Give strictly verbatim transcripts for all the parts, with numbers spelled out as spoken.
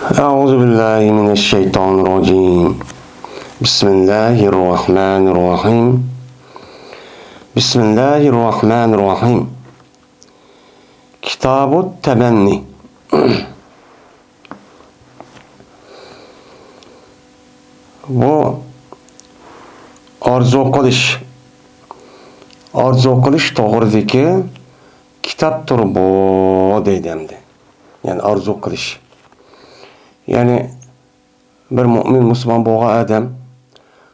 أعوذ بالله من الشيطان الرجيم. بسم الله الرحمن الرحيم. بسم الله الرحمن الرحيم. كتاب التمني. بۇ ئارزۇ قىلىش، ئارزۇ قىلىش توغرىدىكى كىتابتۇر بۇ دەيدۇ ئەمدى. يەنى ئارزۇ قىلىش. يەنى بىر مۆمىن مۇسۇلمان بولغان ئادەم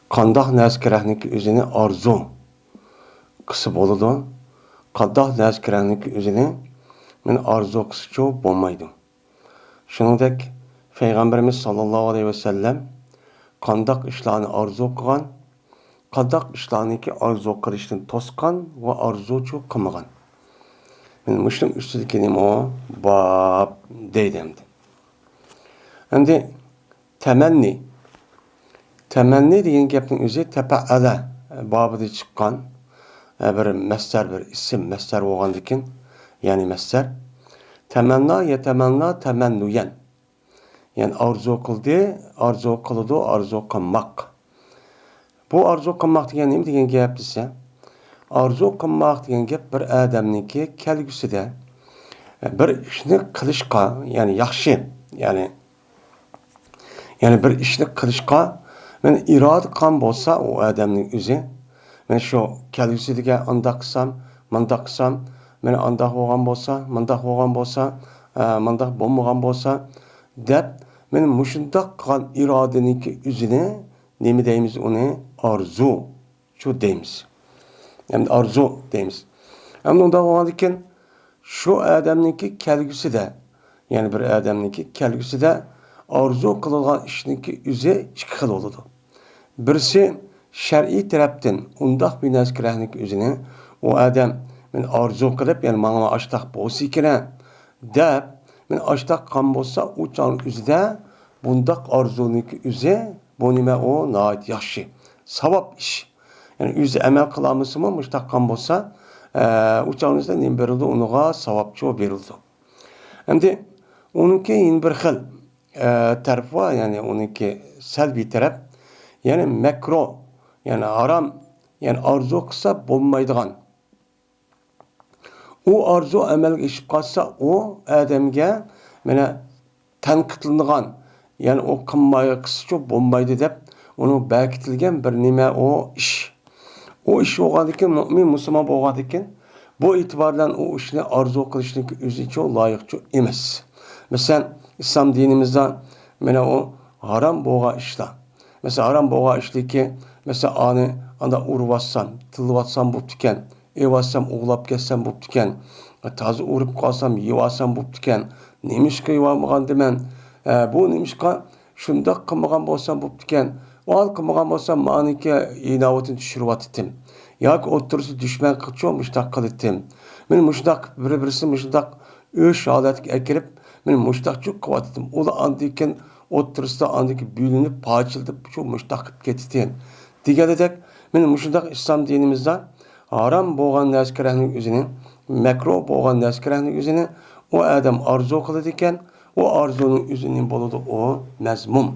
قانداق نەرسە كېرەكنىكى ئۆزىنى ئارزۇ قىلسا بولىدۇ. قانداق نەرسە كېرەكنىكى ئۆزىنى مەن ئارزۇ قىلسىچۇ بولمايدۇ. شۇنىڭدەك پەيغەمبىرىمىز ساللاللاھۇ ئەلەيھى ۋەسەللەم قانداق ئىشلارنى ئارزۇ قىلغان، قانداق ئىشلارنىكى ئارزۇ قىلىشتىن توسقان ۋە ئارزۇچۇ قىلمىغان. مەن مۇشۇنىڭ ئۈستىدىكى نېمە ئۇ؟ باب دەيدۇ ئەمدى. ئەمدى تەمەننى. تەمەننى دېگەن گەپنىڭ ئۆزى تەپەئەلە بابىدا چىققان، ئە، بىر مەسدەر، بىر ئىسىم مەسدەر بولغاندىكىن، يەنى مەسدەر. تەمەننا، يەتەمەننا، تەمەننۇيەن. يەنى ئارزۇ قىلدى، ئارزۇ قىلىدۇ، ئارزۇ قىلماق. بۇ ئارزۇ قىلماق دېگەن نېمە دېگەن گەپ دېسە، ئارزۇ قىلماق دېگەن گەپ بىر ئادەمنىڭكى كەلگۈسىدە، ئە، بىر ئىشنى قىلىشقا، يەنى ياخشى، يەنى يەنى بىر ئىشنى قىلىشقا مەن ئىرادە قىلغان بولسا، ئۇ ئادەمنىڭ ئۆزى، مەن شۇ كەلگۈسىدىكى ئانداق قىلسام، مانداق قىلسام، مەن ئانداق بولغان بولسا، مانداق بولغان بولسا، ئە، مانداق بولمىغان بولسا، دەپ، مەن مۇشۇنداق قىلغان ئىرادىنىڭكى ئۆزىنى نېمە دەيمىز ئۇنى؟ ئارزۇ. شۇ دەيمىز. ئەمدى ئارزۇ دەيمىز. ئەمدى ئۇنداق بولغاندىكىن، شۇ ئادەمنىڭكى كەلگۈسىدە، يەنى بىر ئادەمنىڭكى كەلگۈسىدە ئارزۇ قىلىدىغان ئىشنىڭكى ئۆزى ئىككى خىل بولىدۇ. بىرسى شەرئىي تەرەپتىن ئۇنداق بىر نەرسە كېرەكنىكى ئۆزىنى، ئۇ ئادەم مەن ئارزۇ قىلىپ، يەنى ماڭا ئاشتاق بولسا كېرەك دەپ، مەن ئاشتاق قىلغان بولسا، ئۇ چاغنىڭ ئۆزىدە بۇنداق ئارزۇنىڭكى ئۆزى، بۇ نېمە ئۇ؟ ناھايىتى ياخشى، ساۋاب ئىش. يەنى ئۆزى ئەمەل قىلالمىسىمۇ، مۇشۇنداق قىلغان بولسا، ئە، ئۇ چاغنىڭ ئۆزىدە نېمە بېرىلىدۇ؟ ئۇنىڭغا ساۋابچۇ بېرىلىدۇ. ئەمدى ئۇنىڭكى يەنە بىر خىل، ئە، تەرىپى بار، يەنى ئۇنىڭكى سەلبىي تەرەپ، يەنى مەكرۇھ، يەنى ھارام، يەنى ئارزۇ قىلسا بولمايدىغان. ئۇ ئارزۇ ئەمەلگە ئېشىپ قالسا، ئۇ ئادەمگە مانا تەنقىدلىنىدىغان، يەنى ئۇ قىلماي قىلسىچۇ بولمايدۇ دەپ، ئۇنىڭ بەكىتىلگەن بىر نېمە ئۇ ئىش. ئۇ ئىش بولغاندىكىن، مۆمىن مۇسۇلمان بولغاندىكىن، بۇ ئېتىبار بىلەن ئۇ ئىشنى ئارزۇ قىلىشنىڭكى ئۆزىچۇ لايىقچۇ ئەمەس. مەسىلەن، ئىسلام دىنىمىزدا مانا ئۇ ھارام بولغان ئىشلار. مەسىلەن، ھارام بولغان ئىشتىكى، مەسىلەن، ئانى ئانداق ئۇرۇۋاتسام، تىللىۋاتسام بوپتىكەن، ئېۋاتسام، ئوغلاپ كەتسەم بوپتىكەن، تازا ئۇرۇپ قالسام، يېۋالسام بوپتىكەن، نېمىشقا يېۋالمىغاندىمەن؟ ئە، بۇ نېمىشقا شۇنداق قىلمىغان بولسام بوپتىكەن؟ ئۇ ھال قىلمىغان بولسام، مانىكى ئىناۋىتىنى چۈشۈرۈۋاتىتتىم. ياكى ئوتتۇرىسىدا دۈشمەن قىلچۇ مۇشۇنداق قىلىتتىم. مەن مۇشۇنداق بىر-، بىرسىنى مۇشۇنداق ئۆچ ھالەتكە ئەكىرىپ، مەن مۇشۇنداقچۇ قىلىۋاتىتتىم. ئۇلار ئاندىن كېيىن ئوتتۇرىسىدا ئاندىن كېيىن بۆلۈنۈپ، پارچىلىنىپ، شۇ مۇشۇنداق قىلىپ كېتىتتى. دېگەندەك، مەن مۇشۇنداق ئىسلام دىنىمىزدا ھارام بولغان نەرسە كېرەكنىڭ ئۆزىنى، مەكرۇھ بولغان نەرسە كېرەكنىڭ ئۆزىنى ئۇ ئادەم ئارزۇ قىلىدىكەن، ئۇ ئارزۇنىڭ ئۆزى نېمە بولىدۇ؟ ئۇ مەزمۇم.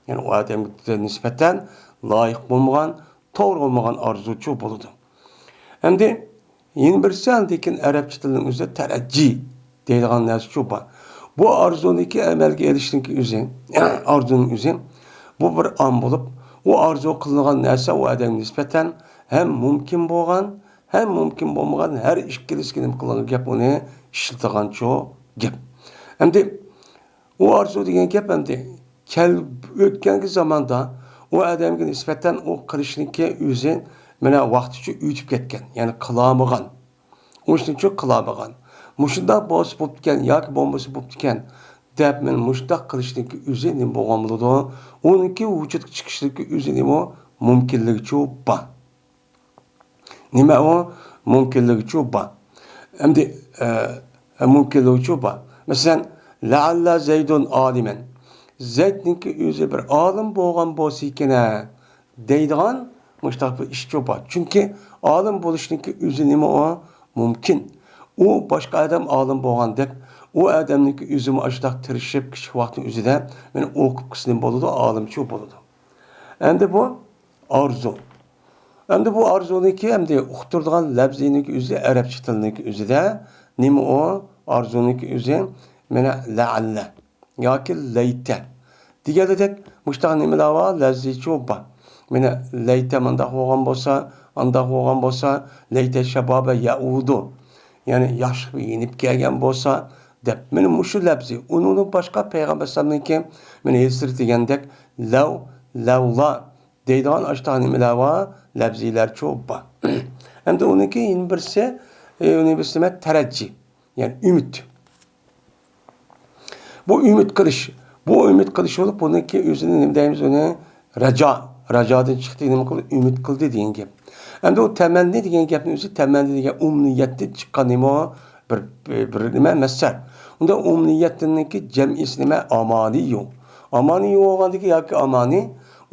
يەنى ئۇ ئادەمگە نىسبەتەن لايىق بولمىغان، توغرا بولمىغان ئارزۇچۇ بولىدۇ. ئەمدى يەنە بىرسى، ئاندىن كېيىن ئەرەبچە تىلنىڭ ئۆزىدە تەرەججى دەيدىغان نەرسىچۇ بار. بۇ ئارزۇنىڭكى ئەمەلگە ئېلىشنىڭكى ئۆزى، ئارزۇنىڭ ئۆزى، بۇ بىر ئام بولۇپ، ئۇ ئارزۇ قىلىنغان نەرسە ئۇ ئادەمگە نىسبەتەن ھەم مۇمكىن بولغان، ھەم مۇمكىن بولمىغان، ھەر ئىككىلىسىگە نېمە قىلغان گەپ، ئۇنى ئىشلىتىدىغانچۇ گەپ. ئەمدى ئۇ ئارزۇ دېگەن گەپ ئەمدى كەل-، ئۆتكەنكى زاماندا ئۇ ئادەمگە نىسبەتەن ئۇ قىلىشنىڭكى ئۆزى مانا ۋاقتىچۇ ئۆتۈپ كەتكەن، يەنى قىلالمىغان. ئۇ ئىشنىچۇ قىلالمىغان. مۇشۇنداق بولسا بوپتىكەن ياكى بولمىسا بوپتىكەن دەپ، مەن مۇشۇنداق قىلىشنىڭكى ئۆزى نېمە بولغان بولىدۇ؟ ئۇنىڭكى ۋۇجۇدقا چىقىشنىڭكى ئۆزى نېمە؟ مۇمكىنلىكىچۇ بار. نېمە ئۇ؟ مۇمكىنلىكىچۇ بار. ئەمدى، ئە، مۇمكىنلىكىچۇ بار. مەسىلەن، لەئەللە زەيدۇن ئالىمەن. زەيدنىڭكى ئۆزى بىر ئالىم بولغان بولسا ئىكەن ھە، دەيدىغان مۇشۇنداق بىر ئىشچۇ بار. چۈنكى ئالىم بولۇشنىڭكى ئۆزى نېمە ئۇ؟ مۇمكىن. ئۇ باشقا ئادەم ئالىم بولغاندەك، ئۇ ئادەمنىڭكى ئۆزىمۇ ئاشۇنداق تىرىشىپ، كىچىك ۋاقتىنىڭ ئۆزىدە مانا ئوقۇپ قىلسا نېمە بولىدۇ؟ ئالىمچۇ بولىدۇ. ئەمدى بۇ ئارزۇ. ئەمدى بۇ ئارزۇنىڭكى ئەمدى ئۇقتۇرىدىغان لەپزىنىڭكى ئۆزى، ئەرەبچە تىلنىڭكى ئۆزىدە نېمە ئۇ؟ ئارزۇنىڭكى ئۆزى مانا لەئەللە ياكى لەيتە دېگەندەك، مۇشۇنداق نېمىلەر بار، لەپزىچۇ بار. مانا لەيتە مۇنداق بولغان بولسا، ئانداق بولغان بولسا، لەيتە شەبابە يەئۇدۇ، يەنى ياشلىق يېنىپ كەلگەن بولسا دەپ، مانا مۇشۇ لەپزى. ئۇنىڭدىن باشقا پەيغەمبەر ئەلەيھىسسالامنىڭكى مانا ھېسىر دېگەندەك لەۋ، لەۋلا دەيدىغان ئاشۇنداق نېمىلەر بار، لەپزىلەرچۇ بار. ئەمدى ئۇنىڭكى يەنە بىرسى، ئى، ئۇنى بىز نېمە؟ تەرەججى، يەنى ئۈمىد. بۇ ئۈمىد قىلىش. بۇ ئۈمىد قىلىش بولۇپ، بۇنىڭكى ئۆزىنى نېمە دەيمىز ئۇنى؟ رەجا. رەجادىن چىقتى، نېمە قىلدى؟ ئۈمىد قىلدى دېگەن گەپ. ئەمدى ئۇ تەمەننى دېگەن گەپنىڭ ئۆزى، تەمەننى دېگەن ئۇمنىيەتتىن چىققان نېمە ئۇ؟ بىر، بىر نېمە؟ مەسدەر. ئۇندا ئۇمنىيەتنىڭكى جەمئىسى نېمە؟ ئامانىيۇ. ئامانىيۇ بولغاندىكى ياكى ئامانى،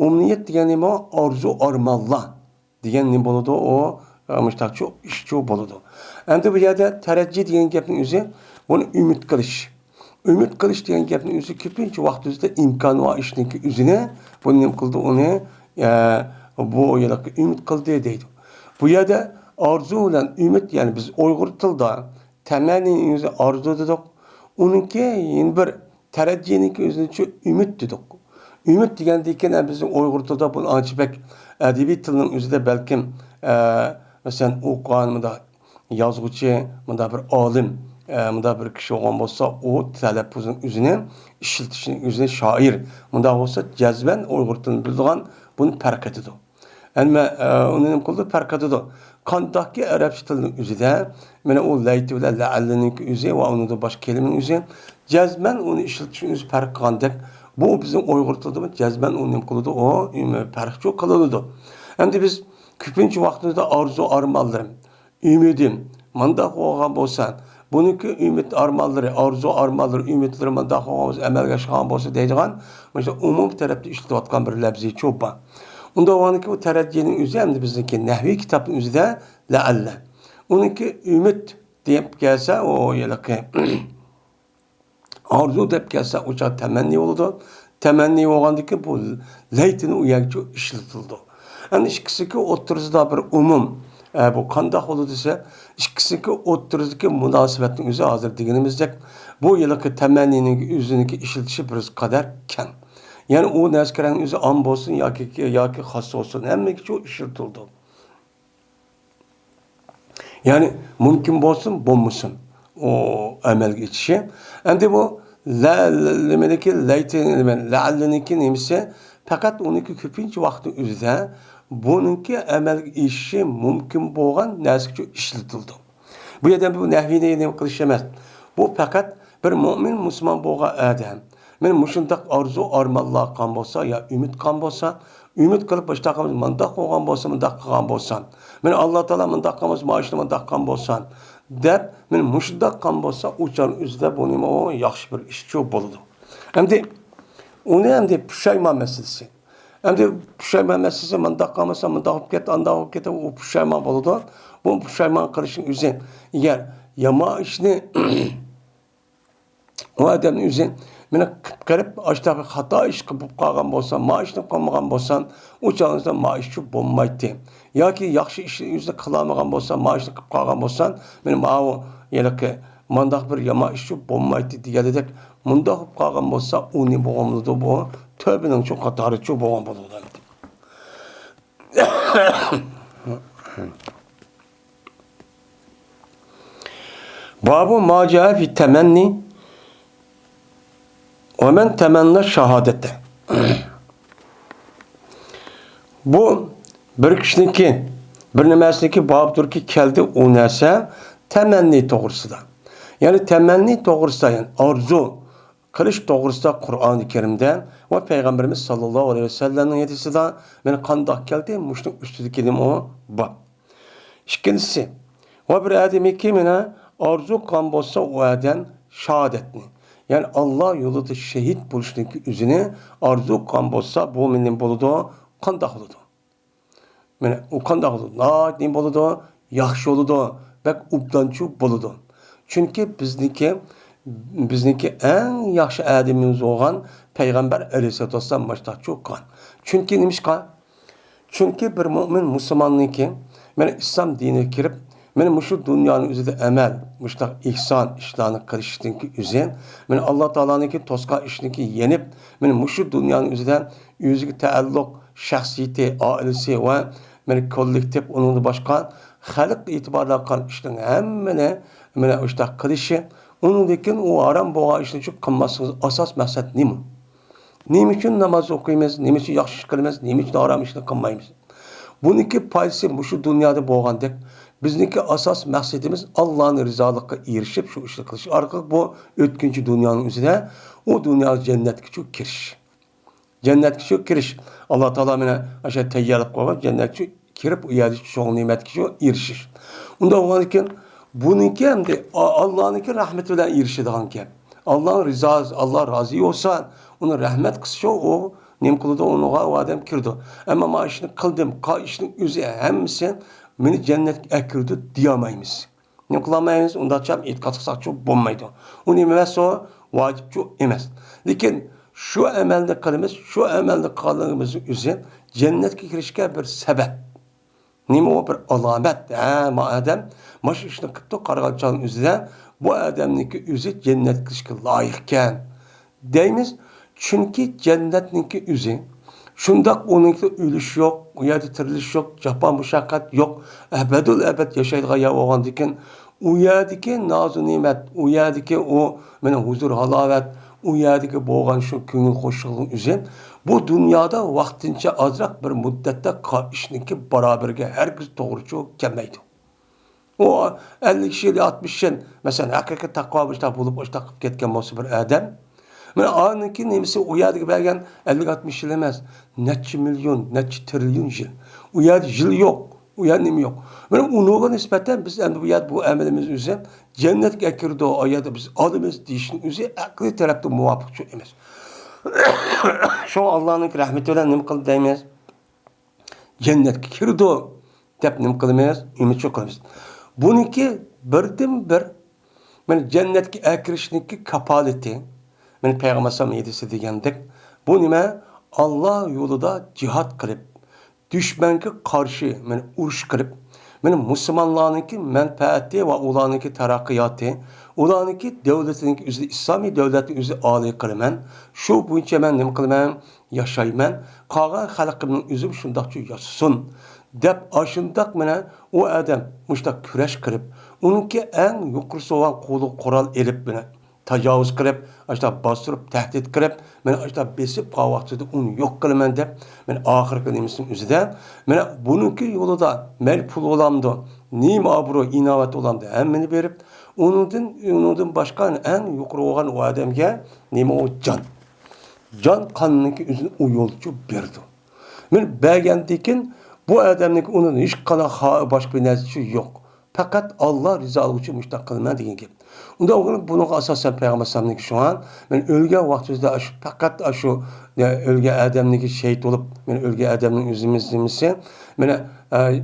ئۇمنىيەت دېگەن نېمە؟ ئارزۇ ئارمانلار دېگەن نېمە بولىدۇ؟ ئۇ، ئە، مۇشتاقچۇ، ئىشچۇ بولىدۇ. ئەمدى بۇ يەردە تەرەججى دېگەن گەپنىڭ ئۆزى، بۇنى ئۈمىد قىلىش. ئۈمىد قىلىش دېگەن گەپنىڭ ئۆزى كۆپىنچە ۋاقىت ئۆزىدە ئىمكانى بار ئىشنىڭكى ئۆزىنى، بۇنى نېمە قىلدى؟ ئۇنى، ئە، بۇ ھېلىقى ئۈمىد قىلدى دەيدۇ. بۇ يەردە ئارزۇ بىلەن ئۈمىد، يەنى بىز ئۇيغۇر تىلىدا تەمەننىنىڭ ئۆزى ئارزۇ دېدۇق. ئۇنىڭكى يەنە بىر تەرەججىنىڭكى ئۆزىنىچۇ ئۈمىد دېدۇق. ئۈمىد دېگەندىن كېيىن، بىزنىڭ ئۇيغۇر تىلىدا بۇنى ئانچە بەك ئەدەبىي تىلنىڭ ئۆزىدە بەلكىم، ئە، مەسىلەن، ئوقۇغان مۇنداق يازغۇچى، مۇنداق بىر ئالىم، ئە، مۇنداق بىر كىشى بولغان بولسا، ئۇ تەلەپپۇزنىڭ ئۆزىنى، ئىشلىتىشنىڭ ئۆزىنى شائىر، مۇنداق بولسا جەزمەن ئۇيغۇر تىلىنى بىلىدىغان، بۇنى پەرق ئېتىدۇ. ئەمما، ئە، ئۇنى نېمە قىلىدۇ؟ پەرق ئېتىدۇ. قانداقكى ئەرەبچە تىلنىڭ ئۆزىدە، مانا ئۇ لەيتە بىلەن لەئەللىنىڭكى ئۆزى ۋە ئۇنىڭدىن باشقا كەلىمىنىڭ ئۆزى جەزمەن ئۇنى ئىشلىتىشنىڭ ئۆزى پەرق قىلغاندەك، بۇ بىزنىڭ ئۇيغۇر تىلىدىمۇ جەزمەن ئۇنى نېمە قىلىدۇ؟ ئۇ، ئىم، پەرقچۇ قىلىنىدۇ. ئەمدى بىز كۆپىنچە ۋاقتىمىزدا ئارزۇ ئارمانلىرىم، ئۈمىدىم مانداق بولغان بولسا، بۇنىڭكى ئۈمىد ئارمانلىرى، ئارزۇ ئارمانلىرى، ئۈمىدلىرى مانداق بولغان بولسا، ئەمەلگە ئاشقان بولسا دەيدىغان، مۇشۇ ئومۇمىي تەرەپتە ئىشلىتىۋاتقان بىر لەپزىچۇ بار. ئۇنداق بولغاندىكى، بۇ تەرەججىنىڭ ئۆزى ئەمدى بىزنىڭكى نەھۋىي كىتابنىڭ ئۆزىدە لەئەللە. ئۇنىڭكى ئۈمىد دەپ كەلسە، ئۇ ھېلىقى ئارزۇ دەپ كەلسە، ئۇ چاغ تەمەننى بولىدۇ. تەمەننى بولغاندىكى، بۇ لەيتىنى ئۇ يەرگىچۇ ئىشلىتىلىدۇ. ئەمدى ئىككىسىنىڭكى ئوتتۇرىسىدا بىر ئومۇم، ئە، بۇ قانداق بولىدۇ دېسە، ئىككىسىنىڭكى ئوتتۇرىسىدىكى مۇناسىۋەتنىڭ ئۆزى ھازىر دېگىنىمىزدەك، بۇ ھېلىقى تەمەننىنىڭ ئۆزىنىڭكى ئىشلىتىشى بىر قەدەر كەڭ. يەنى ئۇ نەرسە كېرەكنىڭ ئۆزى ئام بولسۇن ياكى، ياكى خاس بولسۇن، ھەممىگىچۇ ئىشلىتىلىدۇ. يەنى مۇمكىن بولسۇن، بولمىسۇن، ئۇ ئەمەلگە ئېشىشى. ئەمدى بۇ لە-، نېمىنىڭكى، لەيتى، لەئەللىنىڭكى نېمىسى؟ پەقەت ئۇنىڭكى كۆپىنچە ۋاقىتنىڭ ئۆزىدە بۇنىڭكى ئەمەلگە ئېشىشى مۇمكىن بولغان نەرسىگىچۇ ئىشلىتىلىدۇ. بۇ يەردە بۇ نەھۋىنى نېمە قىلىش ئەمەس. بۇ پەقەت بىر مۆمىن مۇسۇلمان بولغان ئادەم مانا مۇشۇنداق ئارزۇ ئارمانلار قىلغان بولسا، يا ئۈمىد قىلغان بولسا، ئۈمىد قىلىپ مۇشۇنداق قىلغان، مۇنداق بولغان بولسا، مۇنداق قىلغان بولسام، مانا ئاللا تائالا مۇنداق قىلغان بولسا، مانا ئىشنى مۇنداق قىلغان بولسام دەپ، مانا مۇشۇنداق قىلغان بولسا، ئۇ چاغنىڭ ئۆزىدە بۇ نېمە، ئۇ ياخشى بىر ئىشچۇ بولىدۇ. ئەمدى ئۇنى ئەمدى پۇشايمان مەسىلىسى. ئەمدى پۇشايمان مەسىلىسى، مۇنداق قىلمىسا، مۇنداق بولۇپ كەتتى، ئانداق بولۇپ كەتتى، ئۇ پۇشايمان بولىدۇ. بۇ پۇشايمان قىلىشنىڭ ئۆزى، ئەگەر يامان ئىشنى ئۇ ئادەمنىڭ ئۆزى مېنى قىلىپ قېلىپ، ئاشۇنداق بىر خاتا ئىش قىلىپ قالغان بولسام، ما ئىشنى قىلمىغان بولسام، ئۇ چاغدا ما ئىشچۇ بولمايتتى. ياكى ياخشى ئىشنى ئۆزى قىلالمىغان بولسام، ما ئىشنى قىلىپ قالغان بولسام، مېنى ماۋۇ ھېلىقى مانداق بىر يامان ئىشچۇ بولمايتتى دېگەندەك، مۇنداق بولۇپ قالغان بولسا، ئۇ نېمە بولغان بولىدۇ؟ بۇ تۆۋبىنىڭچۇ قاتارىچۇ بولغان بولىدۇ. بابۇ ما جاء في التمني ومن تمنى الشهادة. بۇ بىر كىشىنىڭكى، بىر نېمەسىنىڭكى بابىدۇركى، كەلدى ئۇ نەرسە تەمەننى توغرىسىدا. يەنى تەمەننى توغرىسىدا، يەنى ئارزۇ قىلىش توغرىسىدا قۇرئانى كەرىمدە ۋە پەيغەمبىرىمىز ساللاللاھۇ ئەلەيھى ۋەسەللەمنىڭ ھەدىسىدە مانا قانداق كەلدى، مۇشۇنىڭ ئۈستىدىكى نېمە ئۇ بار. ئىككىنچىسى، ۋە بىر ئادەمكى مانا ئارزۇ قىلغان بولسا ئۇ ئادەم شاھادەتنى، يەنى ئاللا يولىدا شېھىت بولۇشنىڭكى ئۆزىنى ئارزۇ قىلغان بولسا، بۇ نېمە بولىدۇ؟ قانداق بولىدۇ؟ مانا ئۇ قانداق بولىدۇ؟ ناھايىتى نېمە بولىدۇ؟ ياخشى بولىدۇ، بەك ئوبدانچۇ بولىدۇ. چۈنكى بىزنىڭكى بىزنىڭكى ئەڭ ياخشى ئادىمىمىز بولغان پەيغەمبەر ئەلەيھىسسالاتۇ ۋەسسالام مۇشۇنداق قىلغان. چۈنكى نېمىشقا؟ چۈنكى بىر مۆمىن مۇسۇلماننىڭكى، مانا، ئىسلام دىنىگە كىرىپ، مانا، مۇشۇ دۇنيانىڭ ئۆزىدە ئەمەل، مۇشۇنداق ئېھسان ئىشلارنى قىلىشتىنكى ئۆزى، مانا، ئاللا تائالانىڭكى توسقان ئىشىنىڭكى يېنىپ، مانا، مۇشۇ دۇنيانىڭ ئۆزىدە ئۆزىگە تەئەللۇق شەخسىيىتى، ئائىلىسى ۋە، مانا، كوللېكتىپ، ئۇنىڭدىن باشقا خەلق ئېتىبارىغا قارىغان ئىشنىڭ ھەممىنى، مانا، مۇشۇنداق قىلىشى، ئۇنىڭدىن كېيىن ئۇ ھارام بولغان ئىشنى قىلماسلىقىمىز ئاساس مەقسەت نېمە؟ نېمە ئۈچۈن ناماز ئوقۇيمىز؟ نېمە ئۈچۈن ياخشى ئىش قىلىمىز؟ نېمە ئۈچۈن ھارام ئىشنى قىلمايمىز؟ بۇنىڭكى پايدىسى مۇشۇ دۇنيادا بولغاندەك، بىزنىڭكى ئاساس مەقسىتىمىز ئاللانىڭ رىزالىقىغا ئېرىشىپ، شۇ ئىشنى قىلىش ئارقىلىق بۇ ئۆتكۈنچى دۇنيانىڭ ئۆزىدە، ئۇ دۇنياغا جەننەتكىچۇ كىرىش. جەننەتكىچۇ كىرىش. ئاللا تائالا مانا ئاشۇ تەييارلاپ قويغان جەننەتكىچۇ كىرىپ، ئۇ يەردىكى شۇ نېمەتكىچۇ ئېرىشىش. ئۇنداق بولغاندىكىن، بۇنىڭكى ئەمدى ئا-، ئاللانىڭكى رەھمىتى بىلەن ئېرىشىدىغان گەپ. ئاللانىڭ رىزاسى، ئاللا رازى بولسا، ئۇنى رەھمەت قىلسىچۇ، ئۇ نېمە قىلىدۇ، ئۇنىڭغا ئۇ ئادەم كىرىدۇ. ئەمما مانا ئىشنى قىلدىم، قا-، ئىشنىڭ ئۆزى ھەممىسى مېنى جەننەتكە ئەكىرىدۇ دېيەلمەيمىز. نېمە قىلالمايمىز؟ ئۇنداقچە ئېتىقاد قىلساقچۇ بولمايدۇ. ئۇ نېمە ئەمەس، ئۇ ۋاجىپچۇ ئەمەس. لېكىن شۇ ئەمەلنى قىلىمىز، شۇ ئەمەلنى قىلغانلىقىمىزنىڭ ئۆزى جەننەتكە كىرىشكە بىر سەۋەب. نېمە ئۇ؟ بىر ئالامەت. ھە، ما ئادەم مانا شۇ ئىشنى قىپتۇ، قارىغان چاغنىڭ ئۆزىدە بۇ ئادەمنىڭكى ئۆزى جەننەتكە كىرىشكە لايىقكەن دەيمىز. چۈنكى جەننەتنىڭكى ئۆزى شۇنداق، ئۇنىڭكى ئۆلۈش يوق، ئۇ يەردە تىرىلىش يوق، جاپا مۇشەققەت يوق، ئەبەدۇل ئەبەد ياشايدىغان يەر بولغاندىكىن، ئۇ يەردىكى نازۇ نېمەت، ئۇ يەردىكى ئۇ مانا ھۇزۇر ھالاۋەت، ئۇ يەردىكى بولغان شۇ كۆڭۈل خۇشلۇقنىڭ ئۆزى بۇ دۇنيادا ۋاقتىنچە ئازراق بىر مۇددەتتە قىلغان ئىشنىڭكى باراۋىرىگە ھەرگىز توغرىچۇ كەلمەيدۇ. ئۇ ئەللىك يىل، ئاتمىش يىل، مەسىلەن، ھەقىقىي تەقۋا مۇشۇنداق بولۇپ، مۇشۇنداق قىلىپ كەتكەن بولسا بىر ئادەم، مانا ئانىڭكى نېمىسى ئۇ يەردىكى بەرگەن ئەللىك، ئاتمىش يىل ئەمەس، نەچچە مىليون، نەچچە تىرىليون يىل. ئۇ يەردە يىل يوق، ئۇ يەردە نېمە يوق. مانا ئۇنىڭغا نىسبەتەن بىز ئەمدى بۇ يەردە بۇ ئەمىلىمىز ئۆزى جەننەتكە ئەكىرىدۇ، ئۇ يەردە بىز ئالىمىز دېيىشنىڭ ئۆزى ئەقلىي تەرەپتىن مۇۋاپىقچۇ ئەمەس. شۇڭا ئاللانىڭكى رەھمىتى بىلەن نېمە قىلدى دەيمىز؟ جەننەتكە كىرىدۇ دەپ نېمە قىلىمىز؟ ئۈمىدچۇ قىلىمىز. بۇنىڭكى بىردىنبىر، مانا جەننەتكە ئەكىرىشنىڭكى كاپالىتى، مانا پەيغەمبەر ئەلەيھىسسالام ھەدىسىدە دېگەندەك، بۇ نېمە؟ ئاللا يولىدا جىھاد قىلىپ، دۈشمەنگە قارشى، مانا ئۇرۇش قىلىپ، مانا مۇسۇلمانلارنىڭكى مەنپەئەتى ۋە ئۇلارنىڭكى تەرەققىياتى، ئۇلارنىڭكى دۆلىتىنىڭكى ئۆزىدە، ئىسلامىي دۆلەتنى ئۆزى ئالىي قىلىمەن، شۇ بويىچە مەن نېمە قىلىمەن؟ ياشايمەن، قالغان خەلقىمنىڭ ئۆزىمۇ شۇنداقچە ياشىسۇن، دەپ ئاشۇنداق مانا ئۇ ئادەم مۇشۇنداق كۈرەش قىلىپ، ئۇنىڭكى ئەڭ يۇقىرىسى بولغان قولىغا قورال ئېلىپ، مانا تاجاۋۇز قىلىپ، ئاشۇنداق باستۇرۇپ، تەھدىت قىلىپ، مانا ئاشۇنداق بېسىپ قالغان ۋاقتىدا ئۇنى يوق قىلىمەن دەپ، مانا ئاخىرقى نېمىسىنىڭ ئۆزىدە، مانا بۇنىڭكى يولىدا مەيلى پۇل بولامدۇ، نېمە ئابرۇي، ئىناۋەت بولامدۇ، ھەممىنى بېرىپ، ئۇنىڭدىن، ئۇنىڭدىن باشقا ئەڭ يۇقىرى بولغان ئۇ ئادەمگە نېمە ئۇ؟ جان. جان قاننىڭكى ئۆزىنى ئۇ يولچۇ بېرىدۇ. مانا بەرگەندىن كېيىن بۇ ئادەمنىڭكى ئۇنىڭ ھېچقانداق خا-، باشقا بىر نەرسىسى يوق. پەقەت ئاللا رىزالىقى ئۈچۈن مۇشۇنداق قىلىمەن دېگەن گەپ. ئۇنداق بولغىنى، بۇنىڭغا ئاساسەن پەيغەمبەر ئەلەيھىسسالامنىڭكى شۇڭا، مانا ئۆلگەن ۋاقتىمىزدا ئاشۇ پەقەت ئاشۇ، يا، ئۆلگەن ئادەمنىڭكى شېھىت بولۇپ، مانا ئۆلگەن ئادەمنىڭ ئۆزىمىز نېمىسى، مانا، ئە،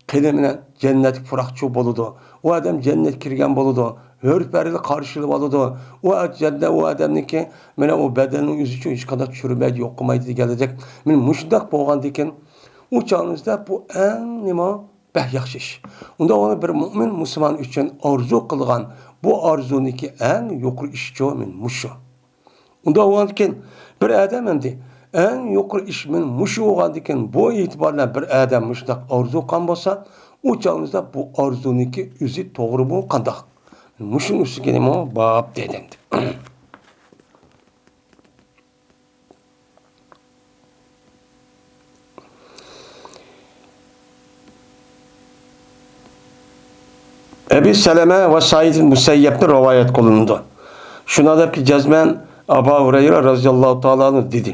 قېنى مانا جەننەتكە پۇراقچى بولىدۇ. ئۇ ئادەم جەننەتكە كىرگەن بولىدۇ. ھۆر-پەرىلەر قارشى ئېلىۋالىدۇ. ئۇ جەننەت، ئۇ ئادەمنىڭكى، مانا ئۇ بەدەننىڭ ئۆزى ئۈچۈن ھېچقانداق چۈشۈرمەيدۇ، يوق قىلمايدۇ دېگەنلىكتەك. مانا مۇشۇنداق بولغاندىكىن، ئۇ چاغىمىزدا بۇ ئەڭ نېمە؟ بەك ياخشى ئىش. ئۇنداق بولغاندا بىر مۆمىن مۇسۇلمان ئۈچۈن ئارزۇ قىلغان بۇ ئارزۇنىڭكى ئەڭ يۇقىرى ئىشىچۇ مانا مۇشۇ. ئۇنداق بولغاندىكىن، بىر ئادەم ئەمدى ئەڭ يۇقىرى ئىش مانا مۇشۇ بولغاندىكىن، بۇ ئېتىبار بىلەن بىر ئادەم مۇشۇنداق ئارزۇ قىلغان بولسا، ئۇ چاغىمىزدا بۇ ئارزۇنىڭكى ئۆزى توغرىمۇ قانداق؟ مۇشۇنىڭ ئۈستىگە نېمە باب دېدىم. ئەبى سەلەمە ۋە سەئىد مۇسەييەبتىن رىۋايەت قىلىنىدۇ. شۇنداق دەپكى، جەزمەن ئابا ھۇرەيرە رەزىياللاھۇ تائالا ئەنھۇ دېدى،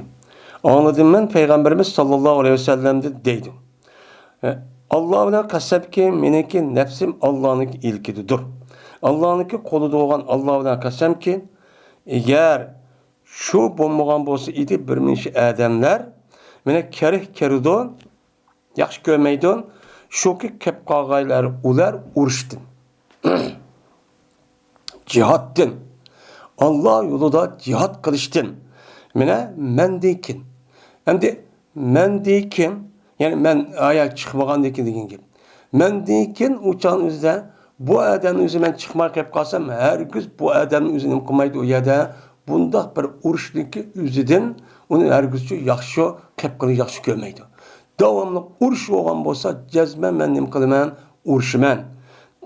ئاڭلىدىم مەن پەيغەمبىرىمىز ساللاللاھۇ ئەلەيھى ۋەسەللەمدىن دەيدۇ. ئاللا بىلەن قەسەمكى، مېنىڭكى نەپسىم ئاللانىڭكى ئىلكىدىدۇر. ئاللانىڭكى قولىدا بولغان ئاللا بىلەن قەسەمكى، ئەگەر شۇ بولمىغان بولسا ئىدى، بىر نەچچە ئادەملەر مېنى كەرھ كۆرىدۇ، ياخشى كۆرمەيدۇ. شۇكى كەپ قالغايلار ئۇلار ئۇرۇشتىن، جىھادتىن، ئاللا يولىدا جىھاد قىلىشتىن، مانا مەندىن كېيىن، ئەمدى مەندىن كېيىن، يەنى مەن ئايا چىقمىغاندىن كېيىن دېگەن گەپ. مەندىن كېيىن ئۇ چاغنىڭ ئۆزىدە بۇ ئادەمنىڭ ئۆزى مەن چىقماي قېلىپ قالسام، ھەرگىز بۇ ئادەمنىڭ ئۆزى نېمە قىلمايدۇ ئۇ يەردە. بۇنداق بىر ئۇرۇشنىڭكى ئۆزىدىن ئۇنى ھەرگىزچۇ ياخشى قېلىپ قېلىش ياخشى كۆرمەيدۇ. داۋاملىق ئۇرۇش بولغان بولسا، جەزمەن مەن نېمە قىلىمەن؟ ئۇرۇشىمەن.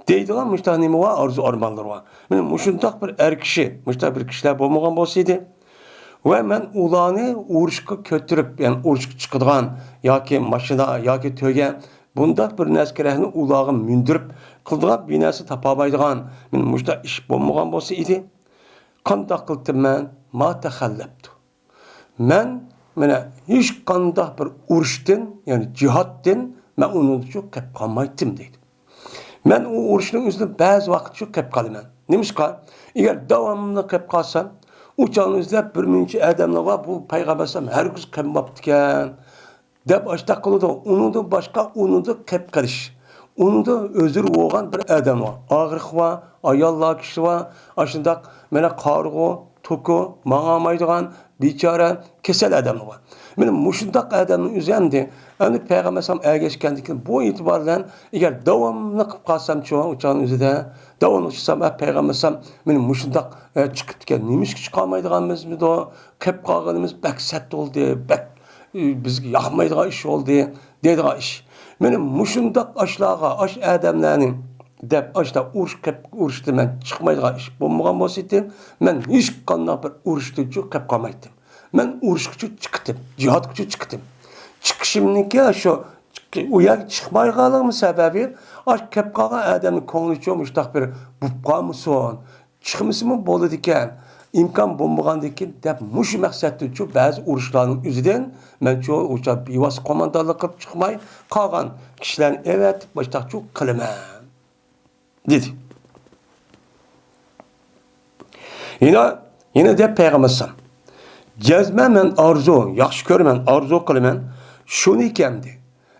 دەيدىغان مۇشۇنداق نېمە بار؟ ئارزۇ ئارمانلىرى بار. مانا مۇشۇنداق بىر ئەر كىشى، مۇشۇنداق بىر كىشىلەر بولمىغان بولسا ئىدى. ۋە مەن ئۇلارنى ئۇرۇشقا كۆتۈرۈپ، يەنى ئۇرۇشقا چىقىدىغان ياكى ماشىنا ياكى تۆگە، بۇنداق بىر نەرسە كېرەكنى ئۇلارغا مىندۈرۈپ قىلىدىغان بىر نەرسە تاپالمايدىغان، مانا مۇشۇنداق ئىش بولمىغان بولسا ئىدى. قانداق قىلتىم مەن؟ ما تەخەللەپتۇ. مەن، مانا، ھېچقانداق بىر ئۇرۇشتىن، يەنى جىھادتىن مەن ئۇنىڭدىچۇ قېلىپ قالمايتتىم دەيدۇ. مەن ئۇ ئۇرۇشنىڭ ئۆزىدە بەزى ۋاقىتچۇ قېلىپ قالىمەن. نېمىشقا؟ ئەگەر داۋاملىق قېلىپ قالسام، ئۇ چاغنىڭ ئۆزىدە بىر مۇنچە ئادەملەر بار، بۇ پەيغەمبەر ئەلەيھىسسالام ھەرگىز قېلماپتىكەن دەپ ئاشتاق قىلىدۇ. ئۇنىڭدىن باشقا ئۇنىڭدا قېلىپ قېلىش، ئۇنىڭدا ئۆزرە بولغان بىر ئادەم بار. ئاغرىق بار، ئاياللار كىشى بار، ئاشۇنداق مانا قارىغۇ، توكۇ، ماڭالمايدىغان، بىچارە، كېسەل ئادەملەر بار. مانا مۇشۇنداق ئادەمنىڭ ئۆزى ئەمدى، ئەمدى پەيغەمبەر ئەلەيھىسسالام ئەگەشكەندىن كېيىن بۇ ئېتىبار بىلەن ئەگەر داۋاملىق قىلىپ قالسامچۇ، ئۇ چاغنىڭ ئۆزىدە داۋاملىق چىقسام، ئە، پەيغەمبەر ئەلەيھىسسالام مانا مۇشۇنداق، ئە، چىقىپتىكەن، نېمىشقا چىقالمايدىغانمىزمىدۇ؟ قېلىپ قالغىنىمىز بەك سەت بولدى، بەك، ئى، بىزگە ياقمايدىغان ئىش بولدى، دەيدىغان ئىش. مانا مۇشۇنداق ئاشلارغا، ئاش ئادەملەرنى دەپ، ئاشتا ئۇرۇش قېلىپ، ئۇرۇشتا مەن چىقمايدىغان ئىش بولمىغان بولسىدى، مەن ھېچقانداق بىر ئۇرۇشتىنچۇ قېلىپ قالمايتتىم. مەن ئۇرۇشقىچۇ چىقتىم، جىھادقىچۇ چىقتىم. چىقىشىمنىڭكى شۇ، ئۇ يەرگە چىقمايدىغانلىقىمنىڭ سەۋەبى، ئاش قېلىپ قالغان ئادەمنىڭ كۆڭلىچۇ مۇشۇنداق بىر بوپ قالمىسۇن. چىقمىسىمۇ بولىدىكەن، ئىمكان بولمىغاندىكىن دەپ مۇشۇ مەقسەتتىنچۇ بەزى ئۇرۇشلارنىڭ ئۆزىدىن مەنچۇ ئۇ چاغ بىۋاسىتە قوماندانلىق قىلىپ چىقماي قالغان كىشىلەرنى ئەۋەتىپ باشتاقچۇ قىلىمەن دېدى. يەنە، يەنە دەپ پەيغەمبەر ئەلەيھىسسالام، جەزمەن مەن ئارزۇ، ياخشى كۆرىمەن، ئارزۇ قىلىمەن، شۇنى كەمدى.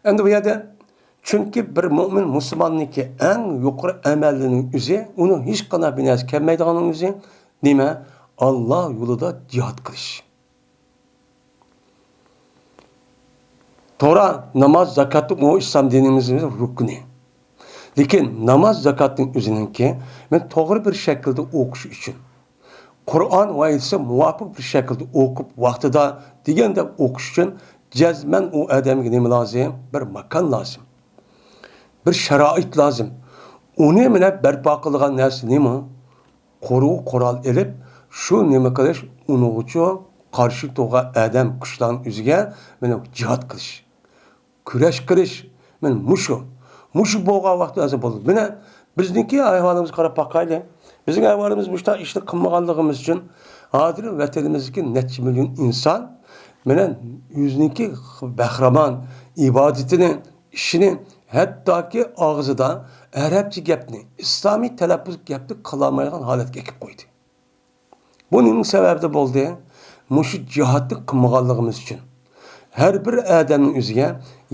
ئەمدى بۇ يەردە چۈنكى بىر مۆمىن مۇسۇلماننىڭكى ئەڭ يۇقىرى ئەمەللىرىنىڭ ئۆزى، ئۇنىڭ ھېچقانداق بىر نەرسە كەلمەيدىغاننىڭ ئۆزى نېمە؟ ئاللا يولىدا جىھاد قىلىش. توغرا، ناماز، زاكات ئۇ ئىسلام دىنىمىزنىڭ رۇكنى. لېكىن ناماز، زاكاتنىڭ ئۆزىنىڭكى مەن توغرا بىر شەكىلدە ئوقۇش ئۈچۈن، قۇرئان ۋە ھەدىسنى مۇۋاپىق بىر شەكىلدە ئوقۇپ، ۋاقتىدا دېگەندەك ئوقۇش ئۈچۈن جەزمەن ئۇ ئادەمگە نېمە لازىم؟ بىر ماكان لازىم. بىر شارائىت لازىم. ئۇنى مانا بەرپا قىلىدىغان نەرسە نېمە؟ قورۇ قورال ئېلىپ، شۇ نېمە قىلىش، ئۇنىڭغىچۇ قارشى تۇرغان ئادەم كۈچلەرنىڭ ئۆزىگە مانا جىھاد قىلىش. كۈرەش قىلىش، مانا مۇشۇ. مۇشۇ بولغان ۋاقىتتا نەرسە بولىدۇ. مانا بىزنىڭكى ئەھۋالىمىزغا قاراپ باقايلى. بىزنىڭ ئەھۋالىمىز مۇشۇنداق ئىشنى قىلمىغانلىقىمىز ئۈچۈن ھازىر ۋەتىنىمىزدىكى نەچچە مىليون ئىنسان مانا ئۆزىنىڭكى بەھرىمان ئىبادىتىنى، ئىشىنى، ھەتتاكى ئاغزىدا ئەرەبچە گەپنى، ئىسلامىي تەلەپپۇز گەپنى قىلالمايدىغان ھالەتكە ئەكىپ قويدى. بۇ نېمە سەۋەبتىن بولدى؟ مۇشۇ جىھادنى قىلمىغانلىقىمىز ئۈچۈن. ھەر بىر ئادەمنىڭ ئۆزىگە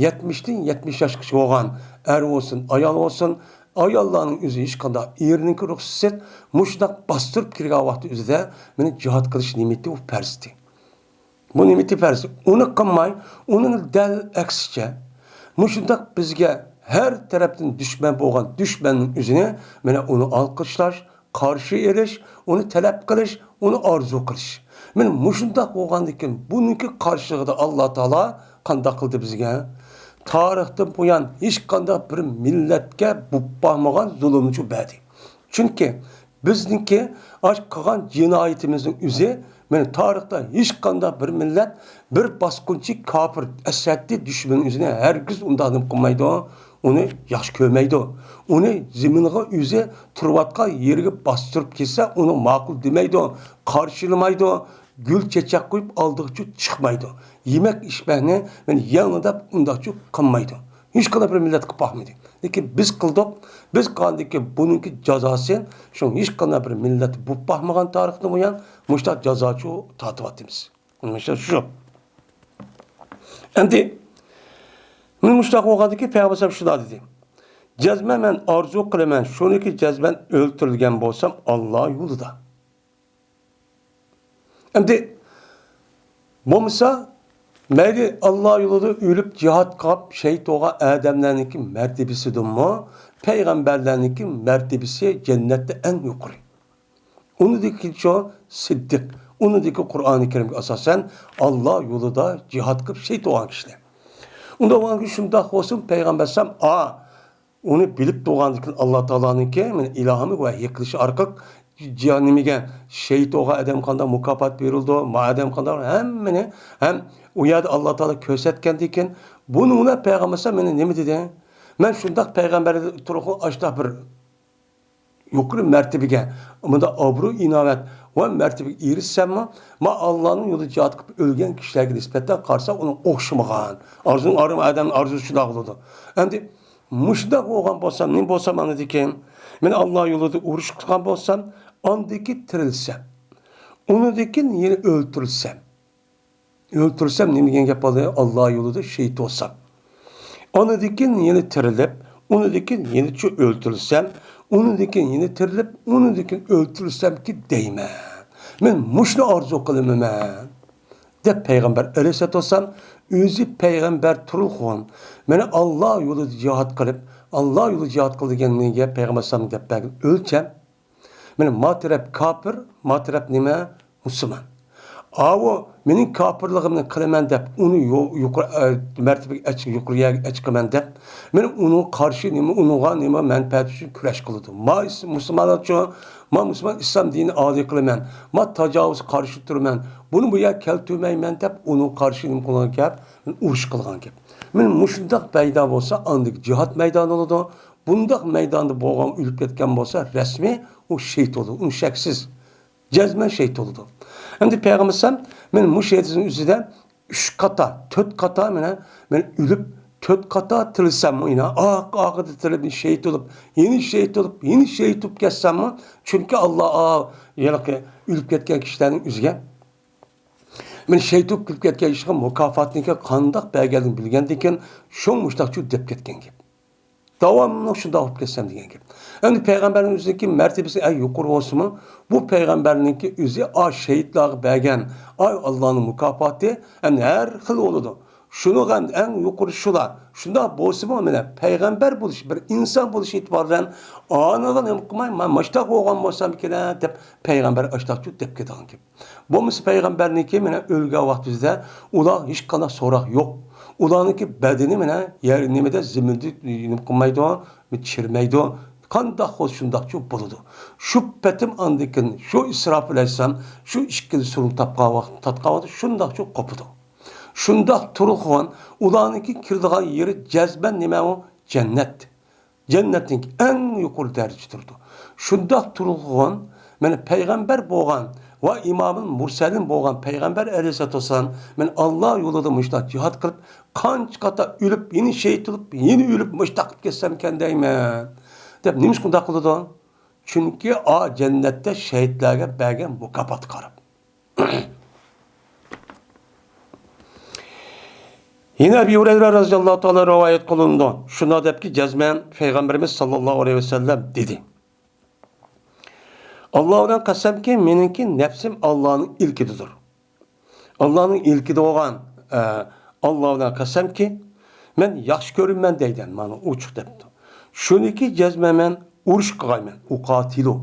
يەتمىشتىن يەتمىش ياشقىچە بولغان ئەر بولسۇن، ئايال بولسۇن، ئاياللارنىڭ ئۆزى ھېچقانداق ئېرىنىڭكى رۇخسىتىسىز مۇشۇنداق باستۇرۇپ كىرگەن ۋاقتى ئۆزىدە مانا جىھاد قىلىش نىيىتى ئۇ پەرزدى. بۇ نىيىتى پەرز. ئۇنى قىلماي، ئۇنىڭ دەل ئەكسىچە، مۇشۇنداق بىزگە ھەر تەرەپتىن دۈشمەن بولغان دۈشمەننىڭ ئۆزىنى مانا ئۇنى ئالقىشلاش، قارشى ئېلىش، ئۇنى تەلەپ قىلىش، ئۇنى ئارزۇ قىلىش. مانا مۇشۇنداق بولغاندىكىن، بۇنىڭكى قارشىلىقىدا ئاللا تائالا قانداق قىلدى بىزگە؟ تارىختىن بۇيان ھېچقانداق بىر مىللەتكە بولۇپ باقمىغان زۇلۇمنى بەردى. چۈنكى بىزنىڭكى ئاش قىلغان جىنايىتىمىزنىڭ ئۆزى، مانا تارىختا ھېچقانداق بىر مىللەت بىر باسقۇنچى كاپىر، ئەشەددىي دۈشمەن ئۆزىنى ھەرگىز ئۇنداق نېمە قىلمايدۇ. ئۇنى ياخشى كۆرمەيدۇ. ئۇنى زېمىنغا ئۆزى تۇرۇۋاتقان يېرىگە باستۇرۇپ كەتسە، ئۇنى ماقۇل دېمەيدۇ، قارشىلىمايدۇ، گۈل چېچەك قويۇپ ئالدىغىچۇ چىقمايدۇ. يېمەك ئىچمەكنى مەن يەڭ دەپ ئۇنداقچۇ قىلمايدۇ. ھېچقانداق بىر مىللەت قىلىپ باقمىدى. لېكىن بىز قىلدۇق. بىز قىلغاندىكىن بۇنىڭكى جازاسى، شۇڭا ھېچقانداق بىر مىللەت بولۇپ باقمىغان تارىختىن بۇيان مۇشۇنداق جازاچۇ تارتىۋاتىمىز. مۇشۇ، شۇ. ئەمدى، مانا مۇشۇنداق بولغاندىكىن پەيغەمبەر ئەلەيھىسسالام شۇنداق دېدى. جەزمەن مەن ئارزۇ قىلىمەن، شۇنىكى جەزمەن ئۆلتۈرۈلگەن بولسام، ئاللا يولىدا. ئەمدى بولمىسا، مەيلى ئاللا يولىدا ئۆلۈپ جىھاد قىلىپ شېھىت بولغان ئادەملەرنىڭكى مەرتىبىسىدىنمۇ پەيغەمبەرلەرنىڭكى مەرتىبىسى جەننەتتە ئەڭ يۇقىرى. ئۇنىڭدىكى شۇ سىددىق، ئۇنىڭدىكى قۇرئانى كەرىمگە ئاساسەن، ئاللا يولىدا جىھاد قىلىپ شېھىت بولغان كىشىلەر. ئۇنداق بولغاندىكىن شۇنداق بولسۇن، پەيغەمبەر ئەلەيھىسسالام، ئا، ئۇنى بىلىپ تۇرغاندىكىن ئاللا تائالانىڭكى مېنى ئىلاھىمغا ۋەھىي قىلىشى ئارقىلىق، جىھاد نېمىگە، شېھىت بولغان ئادەم قانداق مۇكاپات بېرىلىدۇ، ما ئادەم قانداق، ھەممىنى ھەم ئۇ يەردە ئاللا تائالا كۆرسەتكەندىكىن، بۇنىڭ بىلەن پەيغەمبەر ئەلەيھىسسالام مېنى نېمە دېدى؟ مەن شۇنداق پەيغەمبەر تۇرۇقۇ ئاشتاق بىر يۇقىرى مەرتىۋىگە، مۇنداق ئابرۇ-ئىناۋەت ۋە مەرتىۋىگە ئېرىشسەممۇ، ما ئاللانىڭ يولىدا جىھاد قىلىپ ئۆلگەن كىشىلەرگە نىسبەتەن قارىسا، ئۇنىڭ ئوخشىمىغان، ئارزۇنىڭ ئارام ئادەمنىڭ ئارزۇسى شۇنداق بولىدۇ. ئەمدى مۇشۇنداق بولغان بولسام، نېمە بولسام ئاندىكىن؟ مەن ئاللا يولىدا ئۇرۇش قىلغان بولسام، ئاندىكىن تىرىلسەم، ئۇنىڭدىن كېيىن يەنە ئۆلتۈرۈلسەم، ئۆلتۈرسەم نېمە دېگەن گەپ بولدى؟ ئاللا يولىدا شېھىت بولسام. ئانىدىكىن يەنە تىرىلىپ، ئۇنىدىكىن يەنىچۇ ئۆلتۈرسەم، ئۇنىدىكىن يەنە تىرىلىپ، ئۇنىدىكىن ئۆلتۈرسەمكى دەيمەن. مەن مۇشۇنى ئارزۇ قىلىمەن، دەپ پەيغەمبەر ئەلەيھىسسالاتۇ ۋەسسالام ئۆزى پەيغەمبەر تۇرۇلغان، مانا ئاللا يولىدا جىھاد قىلىپ، ئاللا يولىدا جىھاد قىل دېگەن مېنىڭ گەپ پەيغەمبەر ئەلەيھىسسالام دەپ بەرگەن ئۆلچەم. مانا ما تەرەپ كاپىر، ما تەرەپ نېمە؟ مۇسۇلمان. ئاۋۇ مېنىڭ كاپىرلىقىمنى قىلىمەن دەپ، ئۇنى يۇ-، يۇقىرى، ئە، مەرتىۋىگە ئەچ-، يۇقىرى يەرگە ئەچىقىمەن دەپ، مېنىڭ ئۇنىڭغا قارشى نېمە، ئۇنىڭغا نېمە مەنپەئەت ئۈچۈن كۈرەش قىلىدۇ. ما ئىس-، مۇسۇلمانلارچۇ، ما مۇسۇلمان ئىسلام دىنىنى ئالىي قىلىمەن، ما تاجاۋۇزغا قارشى تۇرىمەن، بۇنى بۇ يەرگە كەلتۈرمەيمەن دەپ، ئۇنىڭغا قارشى نېمە قىلغان گەپ؟ ئۇرۇش قىلغان گەپ. مانا مۇشۇنداق پەيدا بولسا، ئاندىن جىھاد مەيدانى بولىدۇ. بۇنداق مەيداندا بولغان ئۆلۈپ كەتكەن بولسا، رەسمىي ئۇ شېھىت بولىدۇ. ئۇ شەكسىز، جەزمەن شېھىت بولىدۇ. ئەمدى پەيغەمبەر ئەلەيھىسسالام، مانا مۇشۇ ھەدىسنىڭ ئۆزىدە ئۈچ قاتا، تۆت قاتا مانا، مانا ئۆلۈپ، تۆت قاتا تىرىلسەم، يەنە ئاخ-، ئاخىرىدا تىرىلىپ، شېھىت بولۇپ، يەنە شېھىت بولۇپ، يەنە شېھىت بولۇپ كەتسەممۇ، چۈنكى ئاللا، ئا، ھېلىقى ئۆلۈپ كەتكەن كىشىلەرنىڭ ئۆزىگە مانا شېھىت بولۇپ كېتىپ كەتكەن ئىشقا مۇكاپاتنىكى قانداق بەرگەنلىكىنى بىلگەندىكىن، شۇڭا مۇشۇنداقچۇ دەپ كەتكەن گەپ. داۋاملىق شۇنداق بولۇپ كەتسەم دېگەن گەپ. ئەمدى پەيغەمبەرنىڭ ئۆزىنىڭكى مەرتىۋىسى ئەڭ يۇقىرى بولسىمۇ، بۇ پەيغەمبەرنىڭكى ئۆزى ئا شېھىتلارغا بەرگەن، ئاي ئاللانىڭ مۇكاپاتى ئەمدى ھەر خىل بولىدۇ. شۇنىڭغا ئەڭ يۇقىرى شۇلار. شۇنداق بولسىمۇ، مانا پەيغەمبەر بولۇش، بىر ئىنسان بولۇش ئېتىبارى بىلەن ئانىغا نېمە قىلماي، مانا مۇشۇنداق بولغان بولسام كېرەك دەپ پەيغەمبەر ئاشتاقچۇ دەپ كېتىدىغان گەپ. بولمىسا پەيغەمبەرنىڭكى مانا ئۆلگەن ۋاقتىمىزدا ئۇلار ھېچقانداق سوراق يوق. ئۇلارنىڭكى بەدىنى مانا يەر نېمىدە زېمىندا نېمە قىلمايدۇ، چىرمەيدۇ. قانداق بولسا شۇنداقچۇ بولىدۇ. شۇ پېتىم ئاندىن كېيىن شۇ ئىسراپىل ئەلەيھىسسالام شۇ ئىككىلىسى سۇنى تاپقان ۋاقىت، تارتقان ۋاقىت شۇنداقچۇ قوپىدۇ. شۇنداق تۇرغان ئۇلارنىڭكى كىرىدىغان يېرى جەزمەن نېمە ئۇ؟ جەننەت. جەننەتنىڭ ئەڭ يۇقىرى دەرىجىدە تۇرىدۇ. شۇنداق تۇرغان، مانا پەيغەمبەر بولغان ۋە ئىمامۇل مۇرسەلىن بولغان پەيغەمبەر ئەلەيھىسسالاتۇ ۋەسسالام، مەن ئاللا يولىدا مۇشۇنداق جىھاد قىلىپ، قانچە قاتا ئۆلۈپ، يەنە شېھىت بولۇپ، يەنە ئۆلۈپ، مۇشۇنداق قىلىپ كەتسەمكەن دەيمەن، دەپ نېمىشقا ئۇنداق قىلىدۇ؟ چۈنكى ئا جەننەتتە شېھىتلەرگە بەرگەن مۇكاپاتقا قاراپ. يەنە ئەبى ھۇرەيرە رەزىياللاھۇ تائالا رىۋايەت قىلىنىدۇ. شۇنداق دەپكى، جەزمەن پەيغەمبىرىمىز ساللاللاھۇ ئەلەيھى ۋەسەللەم دېدى: «ئاللا بىلەن قەسەمكى، مېنىڭكى نەپسىم ئاللانىڭ ئىلكىدىدۇر. ئاللانىڭ ئىلكىدە بولغان، ئە، ئاللا بىلەن قەسەمكى، مەن ياخشى كۆرىمەن» دەيدۇ. مانا ئوچۇق دەپتۇ. شۇنىڭكى جەزمەن مەن ئۇرۇش قىلغايمەن. ئۇقاتىلۇ.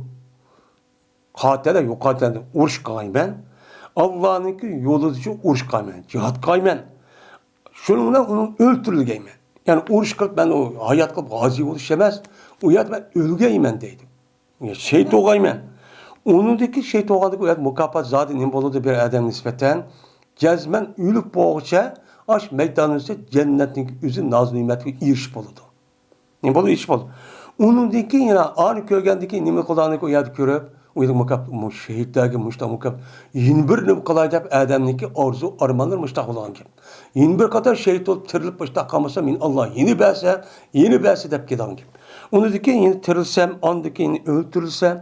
قاتەلە يۇقاتىلەن ئۇرۇش قىلغايمەن. ئاللانىڭكى يولىدىچۇ ئۇرۇش قىلغايمەن. جىھاد قىلغايمەن. شۇنىڭ بىلەن ئۇنى ئۆلتۈرۈلگەيمەن. يەنى ئۇرۇش قىلىپ، مەن ئۇ ھايات قىلىپ غازى بولۇش ئەمەس. ئۇ يەردە مەن ئۆلگەيمەن دەيدۇ. شېھىت بولغايمەن. ئۇنىڭدىكى شېھىت بولغاندىكى ئۇ يەردە مۇكاپات زادى نېمە بولىدۇ بىر ئادەمگە نىسبەتەن؟ جەزمەن ئۆلۈپ بولغۇچە ئاش مەيدانىمىزدا جەننەتنىڭ ئۆزى ناز-نېمەتكە ئېرىشىپ بولىدۇ. نېمە بولدى؟ ئىش بولدى. ئۇنىڭدىن كېيىن يەنە ئانى كۆرگەندىن كېيىن نېمە قىلىدۇ؟ ئانى ئۇ يەردە كۆرۈپ، ئۇ يەردە مۇكاپ-، مۇ-، شېھىتلەرگە مۇشۇنداق مۇكاپ-، يەنە بىر نېمە قىلاي دەپ ئادەمنىڭكى ئارزۇ ئارمانلىرى مۇشۇنداق بولغان گەپ. يەنە بىر قاتار شېھىت بولۇپ تىرىلىپ مۇشۇنداق قالمىسا، مېنى ئاللا يەنە بەرسە، يەنە بەرسە دەپ كېتىدىغان گەپ. ئۇنىڭدىن كېيىن يەنە تىرىلسەم، ئاندىن كېيىن يەنە ئۆلتۈرۈلسەم،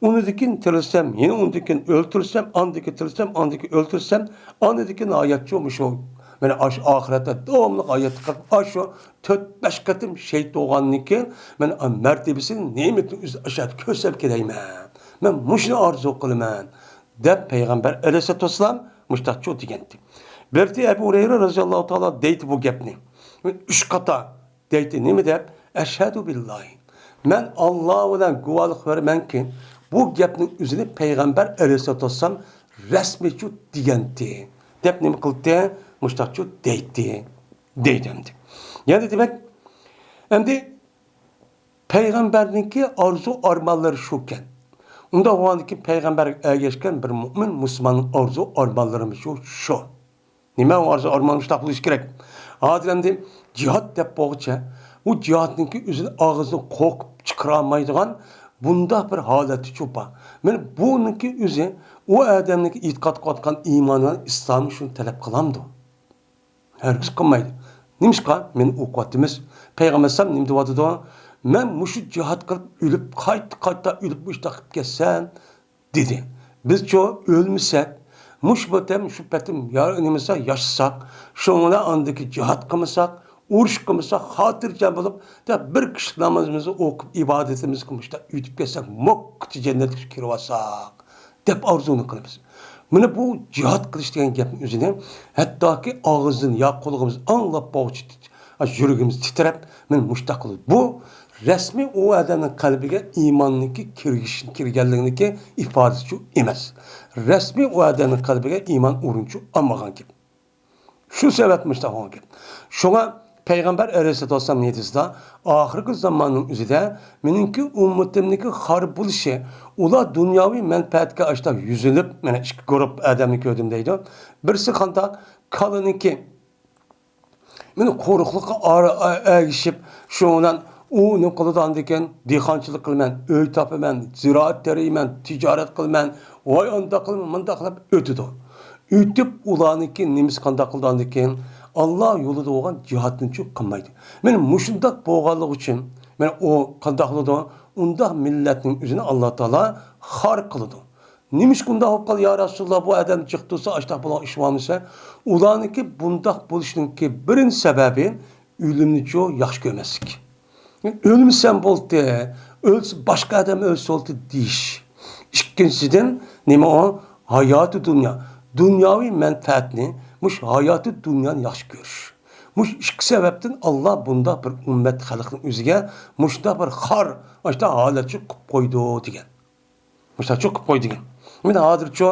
ئۇنىڭدىن كېيىن تىرىلسەم، يەنە ئۇنىڭدىن كېيىن ئۆلتۈرۈلسەم، ئاندىن كېيىن تىرىلسەم، ئاندىن كېيىن ئۆلتۈرۈلسەم، ئاندىن كېيىن ھاياتچۇ مۇشۇ، مانا ئاشۇ ئاخىرەتتە داۋاملىق ھاياتلىق قىلىپ، ئاشۇ تۆت، بەش قېتىم شېھىت بولغاندىن كېيىن، مەن مەرتىۋىسىنى، نېمىتىنى ئۆز ئاشۇ يەردە كۆرسەم كېلەيمەن. مەن مۇشۇنى ئارزۇ قىلىمەن، دەپ پەيغەمبەر ئەلەيھىسسالاتۇ ۋەسسالام مۇشتاقچۇ دېگەنتى. بىرتى ئەبۇ ھۇرەيرە رەزىياللاھۇ تائالا دەيتتى بۇ گەپنى. ئۈچ قاتا دەيتتى، نېمە دەپ؟ ئەشھەدۇ بىللاھى، مەن ئاللا بىلەن گۇۋاھلىق بېرىمەنكى، بۇ گەپنىڭ ئۆزىنى پەيغەمبەر ئەلەيھىسسالاتۇ ۋەسسالام رەسمىيچۇ دېگەنتى، دەپ نېمە قىلدى؟ مۇشتاقچۇ دەيتتى، دەيدۇ ئەمدى. يەنى دېمەك، ئەمدى پەيغەمبەرنىڭكى ئارزۇ ئارمانلىرى شۇكەن. ئۇنداق بولغاندىكىن پەيغەمبەرگە ئەگەشكەن بىر مۆمىن مۇسۇلماننىڭ ئارزۇ ئارمانلىرىمۇ شۇ، شۇ. نېمە ئۇ ئارزۇ ئارمان مۇشتاق بولۇشى كېرەك؟ ھازىر ئەمدى جىھاد دەپ بولغۇچە، ئۇ جىھادنىڭكى ئۆزىنى ئاغزىدىن قورقۇپ چىقىرالمايدىغان بۇنداق بىر ھالەتتىچۇ بار. مانا بۇنىڭكى ئۆزى ئۇ ئادەمنىڭكى ئېتىقاد قىلىۋاتقان ئىمانى بىلەن ئىسلامى شۇنى تەلەپ قىلامدۇ؟ ھەرگىز قىلمايدۇ. نېمىشقا؟ مېنى ئوقۇۋاتىمىز. پەيغەمبەر ئەلەيھىسسالام نېمە دەۋاتىدۇ؟ مەن مۇشۇ جىھاد قىلىپ ئۆلۈپ، قايتا، قايتا ئۆلۈپ مۇشۇنداق قىلىپ كەتسەم، دېدى. بىزچۇ ئۆلمىسەك، مۇشۇ پېتىم، شۇ پېتىم يا-، نېمىسا ياشىساق، شۇنىڭ بىلەن ئاندىكى جىھاد قىلمىساق، ئۇرۇش قىلمىساق، خاتىرجەم بولۇپ، دەپ بىر كىشىلىك نامازىمىزنى ئوقۇپ، ئىبادىتىمىزنى قىلىپ، مۇشۇنداق ئۆتۈپ كەتسەك، موككىچە جەننەتكە كىرىۋالساق، دەپ ئارزۇنى قىلىمىز. مانا بۇ جىھاد قىلىش دېگەن گەپنىڭ ئۆزىنى ھەتتاكى ئاغزىدىن يا قۇلىقىمىز ئاڭلاپ بولغۇچە يۈرىكىمىز تىترەپ، مانا مۇشۇنداق قىلىدۇ. بۇ رەسمىي ئۇ ئادەمنىڭ قەلبىگە ئىماننىڭكى كىرگىشى، كىرگەنلىكىنىڭكى ئىپادىسىچۇ ئەمەس. رەسمىي ئۇ ئادەمنىڭ قەلبىگە ئىمان ئورۇنچۇ ئالمىغان گەپ. شۇ سەۋەب مۇشۇنداق بولغان گەپ. شۇڭا پەيغەمبەر ئەلەيھىسسالاتۇ ۋەسسالام ھەدىسىدە، ئاخىرقى زاماننىڭ ئۆزىدە مېنىڭكى ئۈممىتىمنىڭكى خار بولۇشى، ئۇلار دۇنياۋى مەنپەئەتكە ئاشتا يۈزلىنىپ، مانا ئىككى گۇرۇپ ئادەمنى كۆردۈم دەيدۇ. بىرسى قانداق؟ كالىنىڭكى مانا قۇرۇقلۇققا ئار-، ئە-، ئەگىشىپ، شۇنىڭ بىلەن ئۇ نېمە قىلىدۇ ئاندىن كېيىن؟ دېھقانچىلىق قىلىمەن، ئۆي تاپىمەن، زىرائەت تېرىيمەن، تىجارەت قىلىمەن، ۋاي ئانداق قىلىمەن، مۇنداق قىلىپ ئۆتىدۇ. ئۆتۈپ ئۇلارنىڭكى نېمىسى قانداق قىلىدۇ ئاندىن كېيىن؟ ئاللا يولىدا بولغان جىھادنىچۇ قىلمايدۇ. مانا مۇشۇنداق بولغانلىقى ئۈچۈن، مانا ئۇ قانداق قىلىدۇ؟ ئۇنداق مىللەتنىڭ ئۆزىنى ئاللا تائالا خار قىلىدۇ. نېمىشقا ئۇنداق بولۇپ قالدى يا رەسۇلاللا، بۇ ئادەم جىق تۇرسا ئاشتاق بولغان ئىش بولمىسا؟ ئۇلارنىڭكى بۇنداق بولۇشىنىڭكى بىرىنچى سەۋەبى ئۆلۈمنىچۇ ياخشى كۆرمەسلىك. ئۆلمىسەم بولدى، ئۆلسە باشقا ئادەم ئۆلسە بولدى دېيىش. ئىككىنچىدىن، نېمە ئۇ؟ ھاياتى دۇنيا، دۇنياۋى مەنپەئەتنى، مۇشۇ ھاياتى دۇنيانى ياخشى كۆرۈش. مۇشۇ ئىككى سەۋەبتىن ئاللا بۇنداق بىر ئۈممەت خەلقنىڭ ئۆزىگە مۇشۇنداق بىر خار، مۇشۇنداق ھالەتچۇ قىلىپ قويدى دېگەن. مۇشۇنداقچۇ قىلىپ قوي دېگەن. مانا ھازىرچۇ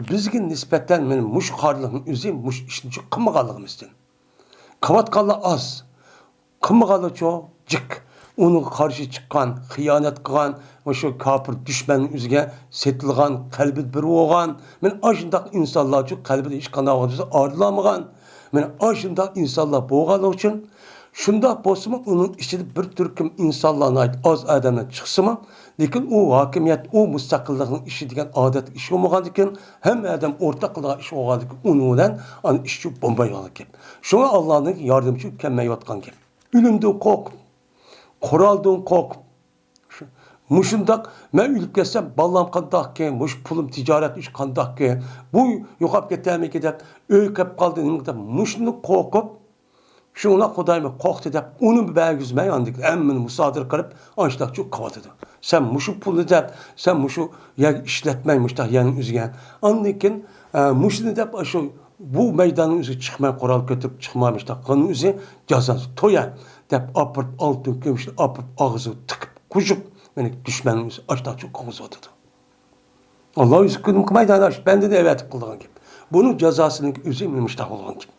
بىزگە نىسبەتەن مانا مۇشۇ خارلىقنىڭ ئۆزى مۇشۇ ئىشنىچۇ قىلمىغانلىقىمىزدىن. قىلىۋاتقانلار ئاز. قىلمىغانلارچۇ جىق. ئۇنىڭغا قارشى چىققان، خىيانەت قىلغان، مۇشۇ كاپىر دۈشمەننىڭ ئۆزىگە سېتىلغان، قەلبى بىر بولغان، مانا ئاشۇنداق ئىنسانلارچۇ قەلبىدە ھېچقانداق ۋاقىتتا ئايرىلالمىغان. مانا ئاشۇنداق ئىنسانلار بولغانلىقى ئۈچۈن، شۇنداق بولسىمۇ، ئۇنىڭ ئىچىدە بىر تۈركۈم ئىنسانلار، ناھايىتى ئاز ئادەملەر چىقسىمۇ، لېكىن ئۇ ھاكىمىيەت، ئۇ مۇستەقىللىقنىڭ ئىشى دېگەن ئادەتتىكى ئىش بولمىغاندىكىن، ھەممە ئادەم ئورتاق قىلىدىغان ئىش بولغاندىكىن، ئۇنىڭ بىلەن ئانا ئىشچۇ بولمايدىغان گەپ. شۇڭا ئاللانىڭ ياردىمىچۇ كەلمەيۋاتقان گەپ. ئۆلۈمدىن قورقۇپ، قورالدىن قورقۇپ، شۇ، مۇشۇنداق، مەن ئۆلۈپ كەتسەم، بالام قانداقكى، مۇشۇ پۇلۇم، تىجارەت ئىش قانداقكى، بۇ يوقاپ كېتەرمىكى دەپ، ئۆي قېلىپ قالدى، نېمە دەپ، مۇشۇنى قورقۇپ، شۇڭا خۇدايىم قورقتى دەپ، ئۇنى بەرگۈزمەي، ئاندىن كېيىن ھەممىنى مۇسادىرە قىلىپ، ئاشۇنداقچۇ قىلىۋاتىدۇ. سەن مۇشۇ پۇلنى دەپ، سەن مۇشۇ يەرگە ئىشلەتمەي، مۇشۇنداق يەرنىڭ ئۆزىگە. ئاندىن كېيىن، ئە، مۇشۇنى دەپ، ئاشۇ بۇ مەيداننىڭ ئۆزىگە چىقماي، قورال كۆتۈرۈپ چىقماي، مۇشۇنداق قىلغاننىڭ ئۆزى جازاسى تويا دەپ ئاپىرىپ، ئالتۇن كۈمۈشنى ئاپىرىپ، ئاغزىغا تىقىپ قوشۇپ، مانا دۈشمەننىڭ ئۆزى ئاشتاقچۇ قوغۇزۇۋاتىدۇ. ئاللا ئۆزى كۈنۈم قىلمايدۇ، ئاشۇ بەندىنى ئەۋەتىپ قىلىدىغان گەپ. بۇنىڭ جازاسىنىڭ ئۆزى مانا مۇشۇنداق بولغان گەپ.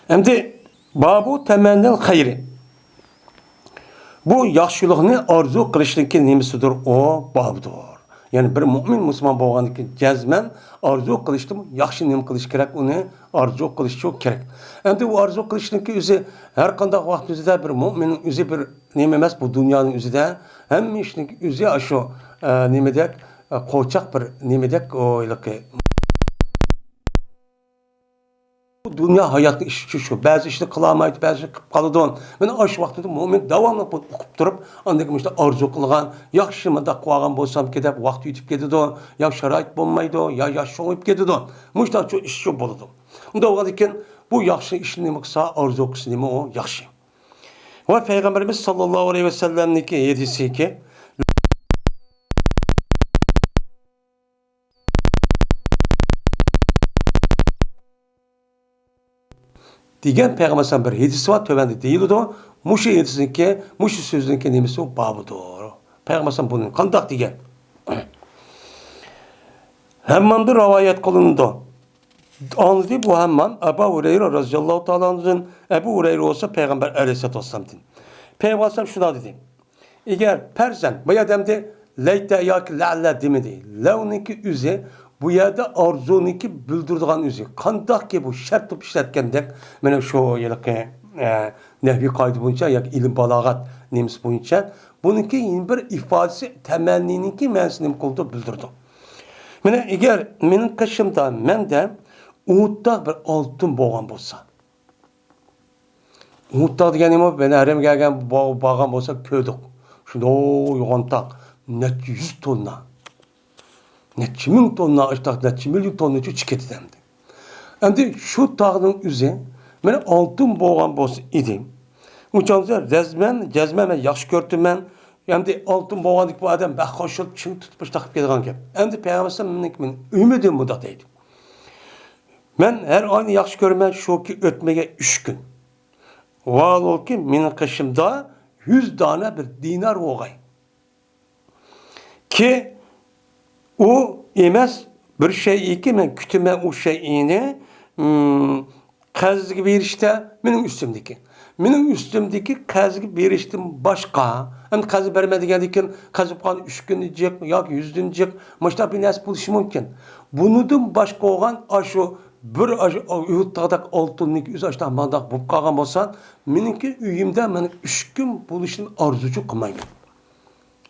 ئەمدى بابۇ تەمەننىل خەيرى. بۇ ياخشىلىقنى ئارزۇ قىلىشنىڭكى نېمىسىدۇر؟ ئۇ بابىدۇر. يەنى بىر مۇئمىن مۇسۇلمان بولغاندىكىن جەزمەن ئارزۇ قىلىشتىمۇ ياخشى نېمە قىلىش كېرەك؟ ئۇنى ئارزۇ قىلىشچۇ كېرەك. ئەمدى ئۇ ئارزۇ قىلىشنىڭكى ئۆزى ھەر قانداق ۋاقىت ئۆزىدە بىر مۇئمىننىڭ ئۆزى بىر نېمە ئەمەس، بۇ دۇنيانىڭ ئۆزىدە ھەممە ئىشنىڭ ئۆزى ئاشۇ، ئە، نېمىدەك، ئە، قوچاق بىر نېمىدەك، ئۇ ھېلىقى. بۇ دۇنيا ھاياتنىڭ ئىشى شۇ، شۇ. بەزى ئىشنى قىلالمايدۇ، بەزى ئىشنى قىلىپ قالىدۇ. مانا ئاشۇ ۋاقىتتا مۇئمىن داۋاملىق بۇنى ئۇقۇپ تۇرۇپ، ئاندىن كېيىن مۇشۇنداق ئارزۇ قىلغان، ياخشى مۇنداق قىلىۋالغان بولسامكى دەپ ۋاقىت ئۆتۈپ كېتىدۇ، يا شارائىت بولمايدۇ، يا ياش چوڭىيىپ كېتىدۇ. مۇشۇنداق شۇ ئىش شۇ بولىدۇ. ئۇنداق بولغاندىكىن بۇ ياخشى ئىشنى نېمە قىلسا، ئارزۇ قىلسا نېمە ئۇ ياخشى. ۋە پەيغەمبىرىمىز ساللاللاھۇ ئەلەيھى ۋەسەللەمنىڭكى ھەدىسىكى، دېگەن پەيغەمبەر بىر ھەدىسى بار، تۆۋەندە دېيىلىدۇ. مۇشۇ ھەدىسنىڭكى، مۇشۇ سۆزنىڭكى نېمىسى بارىدۇ؟ پەيغەمبەر بۇنى قانداق دېگەن؟ ھەممامدىن رىۋايەت قىلىنىدۇ. ئاڭلىدى بۇ ھەممام ئەبۇ ھۇرەيرە رەزىياللاھۇ تائالا ئەنھۇدىن، ئەبۇ ھۇرەيرە بولسا پەيغەمبەر ئەلەيھىسسالاتۇ ۋەسسالامدىن. پەيغەمبەر ئەلەيھىسسالام شۇنداق دېدى. ئەگەر پەرزەن، بۇ يەردە ئەمدى لەيتە ياكى لەئەللە دېمىدى. لەۋنىڭكى ئۆزى بۇ يەردە ئارزۇنىڭكى بىلدۈرىدىغان ئۆزى. قانداقكى بۇ شەرت تۇرۇپ ئىشلەتكەندەك، مانا شۇ ھېلىقى، ئە، نەھۋىي قائىدە بويىچە ياكى ئىلىم بالاغەت نېمىسى بويىچە بۇنىڭكى يەنە بىر ئىپادىسى تەمەننىنىڭكى مەنىسىنى نېمە قىلىدۇ، بىلدۈرىدۇ. مانا ئەگەر مېنىڭ قېشىمدا، مەندە ئۇھۇدتا بىر ئالتۇن بولغان بولسا، ئۇھۇدتا دېگەن نېمە؟ مەن ھەرەمگە كەلگەن، بار-، بارغان بولسا كۆردۇق. شۇنداق يوغان تاغ، نەچچە يۈز توننا، نەچچە مىڭ توننا، ئاشتاق نەچچە مىليون توننىچە چىقىپ كېتىدۇ ئەمدى. ئەمدى شۇ تاغنىڭ ئۆزى، مانا ئالتۇن بولغان بولسا ئىدى، ئۇ چاغدا رەزمەن، جەزمەن مەن ياخشى كۆرۈپتىمەن. ئەمدى ئالتۇن بولغاندىكىن بۇ ئادەم بەك خوش بولۇپ، چىڭ تۇتۇپ مۇشۇنداق قىلىپ كېتىدىغان گەپ. ئەمدى پەيغەمبەر ئەلەيھىسسالام مېنىڭ ئۈمىدىم مۇنداق دەيدۇ. مەن ھەر ئاينى ياخشى كۆرىمەن، شۇكى ئۆتمىگەن ئۈچ كۈن. ۋاھالۇكى، مېنىڭ قېشىمدا يۈز دانە بىر دىنار بولغاي. كى، ئۇ ئەمەس، بىر شەيئىكى، مەن كۈتىمەن ئۇ شەيئىنى، مم، قەرزگە بېرىشتە مېنىڭ ئۈستۈمدىكى. مېنىڭ ئۈستۈمدىكى قەرزگە بېرىشتىن باشقا، ئەمدى قەرز بەرمە دېگەندىكىن، قەرز بولۇپ قالغان ئۈچ كۈندىن جىق ياكى يۈزدىن جىق، مۇشۇنداق بىر نەرسە بولۇشى مۇمكىن. بۇنىڭدىن باشقا بولغان ئاشۇ بىر ئاشۇ ئۇھۇد تاغدەك ئالتۇننىڭكى ئۆزى ئاشۇنداق مانداق بولۇپ قالغان بولسا، مېنىڭكى ئۆيۈمدە مەن ئۈچ كۈن بولۇشىنى ئارزۇچۇ قىلمايمەن.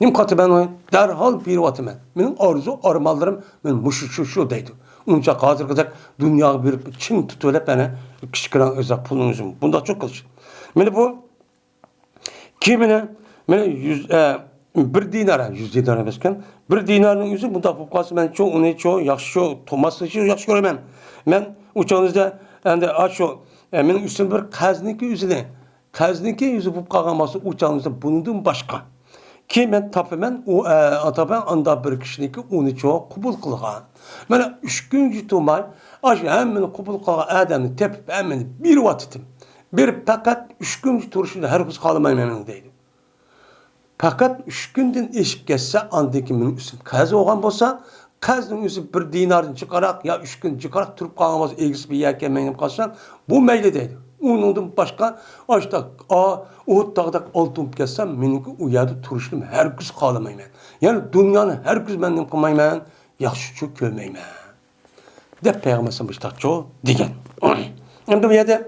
نېمە قاتىمەن ئۇنى؟ دەرھال بېرىۋاتىمەن. مېنىڭ ئارزۇ ئارمانلىرىم مەن مۇشۇ، شۇ، شۇ دەيدۇ. ئۇنچە ھازىرقىدەك دۇنياغا بېرىپ چىڭ تۇتۇۋېلىپ، ئەنە كىچىككىنە ئۆزى پۇلنىڭ ئۆزى بۇنداقچۇ قىلىش. مانا بۇ كىيىمىنى، مانا يۈز، ئە، بىر دىنار، يۈز دىنار ئەمەسكەن. بىر دىنارنىڭ ئۆزى بۇنداق بولۇپ قالسا، مەن چۇ، ئۇنى چۇ، ياخشى چۇ، توماسنى چۇ، ياخشى كۆرىمەن. مەن ئۇ چاغىڭىزدا ئەمدى ئاشۇ، ئە، مېنىڭ ئۈستۈم بىر قەرزنىڭكى ئۆزىنى قەرزنىڭكى يۈزى بولۇپ قالغان بولسا، ئۇ چاغنىڭدا بۇنىڭدىن باشقا. كېيىن مەن تاپىمەن، ئۇ، ئە، تاپىمەن، ئاندا بىر كىشىنىڭكى ئۇنى چوق قوبۇل قىلغان. مانا ئۈچ كۈنگىچە تۇرماي، ئاشۇ ھەممىنى قوبۇل قىلغان ئادەمنى تېپىپ، ھەممىنى بېرىۋاتىتتىم. بېرىپ پەقەت ئۈچ كۈنگىچە تۇرۇشىنى ھەرگىز خالىمايمەن مەن دەيدۇ. پەقەت ئۈچ كۈندىن ئېشىپ كەتسە، ئاندىن كېيىن مېنىڭ ئۈستۈم قەرز بولغان بولسا، قەرزنىڭ ئۆزى بىر دىناردىن جىقراق يا ئۈچ كۈن جىقراق تۇرۇپ قالغان بولسا، ئىگىسى بىر يەرگە كەلمەي قالسا، بۇ مەيلى دەيدۇ. ئۇنىڭدىن باشقا، ئاشۇنداق، ئا، ئۇھۇد تاغدەك ئالتۇن بولۇپ كەتسە، مېنىڭكى ئۇ يەردە تۇرۇشنى ھەرگىز خالىمايمەن. يەنى دۇنيانى ھەرگىز مەن نېمە قىلمايمەن، ياخشىچۇ كۆرمەيمەن. دەپ پەيغەمبەر ئەلەيھىسسالام مۇشۇنداقچۇ دېگەن. ئەمدى بۇ يەردە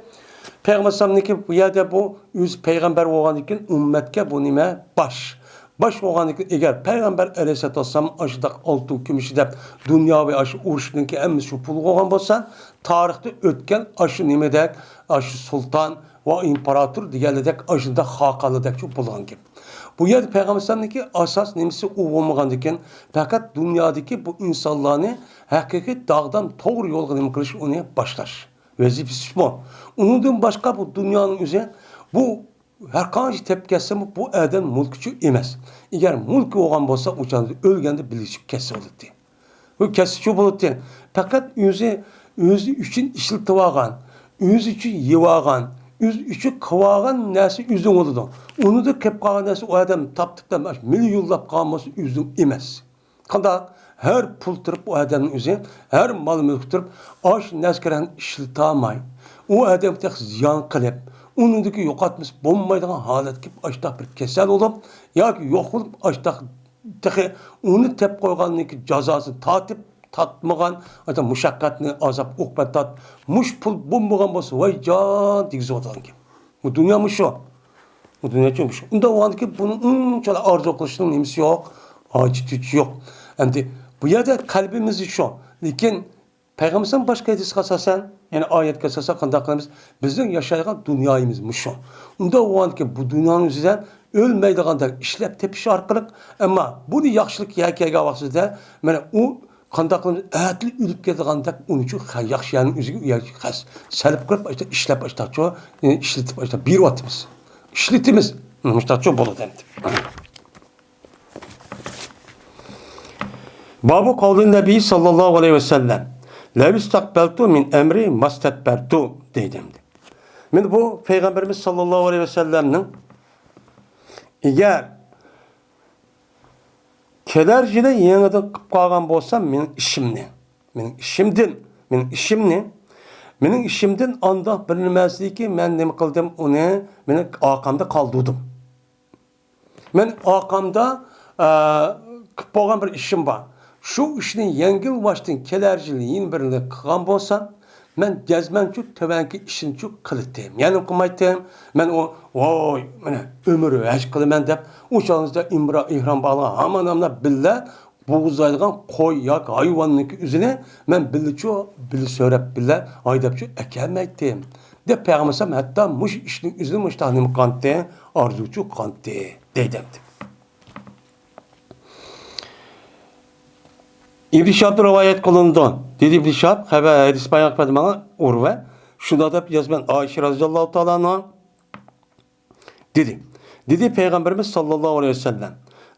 پەيغەمبەر ئەلەيھىسسالامنىڭكى بۇ يەردە بۇ ئۆزى پەيغەمبەر بولغاندىن كېيىن ئۈممەتكە بۇ نېمە؟ باش. باش بولغاندىن كېيىن ئەگەر پەيغەمبەر ئەلەيھىسسالام ئاشۇنداق ئالتۇن كۈمۈش دەپ دۇنياۋى ئاشۇ ئۇرۇشنىڭكى ھەممىسى شۇ پۇل بولغان بولسا، تارىختا ئۆتكەن ئاشۇ نېمىدەك، ئاشۇ سۇلتان ۋە ئىمپېراتور دېگەنلىدەك ئاشۇنداق خاقانلىدەكچۇ بولغان گەپ. بۇ يەردە پەيغەمبەر ئەلەيھىسسالامنىڭكى ئاساس نېمىسى ئۇ بولمىغاندىكىن، پەقەت دۇنيادىكى بۇ ئىنسانلارنى ھەقىقىي داغدام توغرا يولغا نېمە قىلىش، ئۇنى باشلاش ۋەزىپىسى بۇ. ئۇنىڭدىن باشقا بۇ دۇنيانىڭ ئۆزى، بۇ ھەرقانچە تېپىپ كەتسىمۇ، بۇ ئادەم مۈلكىچۇ ئەمەس. ئەگەر مۈلكى بولغان بولسا، ئۇ چاغدا ئۆلگەندە بىللە چۈشۈپ كەتسە بولاتتى. بۇ كەتسىچۇ بولاتتى. پەقەت ئۆزى، ئۆزى ئۈچۈن ئىشلىتىۋالغان، ئۆزى ئۈچۈن يېۋالغان، ئۆزى ئۈچۈن قىلىۋالغان نەرسە ئۆزىنىڭ بولىدۇ. ئۇنىڭدىن كېلىپ قالغان نەرسە ئۇ ئادەم تاپتى دەپ مىليونلاپ قالغان بولسا ئۆزىنىڭ ئەمەس. قانداق؟ ھەر پۇل تۇرۇپ ئۇ ئادەمنىڭ ئۆزى، ھەر مال مۈلكى تۇرۇپ، ئاشۇ نەرسىلەرنى ئىشلىتەلمەي، ئۇ ئادەمگە تېخى زىيان قىلىپ، ئۇنىڭدىكى يوقاتمىسى بولمايدىغان ھالەتكە كېلىپ، ئاشۇنداق بىر كېسەل بولۇپ ياكى يوق بولۇپ، ئاشۇنداق تېخى ئۇنى تېپىپ قويغاندىن كېيىن جازاسىنى تارتىپ، تارتمىغان، ئاشۇنداق مۇشەققەتنى، ئازاب ئوقۇبەت تارتىپ، مۇشۇ پۇل بولمىغان بولسا، ۋاي جان دېگۈزۈۋاتىدىغان گەپ. بۇ دۇنيا مۇشۇ. بۇ دۇنيا چۈشەنمىش. ئۇنداق بولغاندىكىن بۇنىڭ ئۇنچىلا ئارزۇ قىلىشنىڭ نېمىسى يوق، ھاجىتى يوق. ئەمدى بۇ يەردە قەلبىمىز شۇ. لېكىن پەيغەمبەرنىڭ باشقا ھەدىسىگە ئاساسەن، يەنى ئايەتكە ئاساسەن قانداق قىلىمىز؟ بىزنىڭ ياشايدىغان دۇنيايىمىز مۇشۇ. ئۇنداق بولغاندىكىن بۇ دۇنيانىڭ ئۆزىدە ئۆلمەيدىغاندەك ئىشلەپ تېپىش ئارقىلىق، ئەمما بۇنى ياخشىلىق يەكەيگەن ۋاقتىدا، مانا ئۇ قانداق قىلىمىز؟ ئەتىلا ئۆلۈپ كېتىدىغاندەك ئۇنى شۇ ياخشى يەرنىڭ ئۆزىگە ئۇ يەرگە خەس-، سەرپ قىلىپ، ئاشۇنداق ئىشلەپ، ئاشۇنداقچۇ، ئىشلىتىپ، ئاشۇنداق بېرىۋاتىمىز. ئىشلىتىمىز. مۇشۇنداقچۇ بولىدۇ ئەمدى. بابۇ قەۋلى نەبىي ساللاللاھۇ ئەلەيھى ۋەسەللەم، لەۋ ئىستەقبەلتۇ مىن ئەمرى مەستەدبەرتۇ دەيدۇ ئەمدى. مانا بۇ پەيغەمبىرىمىز ساللاللاھۇ ئەلەيھى ۋەسەللەمنىڭ، ئەگەر كېلەر يىلى يېڭىدىن قىلىپ قالغان بولسام مېنىڭ ئىشىمنى، مېنىڭ ئىشىمدىن، مېنىڭ ئىشىمنى، مېنىڭ ئىشىمدىن ئانداق بىر نېمەسىكى، مەن نېمە قىلدىم، ئۇنى مېنىڭ ئارقامدا قالدۇردۇم. مەن ئارقامدا، ئە، قىلىپ بولغان بىر ئىشىم بار. شۇ ئىشنى يەڭگىل باشتىن كېلەر يىلى يەنە بىرنى قىلغان بولسام، مەن جەزمەنچۇ تۆۋەنكى ئىشنىچۇ قىلىتتىم. يەنە قىلمايتتىم. مەن ئۇ، ۋاي، مانا ئۆمۈر ھەج قىلىمەن دەپ، ئۇ چاغىمىزدا ئىمرا-، ئېھرام باغلىغان ھامان ھاملا بىللە بوغۇزلايدىغان قوي ياكى ھايۋاننىڭكى ئۆزىنى مەن بىللىچۇ، بىللە سۆرەپ، بىللە ھايداپچۇ ئەكەلمەيتتىم. دەپ پەيغەمبەر ھەتتا مۇشۇ ئىشنىڭ ئۆزىنى مۇشۇنداق نېمە قىلغانتى، ئارزۇچۇ قىلغانتى، دەيدۇ. ئىبن شىھاب رىۋايەت قىلىنىدۇ. دېدى ئىبن شىھاب، خەۋەر ھەدىس بايان قىلىپ ماڭا ئۇرۋە، شۇنداق دەپ يازىمەن، ئائىشە رەزىياللاھۇ تائالا ئەنھا دېدى. دېدى پەيغەمبىرىمىز ساللاللاھۇ ئەلەيھى ۋەسەللەم،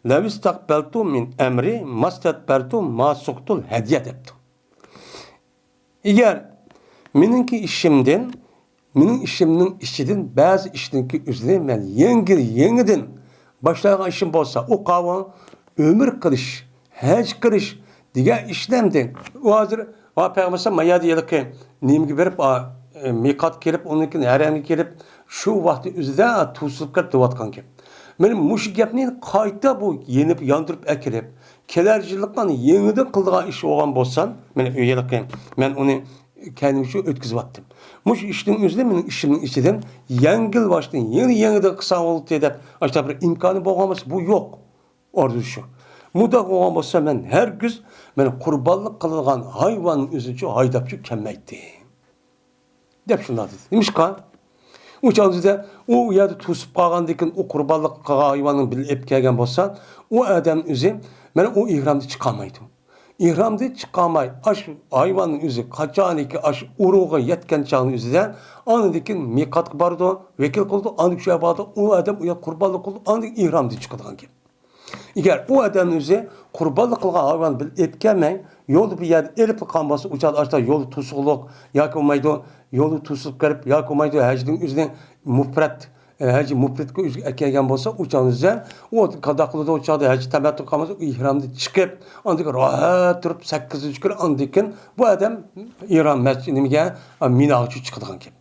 لەۋ ئىستەقبەلتۇ مىن ئەمرى ماستەدبەرتۇ ما سۇقتۇل ھەدىيە دەپتۇ. ئەگەر مېنىڭكى ئىشىمدىن، مېنىڭ ئىشىمنىڭ ئىچىدىن بەزى ئىشنىڭكى ئۆزىنى مەن يەڭگىل يېڭىدىن باشلايدىغان ئىشىم بولسا، ئۇ قاۋۇ ئۆمرە قىلىش، ھەج قىلىش دېگەن ئىشلەمدىن. ئۇ ھازىر، ۋا پەيغەمبەر ما يەردە ھېلىقى نېمىگە بېرىپ، ئا، ئە، مىقات كېلىپ، ئۇنىڭ كېيىن ھەرەمگە كېلىپ، شۇ ۋاقىتنىڭ ئۆزىدە، ئا، توسۇلۇپ كەت دەۋاتقان گەپ. مانا مۇشۇ گەپنى قايتا بۇ يېنىپ ياندۇرۇپ ئەكىرىپ، كېلەر يىللىققا يېڭىدىن قىلىدىغان ئىش بولغان بولسا، مانا ئۇ ھېلىقى مەن ئۇنى كەينىمگە شۇ ئۆتكۈزۈۋەتتىم. مۇشۇ ئىشنىڭ ئۆزىدە مېنىڭ ئىشىمنىڭ ئىچىدىن يەڭگىل باشتىن يېڭى، يېڭىدىن قىلساڭ بولدى دەپ، ئاشۇنداق بىر ئىمكانى بولغان بولسا، بۇ يوق. ئارزۇ شۇ. مۇنداق بولغان بولسا، مەن ھەرگىز مەن قۇربانلىق قىلىدىغان ھايۋاننىڭ ئۆزىنىچۇ ھايداپچۇ كەلمەيتتى. دەپ شۇنداق دېدى. نېمىشقا؟ ئۇ چاغدا ئۇ يەردە توسۇپ قالغاندىن كېيىن، ئۇ قۇربانلىق قىلغان ھايۋاننى بىللە ئېلىپ كەلگەن بولسا، ئۇ ئادەم ئۆزى، مانا ئۇ ئېھرامدىن چىقالمايدۇ. ئېھرامدىن چىقالماي، ئاشۇ ھايۋاننىڭ ئۆزى قاچانكى ئاشۇ ئورۇنغا يەتكەن چاغنىڭ ئۆزىدە، ئاندىن كېيىن مىقاتقا بارىدۇ، ۋەكىل قىلىدۇ، ئاندىن شۇ يەرگە بارىدۇ، ئۇ ئادەم ئۇ يەردە قۇربانلىق قىلىدۇ، ئاندىن ئېھرامدىن چىقىدىغان گەپ. ئەگەر ئۇ ئادەمنىڭ ئۆزى قۇربانلىق قىلغان ھايۋاننى بىللە ئېلىپ كەلمەي، يولدا بىر يەردە ئېلىپ قالغان بولسا، ئۇ چاغدا ئاشتا يولدا توسۇقلۇق ياكى بولمايدۇ، يولدا توسۇلۇپ قېلىپ ياكى بولمايدۇ، ھەجنىڭ ئۆزىنى مۇپرەت، ئە، ھەج مۇپرەتكە ئۆزى ئەكەلگەن بولسا، ئۇ چاغدا ئۆزى ئۇ قانداق قىلىدۇ، ئۇ چاغدا ھەج تەمەتتۇ قىلمىسا، ئېھرامدىن چىقىپ، ئاندىن كېيىن راھەت تۇرۇپ، سەككىزىنچى كۈنى ئاندىن كېيىن بۇ ئادەم ئېھرام مەس-، نېمىگە، مىناغا چىقىدىغان گەپ.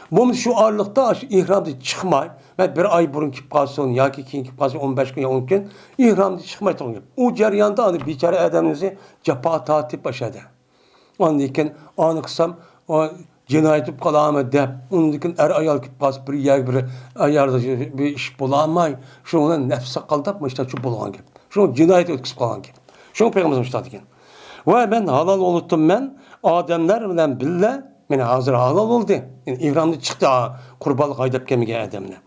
بولمىسا شۇ ئارىلىقتا ئاشۇ ئېھرامدىن چىقماي، مەن بىر ئاي بۇرۇن كېلىپ قالسۇن ياكى كېيىن كېلىپ قالسۇن، ئون بەش كۈن يا ئون كۈن ئېھرامدىن چىقماي تۇرغان گەپ. ئۇ جەرياندا ئانا بىچارە ئادەمنىڭ ئۆزى جاپا تارتىپ ئاشۇ يەردە. ئاندىن كېيىن ئانى قىلسام، ئۇ جىنايەت بولۇپ قالامۇ دەپ، ئۇندىن كېيىن ئەر-ئايال كېلىپ قالسا، بىر يەرگە بىر ئايالدا بىر ئىش بولالماي، شۇنىڭ بىلەن نەپسى قالداپ، مۇشۇنداق بولغان گەپ. شۇنىڭ جىنايەت ئۆتكۈزۈپ قالغان گەپ. شۇڭا پەيغەمبىرىمىز مۇشۇنداق دېگەن. ۋە مەن ھالال بولۇپتۇمەن ئادەملەر بىلەن بىللە، مانا ھازىر ھالال بولدى. يەنى ئېھرامدىن چىقتى، قۇربانلىق ھايداپ كەلمىگەن ئادەملەر.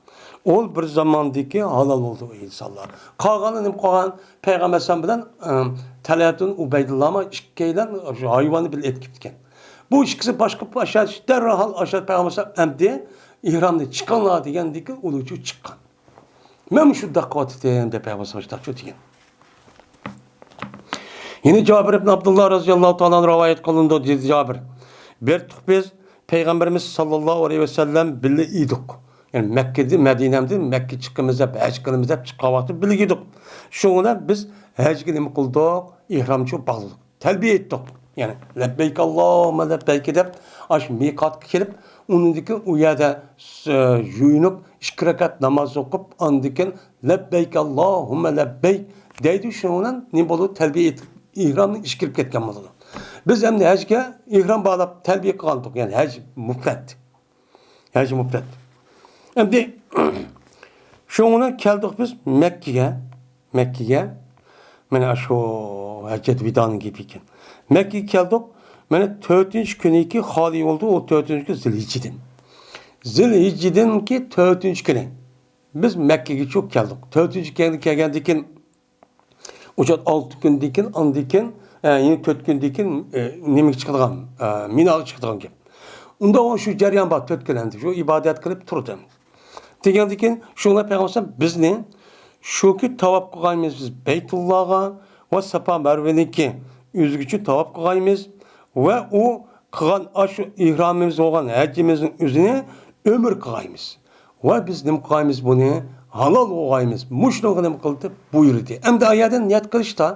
ئۇ بىر زاماندىكى ھالال بولدى ئۇ ئىنسانلار. قالغانلار نېمە قىلغان؟ پەيغەمبەر ئەلەيھىسسالام بىلەن، ئە، تەلھەتۇن ئۇبەيدۇللامۇ ئىككىيلەن شۇ ھايۋاننى بىللە ئېلىپ كېتىپتىكەن. بۇ ئىككىسى باشقا ئاشۇ دەرھال ئاشۇ پەيغەمبەر ئەلەيھىسسالام ئەمدى ئېھرامدىن چىقىڭلار دېگەندىكى ئۇلۇچۇ چىققان. مەن شۇنداق قىلىۋاتىتتىم دەپ پەيغەمبەر ئەلەيھىسسالام شۇنداق دېگەن. يەنە جابىر ئىبن ئابدۇللا رەزىياللاھۇ تائالا ئەنھۇ رىۋايەت قىلىنىدۇ، دېدى جابىر. بىر تۇق بىز پەيغەمبىرىمىز ساللاللاھۇ ئەلەيھى ۋەسەللەم بىللە ئىدۇق. يەنى مەككىدىن، مەدىنەمدىن مەككە چىقىمىز دەپ، ھەج قىلىمىز دەپ چىققان ۋاقتىدا بىللە ئىدۇق. شۇنىڭ بىلەن بىز ھەجگە نېمە قىلدۇق؟ ئېھرامچۇ باغلىدۇق. تەلبىيە ئېيتتۇق. يەنى لەببەيك ئاللاھۇممە لەببەيك دەپ، ئاشۇ مىقاتقا كېلىپ، ئۇنىڭدىن كېيىن ئۇ يەردە س-، يۇيۇنۇپ، ئىككى رەكەت ناماز ئوقۇپ، ئاندىن كېيىن لەببەيك ئاللاھۇممە لەببەيك دەيدۇ. شۇنىڭ بىلەن نېمە بولىدۇ؟ تەلبىيە ئېيتىپ، ئېھرامنى ئىچكىرىپ كەتكەن بولىدۇ. بىز ئەمدى ھەجگە ئېھرام باغلاپ تەلبىيە قىلغانتۇق، يەنى ھەج مۇپرەت. ھەج مۇپرەت. ئەمدى شۇنىڭ بىلەن كەلدۇق بىز مەككىگە. مەككىگە. مانا شۇ ھەججەت ۋىدانىڭ گېپى ئىكەن. مەككىگە كەلدۇق. مانا تۆتىنچى كۈنىكى خالىي بولدى، ئۇ تۆتىنچى كۈن زىلھىججىدىن. زىلھىججىدىنكى تۆتىنچى كۈنى بىز مەككىگە چۈشۈپ كەلدۇق. تۆتىنچى كۈنى كەلگەندىن كېيىن ئۇ چاغ ئالتە كۈندىن كېيىن، ئاندىن كېيىن، ئە، يەنە تۆت كۈندىن كېيىن، ئە، نېمىگە چىقىدىغان، ئە، مىناغا چىقىدىغان گەپ. ئۇنداق شۇ جەريان بار، تۆت كۈن ئەمدى شۇ ئىبادەت قىلىپ تۇردى. دېگەندىن كېيىن شۇڭا پەيغەمبەر بىزنى شۇكى تاۋاپ قىلغايمىز بىز بەيتۇللاغا ۋە ساپا مەرۋىنىڭكى ئۆزىگىچە تاۋاپ قىلغايمىز ۋە ئۇ قىلغان ئاشۇ ئېھرامىمىز بولغان ھەججىمىزنىڭ ئۆزىنى ئۆمۈر قىلغايمىز. ۋە بىز نېمە قىلغايمىز بۇنى؟ ھالال قىلغايمىز. مۇشۇنىڭغا نېمە قىلدى؟ بۇيرۇدى. ئەمدى ئايەدىن نىيەت قىلىشتا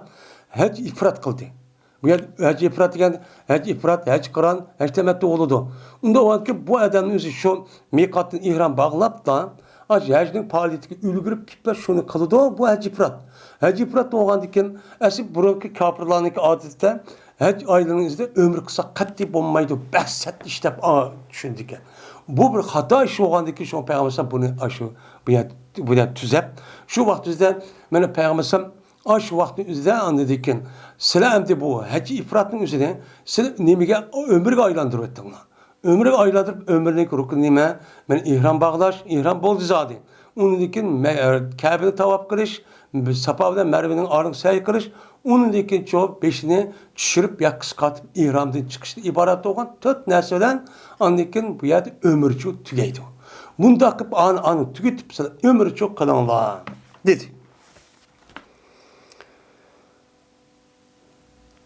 ھەج ئىپرات قىلدى. بۇ يەر ھەج ئىپرات دېگەن، ھەج ئىپرات، ھەج قىران، ھەج تەمەتتۇ بولىدۇ. ئۇنداق بولغاندىكىن بۇ ئادەمنىڭ ئۆزى شۇ مىقاتتىن ئېھرام باغلاپلا، ئاشۇ ھەجنىڭ پائالىيىتىگە ئۈلگۈرۈپ كېلىپلا شۇنى قىلىدۇ، بۇ ھەج ئىپرات. ھەج ئىپرات بولغاندىكىن، ئەسلى بۇرۇنقى كاپىرلارنىڭكى ئادىتىدە ھەج ئايلىرىنىڭ ئىچىدە ئۆمرە قىلساق قەتئىي بولمايدۇ، بەھسەت ئىش دەپ، ئا، چۈشىنىدىكەن. بۇ بىر خاتا ئىش بولغاندىكىن، شۇڭا پەيغەمبەر ئەلەيھىسسالام بۇنى ئاشۇ، بۇ يەر، بۇ يەر تۈزەپ، شۇ ۋاقىت ئۆزىدە، مانا پەيغەمبەر ئەلەيھىسسالام ئاشۇ ۋاقىتنىڭ ئۆزىدە ئاندىن كېيىن، سىلەر ئەمدى بۇ ھەج ئىپراتنىڭ ئۆزىنى سىلەر نېمىگە، ئۆمرىگە ئايلاندۇرۇۋەتتىڭلار. ئۆمرىگە ئايلاندۇرۇپ، ئۆمرىنىڭ رۇكنى نېمە؟ مانا ئېھرام باغلاش، ئېھرام بولدى زادى. ئۇنىڭدىن كېيىن مە-، كەبىنى تاۋاپ قىلىش، ساپا بىلەن مەرۋىنىڭ ئارىلىقىدا سەي قىلىش، ئۇنىڭدىن كېيىن چۇ بېشىنى چۈشۈرۈپ، ياكىسى قاتىپ، ئېھرامدىن چىقىشتىن ئىبارەت بولغان تۆت نەرسە بىلەن ئاندىن كېيىن بۇ يەردە ئۆمرىچۇ تۈگەيدۇ. بۇنداق قىلىپ، ئانى، ئانى تۈگىتىپ، سىلەر ئۆمرىچۇ قىلىڭلار، دېدى.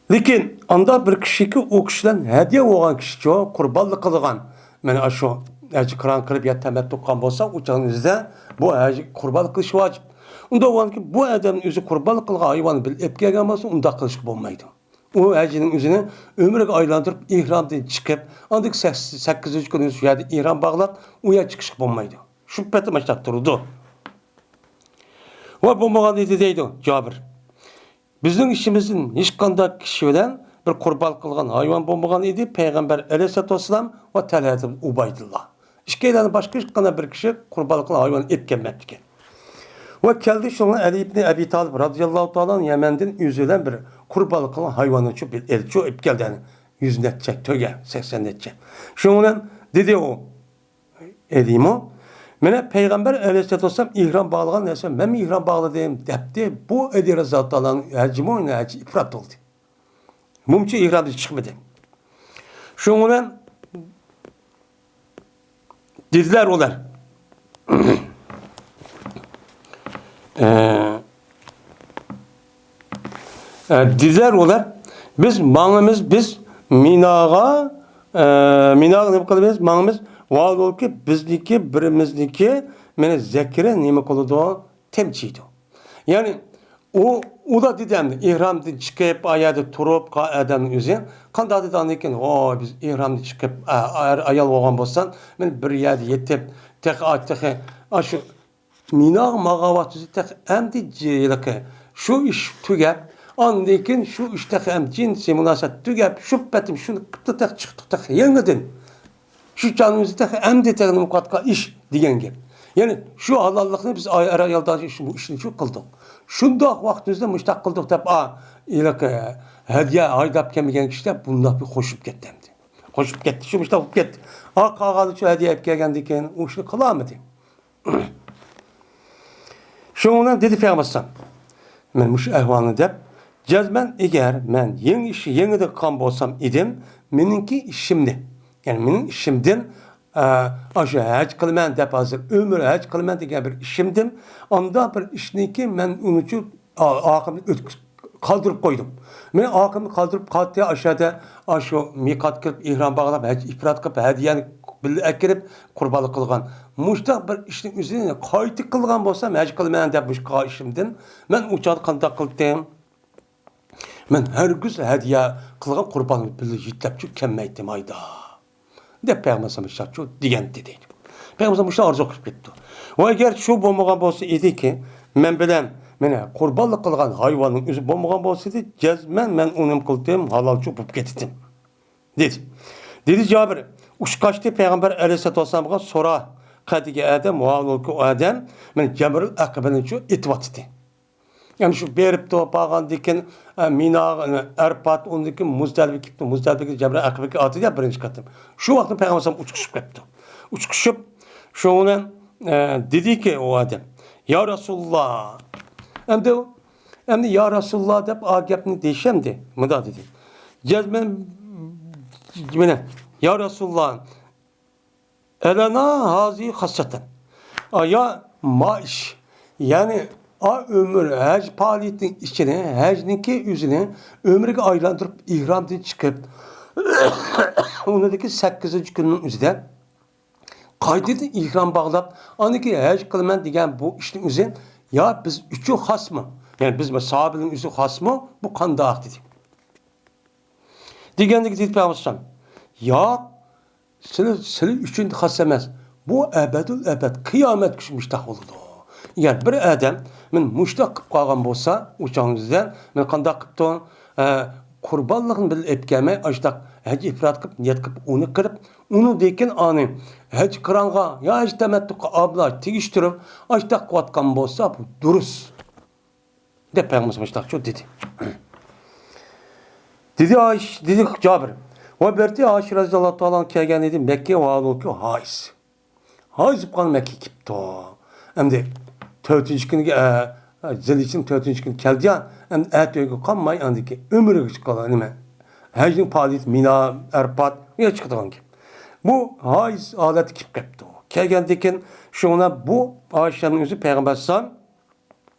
لېكىن ئاندا بىر كىشىكى، ئۇ كىشىدىن ھەدىيە بولغان كىشىچۇ قۇربانلىق قىلغان، مانا ئاشۇ ھەج قىران قىلىپ يا تەمەتتۇ قىلغان بولسا، ئۇ چاغنىڭ ئۆزىدە بۇ ھەج قۇربانلىق قىلىش ۋاجىپ. ئۇنداق بولغاندىكىن بۇ ئادەمنىڭ ئۆزى قۇربانلىق قىلغان ھايۋاننى بىللە ئېلىپ كەلگەن بولسا، ئۇنداق قىلىشقا بولمايدۇ. ئۇ ھەجنىڭ ئۆزىنى ئۆمرىگە ئايلاندۇرۇپ، ئېھرامدىن چىقىپ، ئاندىن سەك-، سەككىزىنچى كۈنى شۇ يەردە ئېھرام باغلاپ، ئۇ يەر چىقىشقا بولمايدۇ. شۇ پېتى ماشۇنداق تۇرىدۇ. ۋە بولمىغان ئىدى دەيدۇ جابىر. بىزنىڭ ئىچىمىزدىن ھېچقانداق كىشى بىلەن بىر قۇربان قىلغان ھايۋان بولمىغان ئىدى، پەيغەمبەر ئەلەيھىسسالاتۇ ۋەسسالام ۋە تەلھەتىن ئۇبەيدۇللا. ئىككىيلەندىن باشقا ھېچقانداق بىر كىشى قۇربان قىلغان ھايۋان ئېلىپ كەلمەپتىكەن. ۋە كەلدى، شۇڭا ئەلى ئىبنى ئەبى تالىپ رازىياللاھۇ تائالا ئانھۇ يەمەندىن ئۆزى بىلەن بىر قۇربان قىلغان ھايۋاننى چۇ بىر ئېلىپ چۇ ئېلىپ كەلدى، يەنى يۈز نەچچە تۆگە، سەكسەن نەچچە. شۇنىڭ بىلەن دېدى ئۇ، ئەلىمۇ، مانا پەيغەمبەر ئەلەيھىسسالاتۇ ۋەسسالام ئېھرام باغلىغان نەرسە، مەنمۇ ئېھرام باغلىدىم، دەپتى. بۇ ئەلى رازىياللاھۇ تائالا ئەنھۇ ھەجىمۇ، ھەج ئىپرات بولدى. مۇمچە ئېھرامدىن چىقمىدى. شۇنىڭ بىلەن دېدىلەر ئۇلار. ئە، ئە، دېدىلەر ئۇلار، بىز ماڭىمىز، بىز مىناغا، ئە، مىناغا نېمە قىلىمىز؟ ماڭىمىز، ۋاھالەنكى، بىزنىڭكى، بىرىمىزنىڭكى، مانا زەكىرى نېمە قىلىدۇ؟ تېمچىيدۇ. يەنى ئۇ، ئۇلار دېدى ئەمدى، ئېھرامدىن چىقىپ، ئا يەردە تۇرۇپ، قا-، ئادەمنىڭ ئۆزى قانداق دېدى ئاندىن كېيىن؟ ۋاي، بىز ئېھرامدىن چىقىپ، ئا-، ئەر-ئايال بولغان بولسام، مەن بىر يەردە يېتىپ، تېخى، تېخى ئاشۇ مىناغا ماڭغان ۋاقتىمىزدا تېخى ئەمدى جىلىقى شۇ ئىش تۈگەپ، ئاندىن كېيىن شۇ ئىش تېخى ئەمدى جىنسىي مۇناسىۋەت تۈگەپ، شۇ پېتىم شۇنى قىپتۇ، تېخى چىقتۇق تېخى يېڭىدىن. شۇ چاغنىڭ ئۆزىدە تېخى ئەمدى تېخى نېمە قىلىۋاتقان ئىش دېگەن گەپ. يەنى شۇ ھالاللىقنى بىز ئاي-، ئەر-ئايالدا شۇ، بۇ ئىشنى شۇ قىلدۇق. شۇنداق ۋاقتىمىزدا مۇشۇنداق قىلدۇق دەپ، ئا، ھېلىقى ھەدىيە ھايداپ كەلمىگەن كىشىلەر بۇنداق بىر خوشۇپ كەتتى ئەمدى. خوشۇپ كەتتى، شۇ مۇشۇنداق بولۇپ كەتتى. ئا، قالغانى شۇ ھەدىيە ئېلىپ كەلگەندىن كېيىن ئۇ ئىشنى قىلالمىدى. شۇنىڭ بىلەن دېدى پەيغەمبەر ئەلەيھىسسالام، مەن مۇشۇ ئەھۋالنى دەپ، جەزمەن ئەگەر مەن يېڭى ئىشنى يېڭىدىن قىلغان بولسام ئىدىم، مېنىڭكى ئىشىمنى، يەنى مېنىڭ ئىشىمدىن، ئە، ئاشۇ ھەج قىلىمەن دەپ ھازىر ئۆمرە ھەج قىلىمەن دېگەن بىر ئىشىمدىن، ئانداق بىر ئىشنىكى مەن ئۇنىڭ ئۈچۈن ئا-، ئاخىرىنى ئۆتكۈز-، قالدۇرۇپ قويدۇم. مېنىڭ ئاخىرىمنى قالدۇرۇپ قالدى، ئاشۇ يەردە، ئاشۇ مىقات كىرىپ، ئېھرام باغلاپ، ھەج ئىپرات قىلىپ، ھەدىيەنى بىللە ئەكىرىپ، قۇربانلىق قىلغان. مۇشۇنداق بىر ئىشنىڭ ئۆزىنى قايتا قىلغان بولسام، ھەج قىلىمەن دەپ مۇشۇ قىلغان ئىشىمدىن مەن ئۇ چاغدا قانداق قىلدىم؟ مەن ھەرگىز ھەدىيە قىلغان قۇرباننى بىللە يېتىلەپچۇ كەلمەيتتىم ئايدا. دەپ پەيغەمبەر ئەلەيھىسسالام شۇ دېگەنتى دەيدۇ. پەيغەمبەر ئەلەيھىسسالام مۇشۇ ئارزۇ قىلىپ كېتىپتۇ. ۋە ئەگەر شۇ بولمىغان بولسا ئىدىكى، مەن بىلەن مانا قۇربانلىق قىلغان ھايۋاننىڭ ئۆزى بولمىغان بولسا ئىدى، جەزمەن مەن ئۇنى نېمە قىلدىم، ھالالچۇ بولۇپ كېتىتتىم، دېدى. دېدى جابىر، ئۇچقاچتى پەيغەمبەر ئەلەيھىسسالاتۇ ۋەسسالامغا سورا قەدىگە ئادەم، ۋاھالەنكى ئۇ ئادەم مانا جەمرۇل ئەقەبىنىچۇ ئېتىۋاتىتتى. يەنى شۇ بېرىپتۇ، بارغاندىن كېيىن، ئە، مىنا، ئەرپات، ئۇندىن كېيىن مۇزدەلىپە كېلىپتۇ. مۇزدەلىپىگە جەمرە ئەقىبىگە ئاتىدۇ يا بىرىنچى قېتىم. شۇ ۋاقىتتا پەيغەمبەر ئەلەيھىسسالام ئۇچقۇچۇپ كەپتۇ. ئۇچقۇچۇپ، شۇنىڭ بىلەن، ئە، دېدىكى ئۇ ئادەم، يا رەسۇلاللا. ئەمدى، ئەمدى يا رەسۇلاللا دەپ ئا گەپنى دېيىشەمدى. مۇنداق دېدى. جەزمەن، مانا، يا رەسۇلاللا، ئەلەنا ھازى خاسسەتەن. ئايا ما ئىش. يەنى ئا ئۆمۈر ھەج پائالىيىتىنىڭ ئىچىنى، ھەجنىڭكى ئۆزىنى ئۆمرىگە ئايلاندۇرۇپ، ئېھرامدىن چىقىپ، ئۇنىڭدىكى سەككىزىنچى كۈننىڭ ئۆزىدە قايتىدىن ئېھرام باغلاپ، ئاندىن كېيىن ھەج قىلىمەن دېگەن بۇ ئىشنىڭ ئۆزى يا بىز ئۈچۈن خاسمۇ؟ يەنى بىز ساھابىلەرنىڭ ئۆزى خاسمۇ؟ بۇ قانداق دېدى. دېگەندىكى دېدى پەيغەمبەر ئەلەيھىسسالام، ياق، سىلى، سىلى ئۈچۈن خاس ئەمەس. بۇ ئەبەدۇل ئەبەد، قىيامەتكىچە مۇشتاق بولىدۇ. يەنى بىر ئادەم، مەن مۇشتاق قىلىپ قالغان بولسا، ئۇ چاغنىڭ ئۆزىدە مەن قانداق قىپتۇ؟ ئە، قۇربانلىقنى بىللە ئېلىپ كەلمەي، ئاشتاق ھەج ئىپرات قىلىپ، نىيەت قىلىپ، ئۇنى قىلىپ، ئۇنىڭدىن كېيىن ئانى ھەج قىرانغا يا ھەج تەمەتتۇققا ئابلا تېگىشتۈرۈپ، ئاشتاق قىلىۋاتقان بولسا، بۇ دۇرۇس. دەپ پەيغەمبىرىمىز مۇشتاقچۇ دېدى. دېدى ئايش، دېدى جابىر. ۋە بىرتى ئايش رەزىياللاھۇ تائالا ئەنھۇ كەلگەن ئىدى مەككە ۋە ھالۇكى ھايس. ھايس بولۇپ قالغان مەككە كېپتۇ. ئەمدى تۆتىنچى كۈنگە، ئە، ئە، زىلھىججىنىڭ تۆتىنچى كۈنى كەلدى يا، ئەمدى ئەتە ئۆيگە قالماي، ئاندىن كېيىن ئۆمرىگە چىقىدۇ، نېمە؟ ھەجنىڭ پائالىيىتى مىنا، ئەرپات، يا چىقىدىغان گەپ. بۇ ھايس ھالەتتە كېلىپ قېپتۇ. كەلگەندىن كېيىن شۇڭا بۇ ئايشەمنىڭ ئۆزى پەيغەمبەر ئەلەيھىسسالام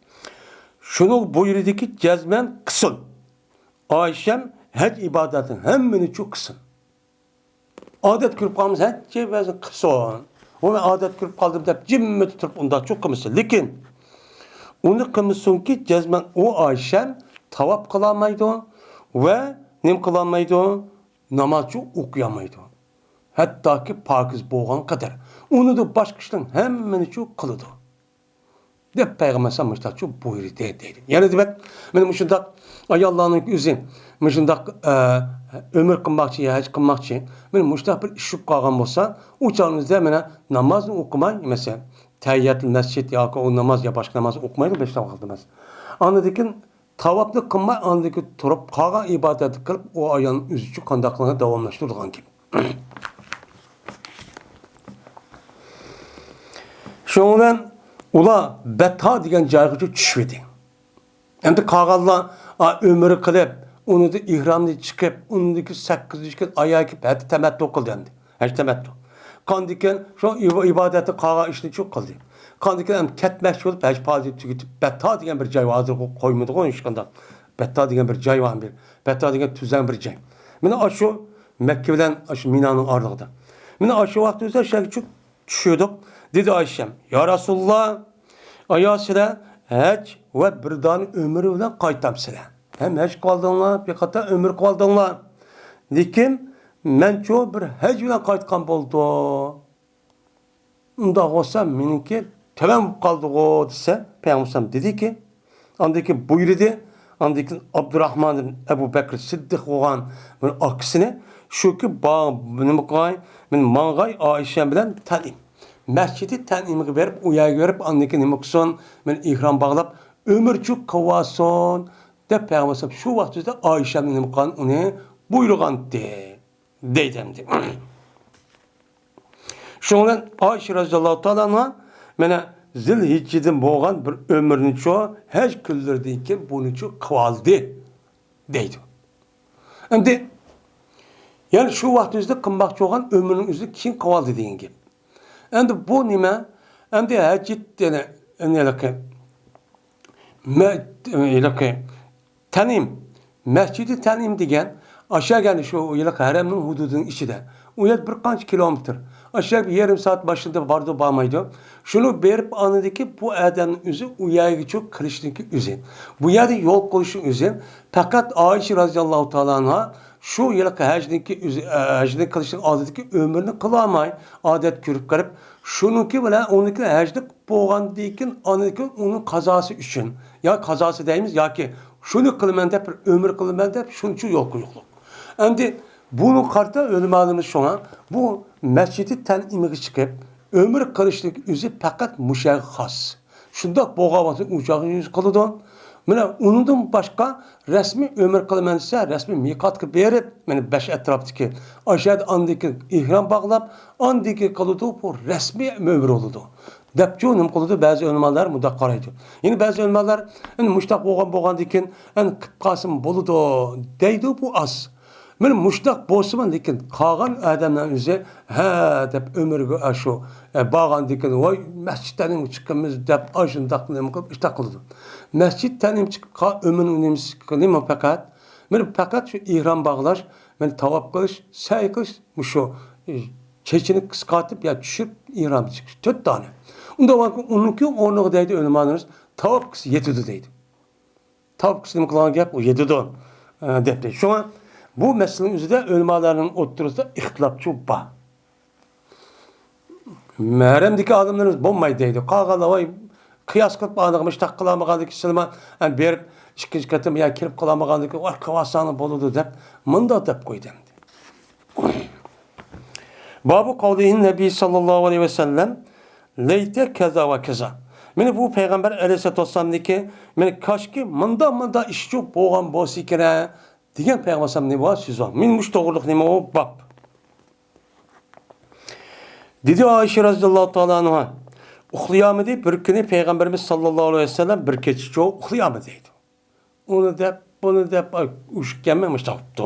شۇنىڭ بۇيرۇقىدىكى جەزمەن قىلسۇن. ئايشەم ھەج ئىبادەتنىڭ ھەممىنى چۇ قىلسۇن. ئادەت كۆرۈپ قالمىسا، ھەججى بەزى قىلسۇن. ئۇ مەن ئادەت كۆرۈپ قالدىم دەپ جىممىدە تۇرۇپ ئۇنداق چۇ قىلمىسۇن. لېكىن ئۇنى قىلمىسۇنكى، جەزمەن ئۇ ئايشەم تاۋاپ قىلالمايدۇ ۋە نېمە قىلالمايدۇ؟ نامازچۇ ئوقۇيالمايدۇ. ھەتتاكى پاكىز بولغان قەدەر. ئۇنىڭدىن باشقا ئىشلارنىڭ ھەممىنى چۇ قىلىدۇ. دەپ پەيغەمبەر ئەلەيھىسسالام مۇشۇنداق چۇ بۇيرۇدى دەيدۇ. يەنە دېمەك، مانا مۇشۇنداق ئاياللارنىڭ ئۆزى مۇشۇنداق، ئە، ئۆمرە قىلماقچى، ھەج قىلماقچى، مانا مۇشۇنداق بىر ئىش بولۇپ قالغان بولسا، ئۇ چاغىمىزدا مانا نامازنى ئوقۇماي، مەسىلەن، تەھىياتۇل مەسجىد ياكى ئۇ ناماز يا باشقا ناماز ئوقۇمايدۇ، بەش ۋاقىت ناماز. ئاندىن كېيىن تاۋاپنى قىلماي، ئاندىن كېيىن تۇرۇپ قالغان ئىبادەتنى قىلىپ، ئۇ ئايالنىڭ ئۆزىچۇ قانداق قىلغان داۋاملاشتۇرىدىغان گەپ. شۇنىڭ بىلەن ئۇلار بەتھا دېگەن جايغىچۇ چۈشۈۋىدى. ئەمدى قالغانلار، ئا، ئۆمرە قىلىپ، ئۇنىڭدىن ئېھرامنى چىقىپ، ئۇنىڭدىن كېيىن سەككىزىنچى كۈن ئاياغ كىيىپ، ھەج تەمەتتۇ قىلدى ئەمدى. ھەج تەمەتتۇ. قاندىكەن شۇ ئىبا-، ئىبادەتنى قالغان ئىشنى چۇ قىلدى. قاندىكەن ئەمدى كەتمەكچى بولۇپ، ھەج پائالىيىتى تۈگىتىپ، بەتھا دېگەن بىر جاي بار، ھازىر قويمىدىغۇ ھېچقانداق. بەتھا دېگەن بىر جاي بار بىر. بەتھا دېگەن تۈزەڭ بىر جاي. مانا ئاشۇ مەككە بىلەن ئاشۇ مىنانىڭ ئارىلىقىدا. مانا ئاشۇ ۋاقىت ئۆزى شەرگە چۈ-، چۈشۈردۇق. دېدى ئايشەم، يا رەسۇلاللا، ئايا سىلەر ھەج ۋە بىر دانە ئۆمرە بىلەن قايتامسىلەر؟ ھەم ھەج قىلىۋالدىڭلار، بىر قاتار ئۆمرە قىلىۋالدىڭلار. لېكىن مەنچۇ بىر ھەج بىلەن قايتقان بولدۇم. ئۇنداق بولسا مېنىڭكى تۆۋەن بولۇپ قالدىغۇ دېسە، پەيغەمبەر ئەلەيھىسسالام دېدىكى، ئاندىن كېيىن بۇيرۇدى، ئاندىن كېيىن ئابدۇراخمان ئىبن ئەبۇ بەكرى سىددىق بولغان بىر ئاكىسىنى، شۇكى با-، نېمە قىلغاي، مەن ماڭغاي ئائىشە بىلەن تەنئىم. مەسچىدى تەنئىمگە بېرىپ، ئۇ يەرگە بېرىپ، ئاندىن كېيىن نېمە قىلسۇن، مەن ئېھرام باغلاپ، ئۆمرىچۇ قىلىۋالسۇن، دەپ پەيغەمبەر ئەلەيھىسسالام شۇ ۋاقىت ئۆزىدە ئائىشەنى نېمە قىلغان، ئۇنى بۇيرۇغانتى. دەيدۇ ئەمدى. شۇنىڭ بىلەن ئائىشە رەزىياللاھۇ تائالا ئەنھا مانا زىلھىججىدىن بولغان بىر ئۆمرىنىچۇ ھەج كۈنلىرىدىن كېيىن بۇنىچۇ قىلىۋالدى دەيدۇ. ئەمدى يەنى شۇ ۋاقىت ئۆزىدە قىلماقچى بولغان ئۆمرىنىڭ ئۆزىنى كېيىن قىلىۋالدى دېگەن گەپ. ئەمدى بۇ نېمە؟ ئەمدى ھەج، يەنى، يەنى ھېلىقى مە-، ھېلىقى تەنئىم، مەسچىدى تەنئىم دېگەن ئاشۇ يەرگە، شۇ ھېلىقى ھەرەمنىڭ ھۇدۇدىنىڭ ئىچىدە. ئۇ يەر بىر قانچە كىلومېتىر. ئاشۇ يەرگە بىر يېرىم سائەت ماشىنىدا بارىدۇ، بارمايدۇ. شۇنى بېرىپ، ئاندىكى بۇ ئادەمنىڭ ئۆزى ئۇ يەرگىچۇ كىرىشنىڭكى ئۆزى. بۇ يەردە يول قويۇشنىڭ ئۆزى. پەقەت ئائىشە رەزىياللاھۇ تائالا ئەنھا شۇ ھېلىقى ھەجنىڭكى ئۆزى، ھەجنى قىلىشنىڭ ئالدىدىكى ئۆمرىنى قىلالماي، ئادەت كۆرۈپ قېلىپ، شۇنىڭكى بىلەن ئۇنىڭكى ھەجنى بولغاندىن كېيىن، ئاندىن كېيىن ئۇنىڭ قازاسى ئۈچۈن، يا قازاسى دەيمىز ياكى شۇنى قىلىمەن دەپ، بىر ئۆمرە قىلىمەن دەپ، شۇنچە يول قويۇقلۇق. ئەمدى بۇنىڭغا قارىتا ئۆلىمالىرىمىز شۇڭا بۇ مەسچىدى تەنئىمگە چىقىپ، ئۆمرە قىلىشنىڭ ئۆزى پەقەت مۇشۇ يەرگە خاس. شۇنداق بولغان ۋاقىتتا ئۇ چاغ يۈز قىلىدۇ. مانا ئۇنىڭدىن باشقا رەسمىي ئۆمرە قىلىمەن دېسە، رەسمىي مىقاتقا بېرىپ، مانا بەش ئەتراپتىكى ئاشۇ يەردە ئاندىن كېيىن ئېھرام باغلاپ، ئاندىن كېيىن قىلىدۇ، بۇ رەسمىي ئۆمرە بولىدۇ. دەپچۇ نېمە قىلىدۇ؟ بەزى ئۆلىمالار مۇنداق قارايدۇ. يەنە بەزى ئۆلىمالار، ئەنە مۇشتاق بولغان، بولغاندىن كېيىن، ئەنە قىلىپ قالسىمۇ بولىدۇ، دەيدۇ، بۇ ئاز. مانا مۇشتاق بولسىمۇ، لېكىن قالغان ئادەملەر ئۆزى، ھە، دەپ ئۆمرىگە ئاشۇ، ئە، بارغاندىن كېيىن، ۋاي، مەسچىتتە نېمە چىقىمىز دەپ، ئاشۇنداق نېمە قىلىپ، ئىشتاق قىلىدۇ. مەسچىتتە نېمە چىقىپ قال-، ئۆمرىنىڭ نېمىسى نېمە پەقەت؟ مانا پەقەت شۇ ئېھرام باغلاش، مانا تاۋاپ قىلىش، سەي قىلىش، مۇشۇ، ئى، چېچىنى قىسقارتىپ يا چۈشۈرۈپ، ئىرادە چىقىش، تۆت دانە. ئۇنداق بولغانكى ئۇنىڭكى ئورنىغا دەيدۇ ئۆلىمالىرىمىز، تاۋاپقىسى يېتىدۇ دەيدۇ. تاۋاپقىسى نېمە قىلغان گەپ؟ ئۇ يېتىدۇ، ئە، دەپتۇ. شۇڭا بۇ مەسىلىنىڭ ئۆزىدە ئۆلىمالارنىڭ ئوتتۇرىسىدا ئىختىلاپچۇ بار. ھەرەمدىكى ئالىملىرىمىز بولمايدۇ دەيدۇ. قالغانلار، ۋاي، قىياس قىلىپ ئانىغا مۇشتاق قىلالمىغاندىكى سىلىما، ئە، بېرىپ ئىككىنچى قېتىم يا كىرىپ قىلالمىغاندىكى، ۋاي، قىلىۋالساڭلار بولىدۇ دەپ، مۇنداق دەپ قويدى ئەمدى. بابۇ قەۋلىھىن نەبىي ساللاللاھۇ ئەلەيھى ۋەسەللەم، لەيتە كەزا ۋە كەزا. مانا بۇ پەيغەمبەر ئەلەيھىسسالاتۇ ۋەسسالامنىڭكى، مانا كاشكى مۇنداق، مۇنداق ئىشچۇ بولغان بولسا كېرەك دېگەن پەيغەمبەر ئەلەيھىسسالامنى بۇ سۆزى بار. مانا مۇشۇ توغرىلىق نېمە ئۇ باب. دېدى ئائىشە رەزىياللاھۇ تائالا ئەنھا، ئۇخلىيالمىدى، بىر كۈنى پەيغەمبىرىمىز ساللاللاھۇ ئەلەيھى ۋەسەللەم بىر كېچىچۇ ئۇخلىيالمىدى دەيدۇ. ئۇنى دەپ، بۇنى دەپ، ئاي، ئۇيقۇسى كەلمەي مۇشتاق قىپتۇ.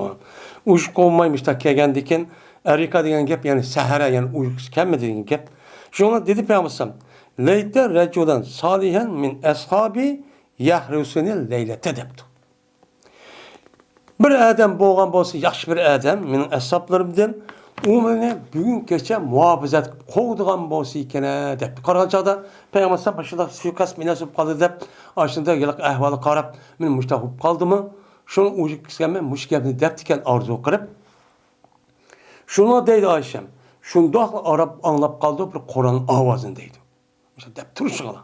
ئۇيقۇسى قوماي مۇشتاق كەلگەندىكىن، ئەرىكا دېگەن گەپ، يەنى سەھەرە، يەنى ئۇيقۇسى كەلمىدى دېگەن گەپ. شۇڭا دېدى پەيغەمبەر ئەلەيھىسسالام، لەيتە رەجۇلەن سالىھەن مىن ئەسھابى يەھرۇسۇنى لەيلەتە دەپتۇ. بىر ئادەم بولغان بولسا، ياخشى بىر ئادەم، مېنىڭ ئەسھابلىرىمدىن، ئۇ مېنى بۈگۈن كېچە مۇھاپىزەت قىلىپ قوغدىغان بولسا ئېكەن، دەپتۇ. قارىغان چاغدا پەيغەمبەر ئەلەيھىسسالام مۇشۇنداق سۇيىقەست مەنسۇپ قىلدى دەپ، ئاشۇنداق ھېلىقى ئەھۋالغا قاراپ، مېنى مۇشۇنداق بولۇپ قالدىمۇ؟ شۇنىڭ ئۇيقۇسى كەلمەي مۇشۇ گەپنى دەپتىكەن ئارزۇ قىلىپ. شۇنىڭغا دەيدۇ ئائىشەم، شۇنداقلا ئاراب ئاڭلاپ قالدۇق بىر قورالنىڭ ئاۋازىنى دەيدۇ. مۇشۇ دەپ تۇرۇشىغىلا.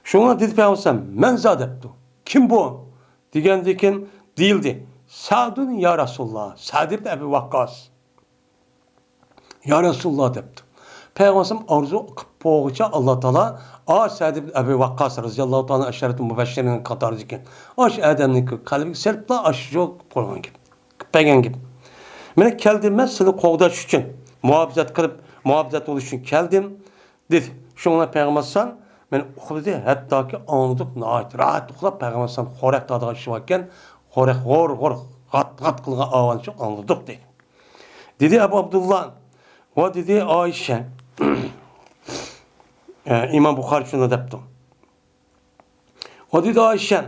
شۇڭا دېدى پەيغەمبەر ئەلەيھىسسالام، مەن زا دەپتۇ. كىم بۇ؟ دېگەندىكىن دېيىلدى، سەئدۇن يا رەسۇلاللا، سەئد ئىبن ئەبى ۋەققاس. يا رەسۇلاللا دەپتۇ. پەيغەمبەر ئەلەيھىسسالام ئارزۇ قىلىپ بولغۇچە ئاللا تائالا، ئا سەئد ئىبن ئەبى ۋەققاس رەزىياللاھۇ تائالا ئەشەرەتۇل مۇبەششىرىنىڭ قاتارىدىكەن. ئاشۇ ئادەمنىڭ قەلبىگە سېلىپلا ئاشۇ قويغان گەپ. بەرگەن گەپ. مانا كەلدىم مەن سېنى قوغداش ئۈچۈن، مۇھاپىزەت قىلىپ، مۇھاپىزەت بولۇش ئۈچۈن كەلدىم، دېدى. شۇڭا پەيغەمبەر ئەلەيھىسسالام مېنى ئۇخلىدى، ھەتتاكى ئاڭلىدۇق، ناھايىتى راھەت ئۇخلاپ، پەيغەمبەر ئەلەيھىسسالام خورەك دەيدىغان ئىش باركەن، خورەك غور-غور، غات-غات قىلغان ئاۋازنى ئاڭلىدۇق، دېدى. دېدى ئەبۇ ئابدۇللا، ۋە دېدى ئائىشە، ئە، ئىمام بۇخارى شۇنداق دەپتۇ. ۋە دېدى ئائىشە،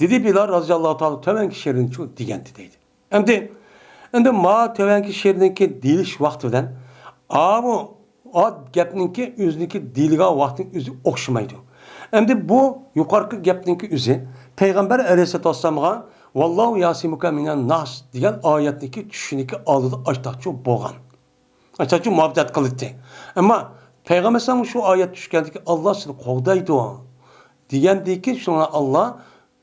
دېدى بىلال رەزىياللاھۇ تائالا تۆۋەنكى شېئىرنىچۇ دېگەنتى دەيدۇ. ئەمدى، ئەمدى ما تۆۋەنكى شېئىرنىڭكى دېيىلىش ۋاقتى بىلەن ئاۋۇ ئات گەپنىڭكى ئۆزىنىڭكى دېيىلگەن ۋاقتىنىڭ ئۆزى ئوخشىمايدۇ. ئەمدى بۇ يۇقىرىقى گەپنىڭكى ئۆزى پەيغەمبەر ئەلەيھىسسالاتۇ ۋەسسالامغا ۋاللاھۇ يەسىمۇكە مىنەن ناس دېگەن ئايەتنىڭكى چۈشۈشىنىڭكى ئالدىدا ئاشتاقچۇ بولغان. ئاشتاقچۇ مۇھاپىزەت قىلىتتى. ئەمما پەيغەمبەر ئەلەيھىسسالامغا شۇ ئايەت چۈشكەندىكى ئاللا سېنى قوغدايدۇ دېگەندىكىن شۇڭا ئاللا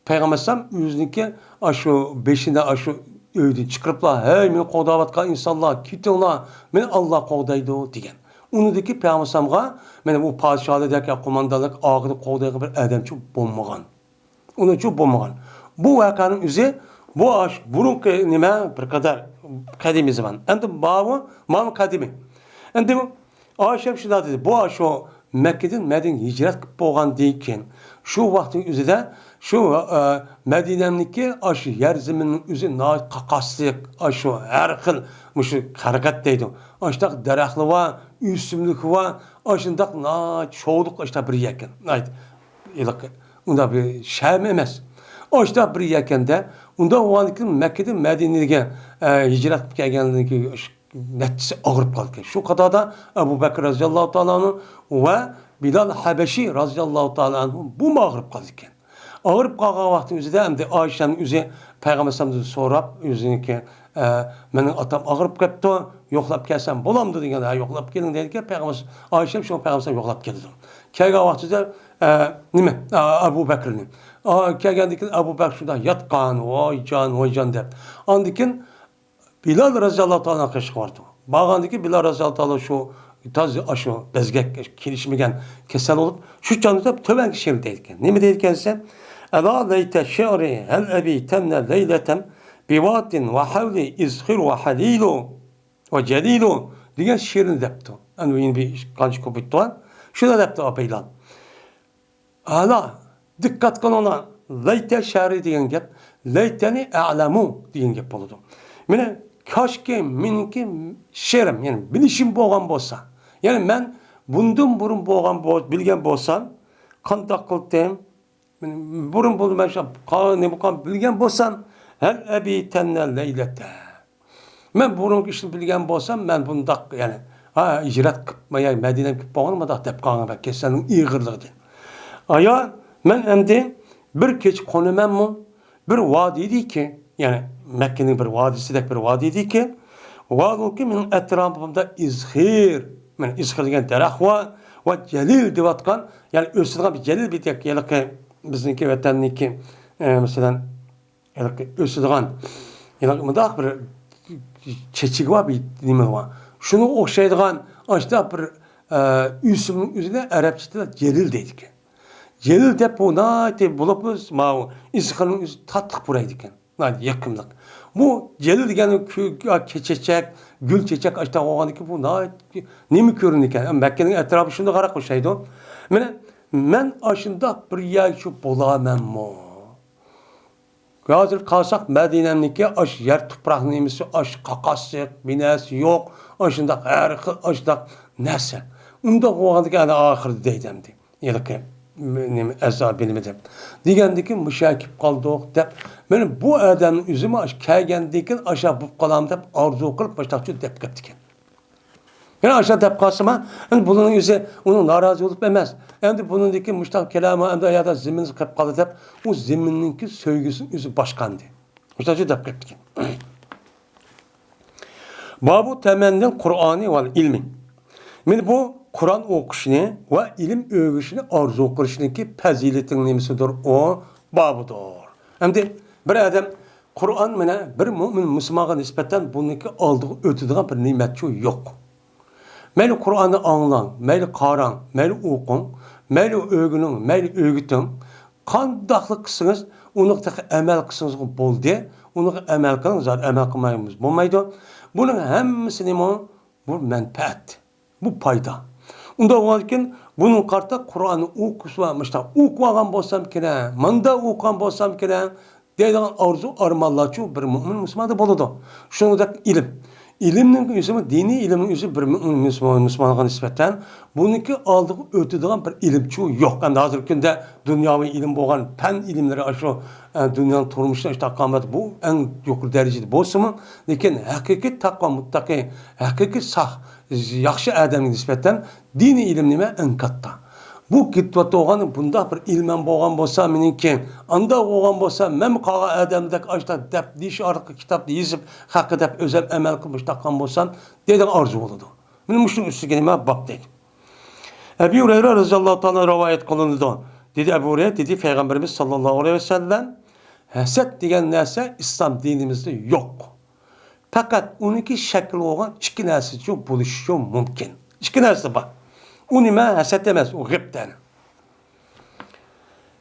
پەيغەمبەر ئەلەيھىسسالام ئۆزىنىڭكى ئاشۇ بېشىنى ئاشۇ ئۆيدىن چىقىرىپلا، ھەي، مېنى قوغداۋاتقان ئىنسانلار، كېتىڭلار، مېنى ئاللا قوغدايدۇ، دېگەن. ئۇنىڭدىكى پەيغەمبەر ئەلەيھىسسالامغا، مانا بۇ پادىشاھلىقتىكى قوماندانلىق ئاخىرىدا قوغدايدىغان بىر ئادەمچۇ بولمىغان. ئۇنىڭچۇ بولمىغان. بۇ ۋەقەنىڭ ئۆزى، بۇ ئاش بۇرۇنقى نېمە، بىر قەدەر قەدىمىي زامان. ئەمدى ماۋۇ، ماۋۇ قەدىمىي. ئەمدى ئائىشەم شۇنداق دېدى، بۇ ئاشۇ مەككىدىن مەدىنىگە ھىجرەت قىلىپ بولغاندىن كېيىن، شۇ ۋاقىتنىڭ ئۆزىدە شۇ، ئە، مەدىنەنىڭكى ئاشۇ يەر زېمىننىڭ ئۆزى ناھايىتى قاقاسلىق، ئاشۇ ھەر خىل مۇشۇ قەرقەت دەيدۇ. ئاشۇنداق دەرەخلىرى بار، ئۆسۈملۈكى بار، ئاشۇنداق ناھايىتى شوۋلۇق ئاشۇنداق بىر يەر ئىكەن. ناھايىتى ھېلىقى ئۇنداق بىر شەھەرمۇ ئەمەس. ئاشۇنداق بىر يەر ئىكەندە، ئۇنداق بولغاندىكىن مەككىدىن مەدىنىگە، ئە، ھىجرەت قىلىپ كەلگەندىن كېيىن نەچچىسى ئاغرىپ قالىدىكەن. شۇ قاتاردا ئەبۇ بەكرى رەزىياللاھۇ تائالا ئەنھۇ ۋە بىلال ھەبەشى رەزىياللاھۇ تائالا ئەنھۇ بۇمۇ ئاغرىپ قالىدىكەن. ئاغرىپ قالغان ۋاقتىنىڭ ئۆزىدە ئەمدى ئائىشەمنىڭ ئۆزى پەيغەمبەر ئەلەيھىسسالامدىن سوراپ، ئۆزىنىڭكى، ئە، مېنىڭ ئاتام ئاغرىپ كەپتۇ، يوقلاپ كەلسەم بولامدۇ دېگەندە، ھە، يوقلاپ كېلىڭ دەيدىكەن. پەيغەمبەر، ئائىشەم شۇ پەيغەمبەر ئەلەيھىسسالام يوقلاپ كېلىدۇ. كەلگەن ۋاقتىدا، ئە، نېمە، ئە، ئەبۇ بەكرىنى. ئا، كەلگەندىن كېيىن ئەبۇ بەكرى شۇنداق ياتقان، ۋايجان، ۋايجان دەپ. ئاندىن كېيىن بىلال رەزىياللاھۇ تائالا قېشىغا بارىدۇ. بارغاندىكىن بىلال رەزىياللاھۇ تائالا شۇ تازا ئاشۇ بەزگەك كېلىشمىگەن كېسەل بولۇپ، شۇ چاغدا تۆۋەنكى شېئىرنى دەيدىكەن. نېمە دەيدىكەن دېسە، ئەلا لەيتە شىئرى ھەل ئەبىتەننە لەيلەتەن بىۋادىن ۋە ھەۋلى ئىزخىر ۋە ھەلىلۇ ۋە جەلىلۇ دېگەن شېئىرنى دەپتۇ. ئەنە يەنە بىر قانچە كۆپ ئۆتتى. شۇنى دەپتۇ ئاپايلار. ئالا، دىققەت قىلىڭلار، لەيتە شىئرى دېگەن گەپ، لەيتەنى ئەلەمۇ دېگەن گەپ بولىدۇ. مانا، كاشكى مېنىڭكى شېئىرىم، يەنى بىلىشىم بولغان بولسا، يەنى مەن بۇندىن بۇرۇن بولغان بول-، بىلگەن بولسام، قانداق قىلتىم؟ مانا، بۇرۇن بۇنى مەن شۇ قا-، نېمە قىلغان بىلگەن بولسام، ھەل ئەبىتەننە لەيلەتە. مەن بۇرۇنقى ئىشنى بىلگەن بولسام، مەن بۇنداق، يەنى، ھا، ھىجرەت قىلىپ، يا مەدىنەگە كېلىپ بولغان مۇنداق دەپ قالغان بەك كېسەلنىڭ ئېغىرلىقىدىن. ئايا، مەن ئەمدى بىر كېچە قونىمەنمۇ؟ بىر ۋادىدىكى، يەنى مەككىنىڭ بىر ۋادىسىدەك بىر ۋادىدىكى، ۋادىكى مېنىڭ ئەتراپىمدا ئىزخىر، مانا ئىزخىر دېگەن دەرەخ بار، ۋە جەلىل دەۋاتقان، يەنى ئۆسىدىغان بىر جەلىل بىر دەك، ھېلىقى بىزنىڭكى ۋەتەننىڭكى، ئە، مەسىلەن، ھېلىقى ئۆسىدىغان، ھېلىقى مۇنداق بىر چېچىكى بار، بىر نېمە بار. شۇنىڭغا ئوخشايدىغان ئاشۇنداق بىر، ئە، ئۆسۈمنىڭ ئۆزىنى ئەرەبچە تىلدا جېلىل دەيدىكەن. جېلىل دەپ بۇ ناھايىتى بولۇپمۇ ماۋۇ ئىزخىرنىڭ ئۆزى تاتلىق پۇرايدىكەن. ناھايىتى يېقىملىق. بۇ جېلىل دېگەن كۆ-، كېچەچەك، گۈل چېچەك ئاشۇنداق بولغاندىكىن بۇ ناھايىتى نېمە كۆرۈنىدىكەن. مەككىنىڭ ئەتراپى شۇنداق قاراپ ئوخشايدۇ. مانا مەن ئاشۇنداق بىر يەرگە چۈشۈپ بولامەنمۇ؟ ھازىر قارىساق، مەدىنەمنىڭكى ئاش يەر تۇپراق نېمىسى، ئاش قاقاسلىق، بىناسى يوق، ئاشۇنداق ھەر خىل ئاشۇنداق نەرسە. ئۇنداق بولغاندىكىن ئەنە ئاخىرىدا دەيدۇ ئەمدى. ھېلىقى نېمە ئەزا بىلمىدىم. دېگەندىكىن مۇشۇ يەرگە كېلىپ قالدۇق دەپ، مانا بۇ ئادەمنىڭ ئۆزىمۇ ئاشۇ كەلگەندىكىن ئاشۇ بولۇپ قالامدۇ دەپ ئارزۇ قىلىپ مۇشۇنداق دەپ كەپتىكەن. يەنە ئاشۇنداق دەپ قالسىمۇ، ئەمدى بۇنىڭ ئۆزى ئۇنىڭ نارازى بولۇپ ئەمەس. ئەمدى بۇنىڭدىكى مۇشۇنداق كالامى ئەمدى ئايادا زېمىنىز قېلىپ قالدى دەپ، ئۇ زېمىننىڭكى سۆيگۈسىنى ئۆزى باشقاندى. مۇشۇنداق دەپ كەپتىكەن. بابۇ تەمەننىل قۇرئانى ۋەل ئىلمى. مانا بۇ قۇرئان ئوقۇشنى ۋە ئىلىم ئۆگىنىشنى ئارزۇ قىلىشنىڭكى پەزىلىتىنىڭ نېمىسىدۇر؟ ئۇ بابىدۇر. ئەمدى بىر ئادەم قۇرئان مانا بىر مۆمىن مۇسۇلمانغا نىسبەتەن بۇنىڭكى ئالدىغا ئۆتىدىغان بىر نېمەتچۇ يوق. مەيلى قۇرئاننى ئاڭلاڭ، مەيلى قاراڭ، مەيلى ئوقۇڭ، مەيلى ئۆگىنىڭ، مەيلى ئۆگىتىڭ. قانداقلا قىلسىڭىز، ئۇنىڭغا تېخى ئەمەل قىلسىڭىزغۇ بولدى. ئۇنىڭغا ئەمەل قىلىڭ، زادى ئەمەل قىلمايمىز بولمايدۇ. بۇنىڭ ھەممىسى نېمە؟ بۇ مەنپەئەت، بۇ پايدا. ئۇنداق بولغاندىكىن بۇنىڭغا قارىتا قۇرئاننى ئوقۇسا، مۇشۇنداق ئوقۇۋالغان بولسامكىنە، ماندا ئوقۇغان بولسامكىنە دەيدىغان ئارزۇ ئارمانلارچۇ بىر مۆمىن مۇسۇلماندا بولىدۇ. شۇنىڭدەك ئىلىم. ئىلىمنىڭ ئۆزىمۇ، دىنىي ئىلىمنىڭ ئۆزى بىر مۆمىن مۇسۇلمان، مۇسۇلمانغا نىسبەتەن بۇنىڭكى ئالدىغا ئۆتىدىغان بىر ئىلىمچۇ يوق. ئەمدى ھازىرقى كۈندە دۇنياۋى ئىلىم بولغان پەن ئىلىملىرى ئاشۇ، ئە، دۇنيانىڭ تۇرمۇشىدا ئاشۇنداق قامەت بۇ ئەڭ يۇقىرى دەرىجىدە بولسىمۇ، لېكىن ھەقىقىي تەقۋا مۇتتەقى، ھەقىقىي ساق، ياخشى ئادەمگە نىسبەتەن دىنىي ئىلىم نېمە؟ ئەڭ كاتتا. بۇ كېتىۋاتىدىغان بۇنداق بىر ئىلمەن بولغان بولسا مېنىڭكى، ئانداق بولغان بولسا مەنمۇ قالغان ئادەمدەك ئاشۇنداق دەپ دېيىش ئارقىلىق كىتابنى يېزىپ، خەققە دەپ ئۆزۈم ئەمەل قىلىپ مۇشۇنداق قىلغان بولسام دەيدىغان ئارزۇ بولىدۇ. مانا مۇشۇنىڭ ئۈستىگە نېمە باب دەيدۇ. ئەبى ھۇرەيرە رەزىياللاھۇ تائالا رىۋايەت قىلىنىدۇ. دېدى ئەبۇ ھۇرەيرە، دېدى پەيغەمبىرىمىز ساللاللاھۇ ئەلەيھى ۋەسەللەم، ھەسەت دېگەن نەرسە ئىسلام دىنىمىزدە يوق. پەقەت ئۇنىڭكى شەكلى بولغان ئىككى نەرسىچۇ بولۇشىچۇ مۇمكىن. ئىككى نەرسە بار. ئۇ نېمە؟ ھەسەت ئەمەس، ئۇ غىبتە.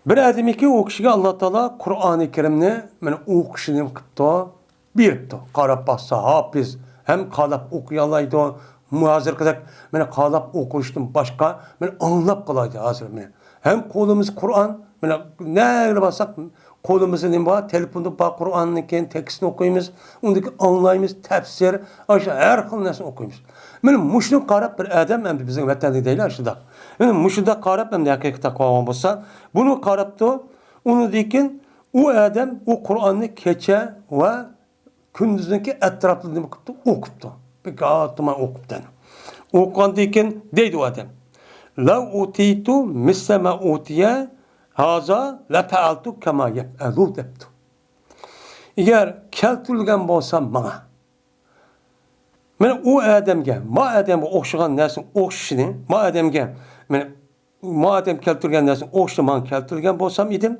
بىر ئادەمكى ئۇ كىشىگە ئاللا تائالا قۇرئانى كەرىمنى مانا ئوقۇشنى قىپتۇ، بېرىپتۇ. قاراپ باقسا ھاپىز، ھەم قاراپ ئوقۇيالايدۇ. مۇ-، ھازىرقىدەك مانا قاراپ ئوقۇشتىن باشقا مانا ئاڭلاپ قالايدۇ ھازىر مانا. ھەم قولىمىز قۇرئان، مانا نەگىلا بارساق قولىمىزدا نېمە بار؟ تېلېفوندا بار قۇرئاننىڭكى تېكىستىنى ئوقۇيمىز، ئۇندىكى ئاڭلايمىز، تەپسىر، ئاشۇ ھەر خىل نەرسىنى ئوقۇيمىز. مانا مۇشۇنى قاراپ بىر ئادەم ئەمدى بىزنىڭ ۋەتەندە دەيلى ئاشۇنداق. مانا مۇشۇنداق قاراپ ئەمدى ھەقىقىي تەقۋا بولغان بولسا، بۇنى قاراپتۇ، ئۇنىڭدىن كېيىن ئۇ ئادەم ئۇ قۇرئاننى كېچە ۋە كۈندۈزنىڭكى ئەتراپلىرىنى نېمە قىپتۇ؟ ئوقۇپتۇ. بەك ئاتىما ئوقۇپتۇ. ئوقۇغاندىن كېيىن دەيدۇ ئۇ ئادەم، لو ئۇتىتۇ مىسلە ما ئۇتىيە ھازا لەپەئەلتۇ كەما يەپئەلۇ دەپتۇ. ئەگەر كەلتۈرۈلگەن بولسا ماڭا، مانا ئۇ ئادەمگە، ما ئادەمگە ئوخشىغان نەرسىنى ئوخشىشىنى، ما ئادەمگە، مانا ما ئادەم كەلتۈرگەن نەرسىنى ئوخشىشىنى ماڭا كەلتۈرگەن بولسام ئىدىم،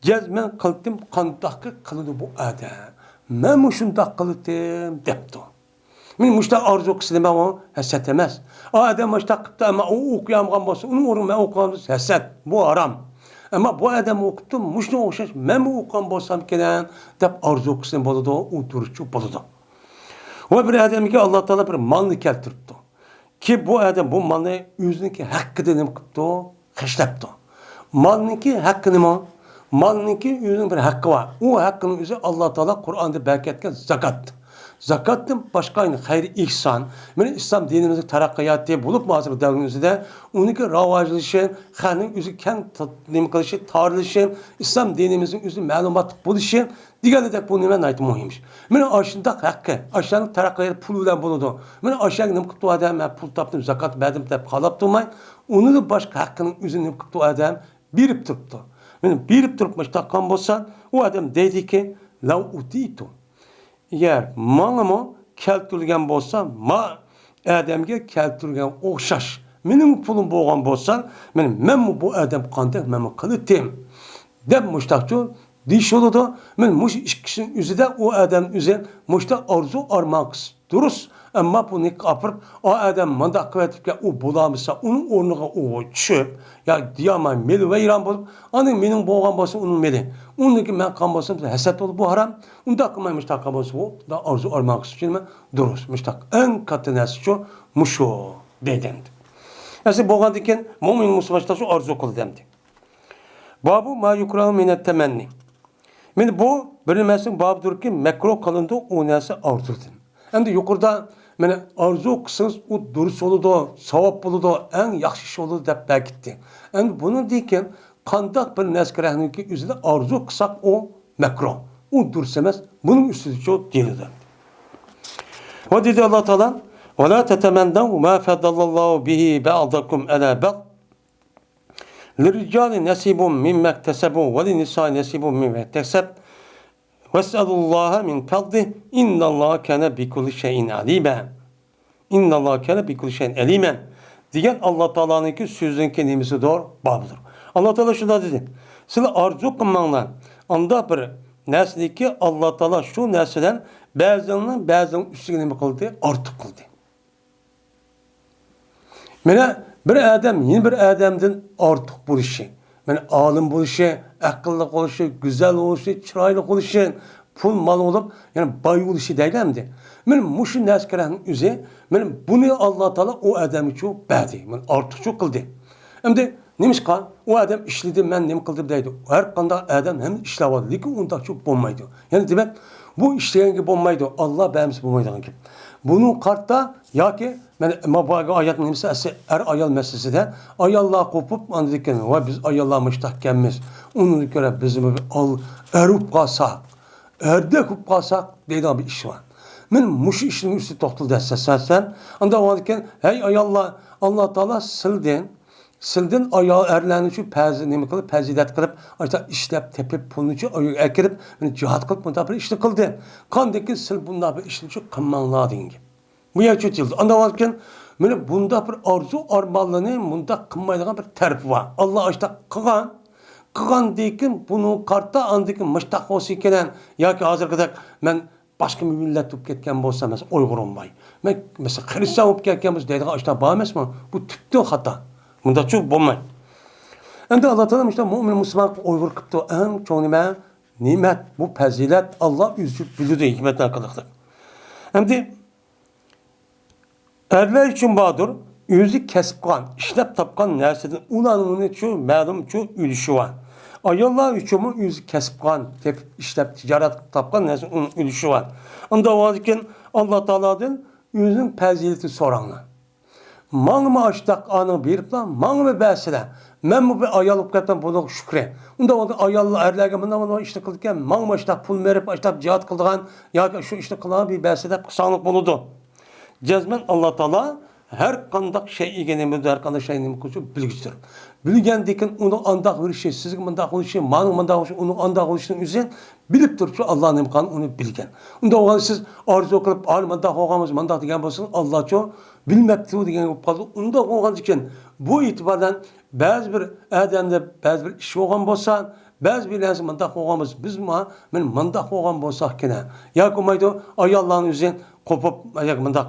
جەزمەن قىلتىم، قانداققا قىلىدۇ بۇ ئادەم؟ مەنمۇ شۇنداق قىلىتتىم دەپتۇ. مەن مۇشۇنداق ئارزۇ قىلسا نېمە ئۇ؟ ھەسەت ئەمەس. ئا ئادەم مۇشۇنداق قىپتۇ، ئەمما ئۇ ئوقۇيالمىغان بولسا، ئۇنىڭ ئورنىغا مەن ئوقۇغان بولسا ھەسەت، بۇ ھارام. ئەمما بۇ ئادەم ئوقۇپتۇ، مۇشۇنىڭغا ئوخشاش مەنمۇ ئوقۇغان بولسامكىن دەپ ئارزۇ قىلسا بولىدۇ، ئۇ دۇرۇسچۇ بولىدۇ. ۋە بىر ئادەمگە ئاللا تائالا بىر مالنى كەلتۈرۈپتۇ. كېيىن بۇ ئادەم بۇ مالنى ئۆزىنىڭكى ھەققىدە نېمە قىپتۇ؟ خەجلەپتۇ. مالنىڭكى ھەققى نېمە؟ مالنىڭكى ئۆزىنىڭ بىر ھەققى بار. ئۇ ھەققىنىڭ ئۆزى ئاللا تائالا قۇرئاندا بەركەتكە زاكات. زاكاتتىن باشقا يەنە خەير ئېھسان، مانا ئىسلام دىنىمىزنىڭ تەرەققىياتى بولۇپمۇ ھازىرقى دەۋرنىڭ ئۆزىدە ئۇنىڭكى راۋاجلىنىشى، خەقنىڭ ئۆزى كەڭ تا-، نېمە قىلىشى، تارلىشى، ئىسلام دىنىمىزنىڭ ئۆزى مەلۇماتلىق بولۇشى دېگەندەك بۇ نېمە ناھايىتى مۇھىم ئىش. مانا ئاشۇنداق ھەققى، ئاشۇلارنىڭ تەرەققىياتى پۇل بىلەن بولىدۇ. مانا ئاشۇلارغا نېمە قىپتۇ ئادەم، مەن پۇل تاپتىم، زاكات بەردىم دەپ خالاپ تۇرماي، ئۇنىڭدىن باشقا ھەققىنىڭ ئۆزىنى نېمە قىپتۇ ئادەم، بېرىپ تۇرۇپتۇ. مانا بېرىپ تۇرۇپ مۇشۇنداق قىلغان بولسا، ئۇ ئادەم دەيدىكى، لو ئۇتىتۇ. ئەگەر ماڭىمۇ كەلتۈرۈلگەن بولسا، ما ئادەمگە كەلتۈرگەن ئوخشاش مېنىڭ پۇلۇم بولغان بولسا، مەن، مەنمۇ بۇ ئادەم قانداق مەنمۇ قىلىتتىم دەپ مۇشتاقچۇ دېيىش بولىدۇ. مەن مۇشۇ ئىككىسىنىڭ ئۆزىدە ئۇ ئادەم ئۆزى مۇشتا ئارزۇ ئارمان قىلسا دۇرۇس. ئەمما بۇنى ئاپىرىپ، ئا ئادەم مانداق قىلىۋېتىپكەن، ئۇ بولالمىسا، ئۇنىڭ ئورنىغا ئۇ چۈشۈپ، يا دىياماي مېلى ۋەيران بولۇپ، ئاندىن مېنىڭ بولغان بولسا ئۇنىڭ مېلى، ئۇنىڭكى مەن قىلغان بولسام ھەسەت بولىدۇ، بۇ ھارام. ئۇنداق قىلماي مۇشتاق قىلغان بولسا، ئۇ دا ئارزۇ ئارمان قىلسا دۇرۇس. مۇشتاق ئەڭ كاتتا نەرسىچۇ مۇشۇ دەيدۇ ئەمدى. ئەسلى بولغاندىن كېيىن مۆمىن مۇسۇلمان شۇ ئارزۇ قىلىدۇ ئەمدى. بابۇ ما يۇكرەھۇ مىنەت تەمەننى. مانا بۇ بىر نەرسىنىڭ بابىدۇركى، مەكرۇھ قىلىنىدۇ ئۇ نەرسە ئارزۇدىن. ئەمدى يۇقىرىدا مانا ئارزۇ قىلسىڭىز ئۇ دۇرۇس بولىدۇ، ساۋاب بولىدۇ، ئەڭ ياخشى ئىش بولىدۇ دەپ بەكىتتى. ئەمدى بۇنىڭدىن كېيىن قانداق بىر نەرسىگە رەھنىكى ئۆزىدە ئارزۇ قىلساق ئۇ مەكرۇھ، ئۇ دۇرۇس ئەمەس، بۇنىڭ ئۈستىدىچۇ دېيىلىدۇ. ۋە دېدى ئاللا تائالا، ۋە لا تەتەمەننەۋ ما فەددەللاللاھۇ بىھى بەئزەكۇم ئەلا بەئز. لىررىجالى نەسىبۇم مىممەكتەسەبۇ ۋە لىننىسائى نەسىبۇم مىممەكتەسەب ۋەسئەلۇللاھە مىن فەزلىھ ئىننەللاھە كانە بىكۇللى شەيئىن ئەلىمە. ئىننەللاھە كانە بىكۇللى شەيئىن ئەلىمەن دېگەن ئاللا تائالانىڭكى سۆزىنىڭكى نېمىسىدۇر؟ بابىدۇر. ئاللا تائالا شۇنداق دېدى، سىلەر ئارزۇ قىلماڭلار ئانداق بىر نەرسىنىكى، ئاللا تائالا شۇ نەرسىدىن بەزىلەرنىڭ بەزىلەرنىڭ ئۈستىگە نېمە قىلدى؟ ئارتۇق قىلدى. مانا بىر ئادەم يەنە بىر ئادەمدىن ئارتۇق بولۇشى، مانا ئالىم بولۇشى، ئەقىللىق بولۇشى، گۈزەل بولۇشى، چىرايلىق بولۇشى، پۇل مال بولۇپ، يەنە باي بولۇشى دەيدۇ ئەمدى. مانا مۇشۇ نەرسىگە رەھمىتى ئۆزى، مانا بۇنى ئاللا تائالا ئۇ ئادەمگە شۇ بەردى، مانا ئارتۇقچۇ قىلدى. ئەمدى نېمىشقا؟ ئۇ ئادەم ئىشلىدى، مەن نېمە قىلدىم دەيدۇ. ھەر قانداق ئادەم ھەم ئىشلەۋاتىدۇ، لېكىن ئۇنداقچۇ بولمايدۇ. يەنى دېمەك، بۇ ئىشلىگەنگە بولمايدۇ، ئاللا بەرمىسە بولمايدىغان گەپ. بۇنىڭغا قارىتا ياكى مانا بۇ ئايەتنىڭ نېمىسى ئەسلى ئەر-ئايال مەسىلىسىدە، ئاياللار قوپۇپ، ئاندىن كېيىن، ۋاي بىز ئاياللار مۇشتاق ئىكەنمىز، ئۇنىڭدىن كۆرە بىزمۇ بىر ئال-، ئەر بولۇپ قالساق، ئەردەك بولۇپ قالساق دەيدىغان بىر ئىش بار. مانا مۇشۇ ئىشنىڭ ئۈستىدە توختىلىدۇ ئەساسەن. ئاندىن كېيىن، ھەي ئاياللار، ئاللا تائالا سىلدىن سىلدىن ئايال ئەرلەرنى شۇ پەزى-، نېمە قىلىپ، پەزىلەت قىلىپ، ئاشۇنداق ئىشلەپ تېپىپ، پۇلنى شۇ ئۆيگە ئەكىرىپ، مانا جىھاد قىلىپ، مۇنداق بىر ئىشنى قىلدى. قاندىن كېيىن سىل بۇنداق بىر ئىشنى شۇ قىلماڭلار دېگەن گەپ. بۇ يەر شۇ دېيىلدى. ئاندىن كېيىن مانا بۇنداق بىر ئارزۇ ئارمانلىرىنى مۇنداق قىلمايدىغان بىر تەرىپى بار. ئاللا ئاشۇنداق قىلغان. قىلغاندىن كېيىن بۇنىڭغا قارىتا ئاندىن كېيىن مۇشتاق بولسا كېرەك ياكى ھازىرقىدەك مەن باشقا مىللەت بولۇپ كەتكەن بولسا، مەسىلەن، ئۇيغۇر بولماي، مەن، مەسىلەن، خىرىستىيان بولۇپ كەتكەن بولسا دەيدىغان ئاشۇنداق بار ئەمەسمۇ؟ بۇ تۈپتىن خاتا. مۇنداقچۇ بولماي. ئەمدى ئاللا تائالا مۇشۇنداق مۆمىن مۇسۇلمانغا ئۇيغۇر قىپتۇ. ئەڭ چوڭ نېمە؟ نېمەت، بۇ پەزىلەت، ئاللا ئۆزى بىلىدۇ ھېكمەتلەر قىلىقلىق. ئەمدى ئەرلەر ئۈچۈن باردۇر، ئۆزى كەسىپ قىلغان، ئىشلەپ تاپقان نەرسىدىن ئۇلارنىڭمۇ شۇ مەلۇم شۇ ئۈلۈشى بار. ئاياللار ئۈچۈنمۇ ئۆزى كەسىپ قىلغان، تېپىپ، ئىشلەپ، تىجارەت قىلىپ تاپقان نەرسىدىن ئۇنىڭ ئۈلۈشى بار. ئۇنداق بولغاندىكىن ئاللا تائالادىن ئۆزىنىڭ پەزىلىتىنى سوراڭلار. ماڭىمۇ ئاشتاق ئانىڭ بېرىپلا، ماڭىمۇ بەرسىلە. مەنمۇ بىر ئايال بولۇپ كەتتىم، بۇنىڭغا شۈكرى. ئۇنداق بولغاندا ئاياللار ئەرلەرگە مۇنداق، مۇنداق ئىشنى قىلىدىكەن، ماڭىمۇ ئاشتاق پۇل بېرىپ، ئاشتاق جىھاد قىلىدىغان ياكى شۇ ئىشنى قىلىدىغان بىر بەرسە دەپ قىلساڭلىق بولىدۇ. جەزمەن ئاللا تائالا ھەر قانداق شەيئىگە نېمە، ھەر قانداق شەيئىنى نېمە قىلىشى بىلگۈچىدۇر. بىلگەندىن كېيىن ئۇنىڭ ئانداق بولۇشى، سىزگە مۇنداق بولۇشى، مانىڭ مۇنداق بولۇشى، ئۇنىڭ ئانداق بولۇشىنىڭ ئۆزى بىلىپ تۇرۇپچۇ، ئاللا نېمە قىلغانىنى ئۇنى بىلگەن. ئۇنداق بولغاندا سىز ئارزۇ قىلىپ، ئا، مۇنداق بولغان بولسا، مۇنداق دېگەن بولسىڭىز، ئاللاچۇ بىلمەپتۇ دېگەن بولۇپ قالىدۇ. ئۇنداق بولغاندىكىن بۇ ئېتىبار بىلەن بەزى بىر ئادەمدە بەزى بىر ئىش بولغان بولسا، بەزى بىر نەرسە مۇنداق بولغان بولسا، بىزمۇ مانا مۇنداق بولغان بولساق كېنە. ياكى بولمايدۇ، ئاياللارنى ئۆزى قوپۇپ ياكى مۇنداق،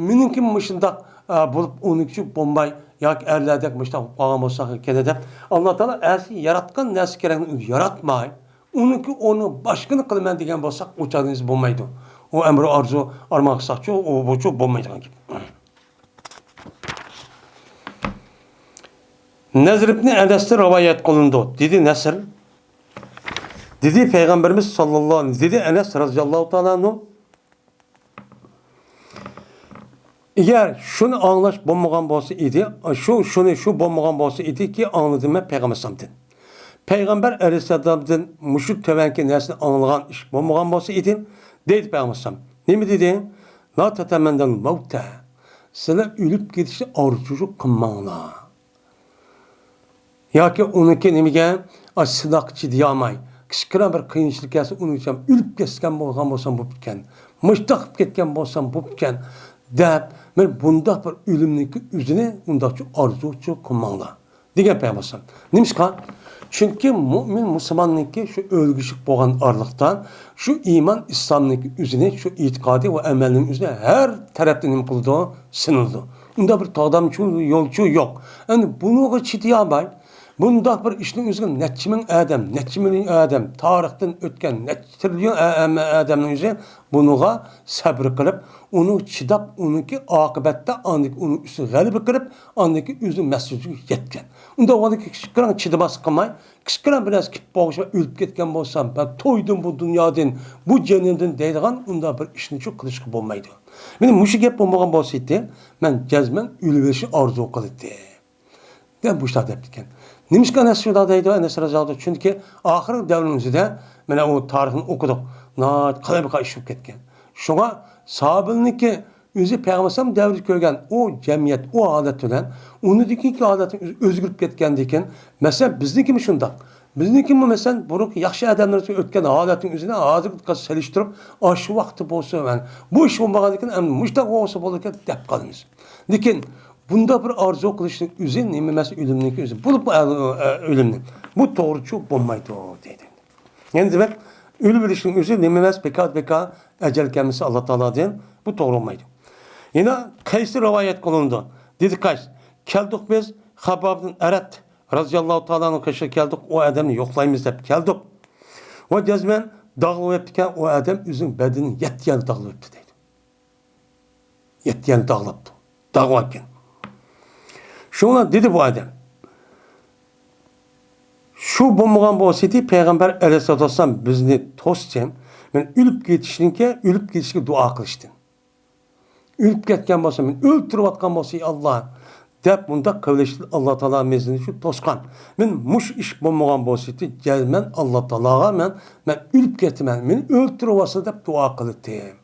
مېنىڭكى مۇشۇنداق، ئا، بولۇپ، ئۇنىڭكىچۇ بولماي، ياكى ئەرلەردەك مۇشۇنداق بولۇپ قالغان بولسا كېنە دەپ، ئاللا تائالا ئەسلى ياراتقان نەرسە كېرەكنى ئۆزى ياراتماي، ئۇنىڭكى ئورنىغا باشقىنى قىلىمەن دېگەن بولساق، ئۇ چاغدا بولمايدۇ. ئۇ ئەمرى ئارزۇ ئارمان قىلساقچۇ، ئۇ بۇچۇ بولمايدىغان گەپ. نەزر ئىبنى ئەنەستىن رىۋايەت قىلىنىدۇ، دېدى نەسر. دېدى پەيغەمبىرىمىز ساللاللاھۇ ئەلەيھى، دېدى ئەنەس رازىياللاھۇ تائالا ئەنھۇ، ئەگەر شۇنى ئاڭلاش بولمىغان بولسا ئىدى، شۇ، شۇنى، شۇ بولمىغان بولسا ئىدىكى، ئاڭلىدىم مەن پەيغەمبەر ئەلەيھىسسالامدىن. پەيغەمبەر ئەلەيھىسسالامدىن مۇشۇ تۆۋەنكى نەرسىنى ئاڭلىغان ئىش بولمىغان بولسا ئىدى، دەيدۇ پەيغەمبەر ئەلەيھىسسالام. نېمە دېدى؟ لا تەتەمەننەل مەۋتە. سىلەر ئۆلۈپ كېتىشنى ئارزۇ قىلماڭلار. ياكى ئۇنىڭكى نېمىگە، ئاشۇ سىناققا چىدىيالماي، كىچىككىنە بىر قىيىنچىلىق كەلسە، ئۇنىڭ ئۈچۈن ئۆلۈپ كەتكەن بولغان بولسام بوپتىكەن، مۇشتاق قىلىپ كەتكەن بولسام بوپتىكەن، دەپ، مانا بۇنداق بىر ئۆلۈمنىڭكى ئۆزىنى ئۇنداقچە ئارزۇچۇ قىلماڭلار، دېگەن پەيغەمبەر ئەلەيھىسسالام. نېمىشقا؟ چۈنكى مۆمىن مۇسۇلماننىڭكى شۇ ئۆلگۈچىلىك بولغان ئارىلىقتا، شۇ ئىمان ئىسلامنىڭكى ئۆزىنى، شۇ ئېتىقادى ۋە ئەمەلنىڭ ئۆزىنى ھەر تەرەپتىن نېمە قىلىدۇ؟ سىنىدۇ. ئۇنداق بىر تاغدامچۇ يولچۇ يوق. ئەمدى بۇنىڭغا چىدىيالماي، بۇنداق بىر ئىشنىڭ ئۆزىگە نەچچە مىڭ ئادەم، نەچچە مىليون ئادەم، تارىختىن ئۆتكەن نەچچە تىرىليون ئا-، ئا-، ئادەمنىڭ ئۆزى بۇنىڭغا سەبرى قىلىپ، ئۇنىڭ چىداپ، ئۇنىڭكى ئاقىۋەتتە ئاندىكى ئۇنىڭ ئۈستىگە غەلىبە قىلىپ، ئاندىكى ئۆزىنىڭ مەسئۇلىيىتىگە يەتكەن. ئۇنداق بولغاندىكىن كىچىككىنە چىدىماسلىق قىلماي، كىچىككىنە بىر نەرسە كېلىپ بولغۇچە مەن ئۆلۈپ كەتكەن بولسام، مەن تويدۇم بۇ دۇنيادىن، بۇ جەھەننەمدىن دەيدىغان ئۇنداق بىر ئىشنىچۇ قىلىشقا بولمايدۇ. مانا مۇشۇ گەپ بولمىغان بولسىدى، مەن جەزمەن ئۆلۈۋېلىشنى ئارزۇ قىلاتتىم، دەپ مۇشۇنداق دەپتىكەن. نېمىشقا ئەنەس شۇنداق دەيدۇ؟ ئەنەس رازىياللاھۇ ئەنھۇ، چۈنكى ئاخىرقى دەۋرنىڭ ئۆزىدە، مانا ئۇ تارىخنى ئوقۇدۇق، ناھايىتى قالايمىقان ئىش بولۇپ كەتكەن. شۇڭا ساھابىلەرنىڭكى ئۆزى پەيغەمبەر ئەلەيھىسسالام دەۋرىدە كۆرگەن ئۇ جەمئىيەت، ئۇ ھالەت بىلەن ئۇنىڭدىن كېيىنكى ھالەتنىڭ ئۆزى ئۆزگىرىپ كەتكەندىكىن، مەسىلەن، بىزنىڭكىمۇ شۇنداق. بىزنىڭكىمۇ، مەسىلەن، بۇرۇنقى ياخشى ئادەملەر ئۆتكەن ھالەتنىڭ ئۆزىنى ھازىرقىغا سېلىشتۇرۇپ، ئاشۇ ۋاقىتتا بولسا، مەن بۇ ئىش بولمىغاندىكىن، ئەمدى مۇشۇنداق بولسا بولىدىكەن، دەپ قالىمىز. لېكىن بۇنداق بىر ئارزۇ قىلىشنىڭ ئۆزى نېمە ئەمەس، ئۆلۈمنىڭكى ئۆزى. بولۇپمۇ ئە-، ئە-، ئۆلۈمنى. بۇ توغرىچۇ بولمايدۇ، دەيدۇ. يەنە دېمەك، ئۆلۈۋېلىشنىڭ ئۆزى نېمە ئەمەس، بىكار، بىكار ئەجەل كەلمىسە ئاللا تائالادىن، بۇ توغرا بولمايدۇ. يەنە قەيسى رىۋايەت قىلىنىدۇ. دېدى قەيس، كەلدۇق بىز خەببابتىن ئەرەت رازىياللاھۇ تائالا ئەنھۇ قېشىغا كەلدۇق، ئۇ ئادەمنى يوقلايمىز دەپ كەلدۇق. ۋە جەزمەن داغلىۋېتىپتىكەن، ئۇ ئادەم ئۆزىنىڭ بەدىنىنى يەتتە يەردە داغلىۋېتىپتۇ دەيدۇ. يەتتە يەردە داغلاپتۇ. داغلىغانكەن. شۇڭا دېدى بۇ ئادەم. شۇ بولمىغان بولسىدى، پەيغەمبەر ئەلەيھىسسالاتۇ ۋەسسالام بىزنى توسسا، مەن ئۆلۈپ كېتىشنىڭكى، ئۆلۈپ كېتىشكە دۇئا قىلىشتىن. ئۆلۈپ كەتكەن بولسا، مېنى ئۆلتۈرۈۋاتقان بولسا، يا ئاللا، دەپ مۇنداق قىلىشتىن ئاللا تائالا بىزنى شۇ توسقان. مەن مۇشۇ ئىش بولمىغان بولسىدى، جەزمەن ئاللا تائالاغا مەن، مەن ئۆلۈپ كېتىمەن، مېنى ئۆلتۈرۈۋاتسا دەپ دۇئا قىلاتتىم.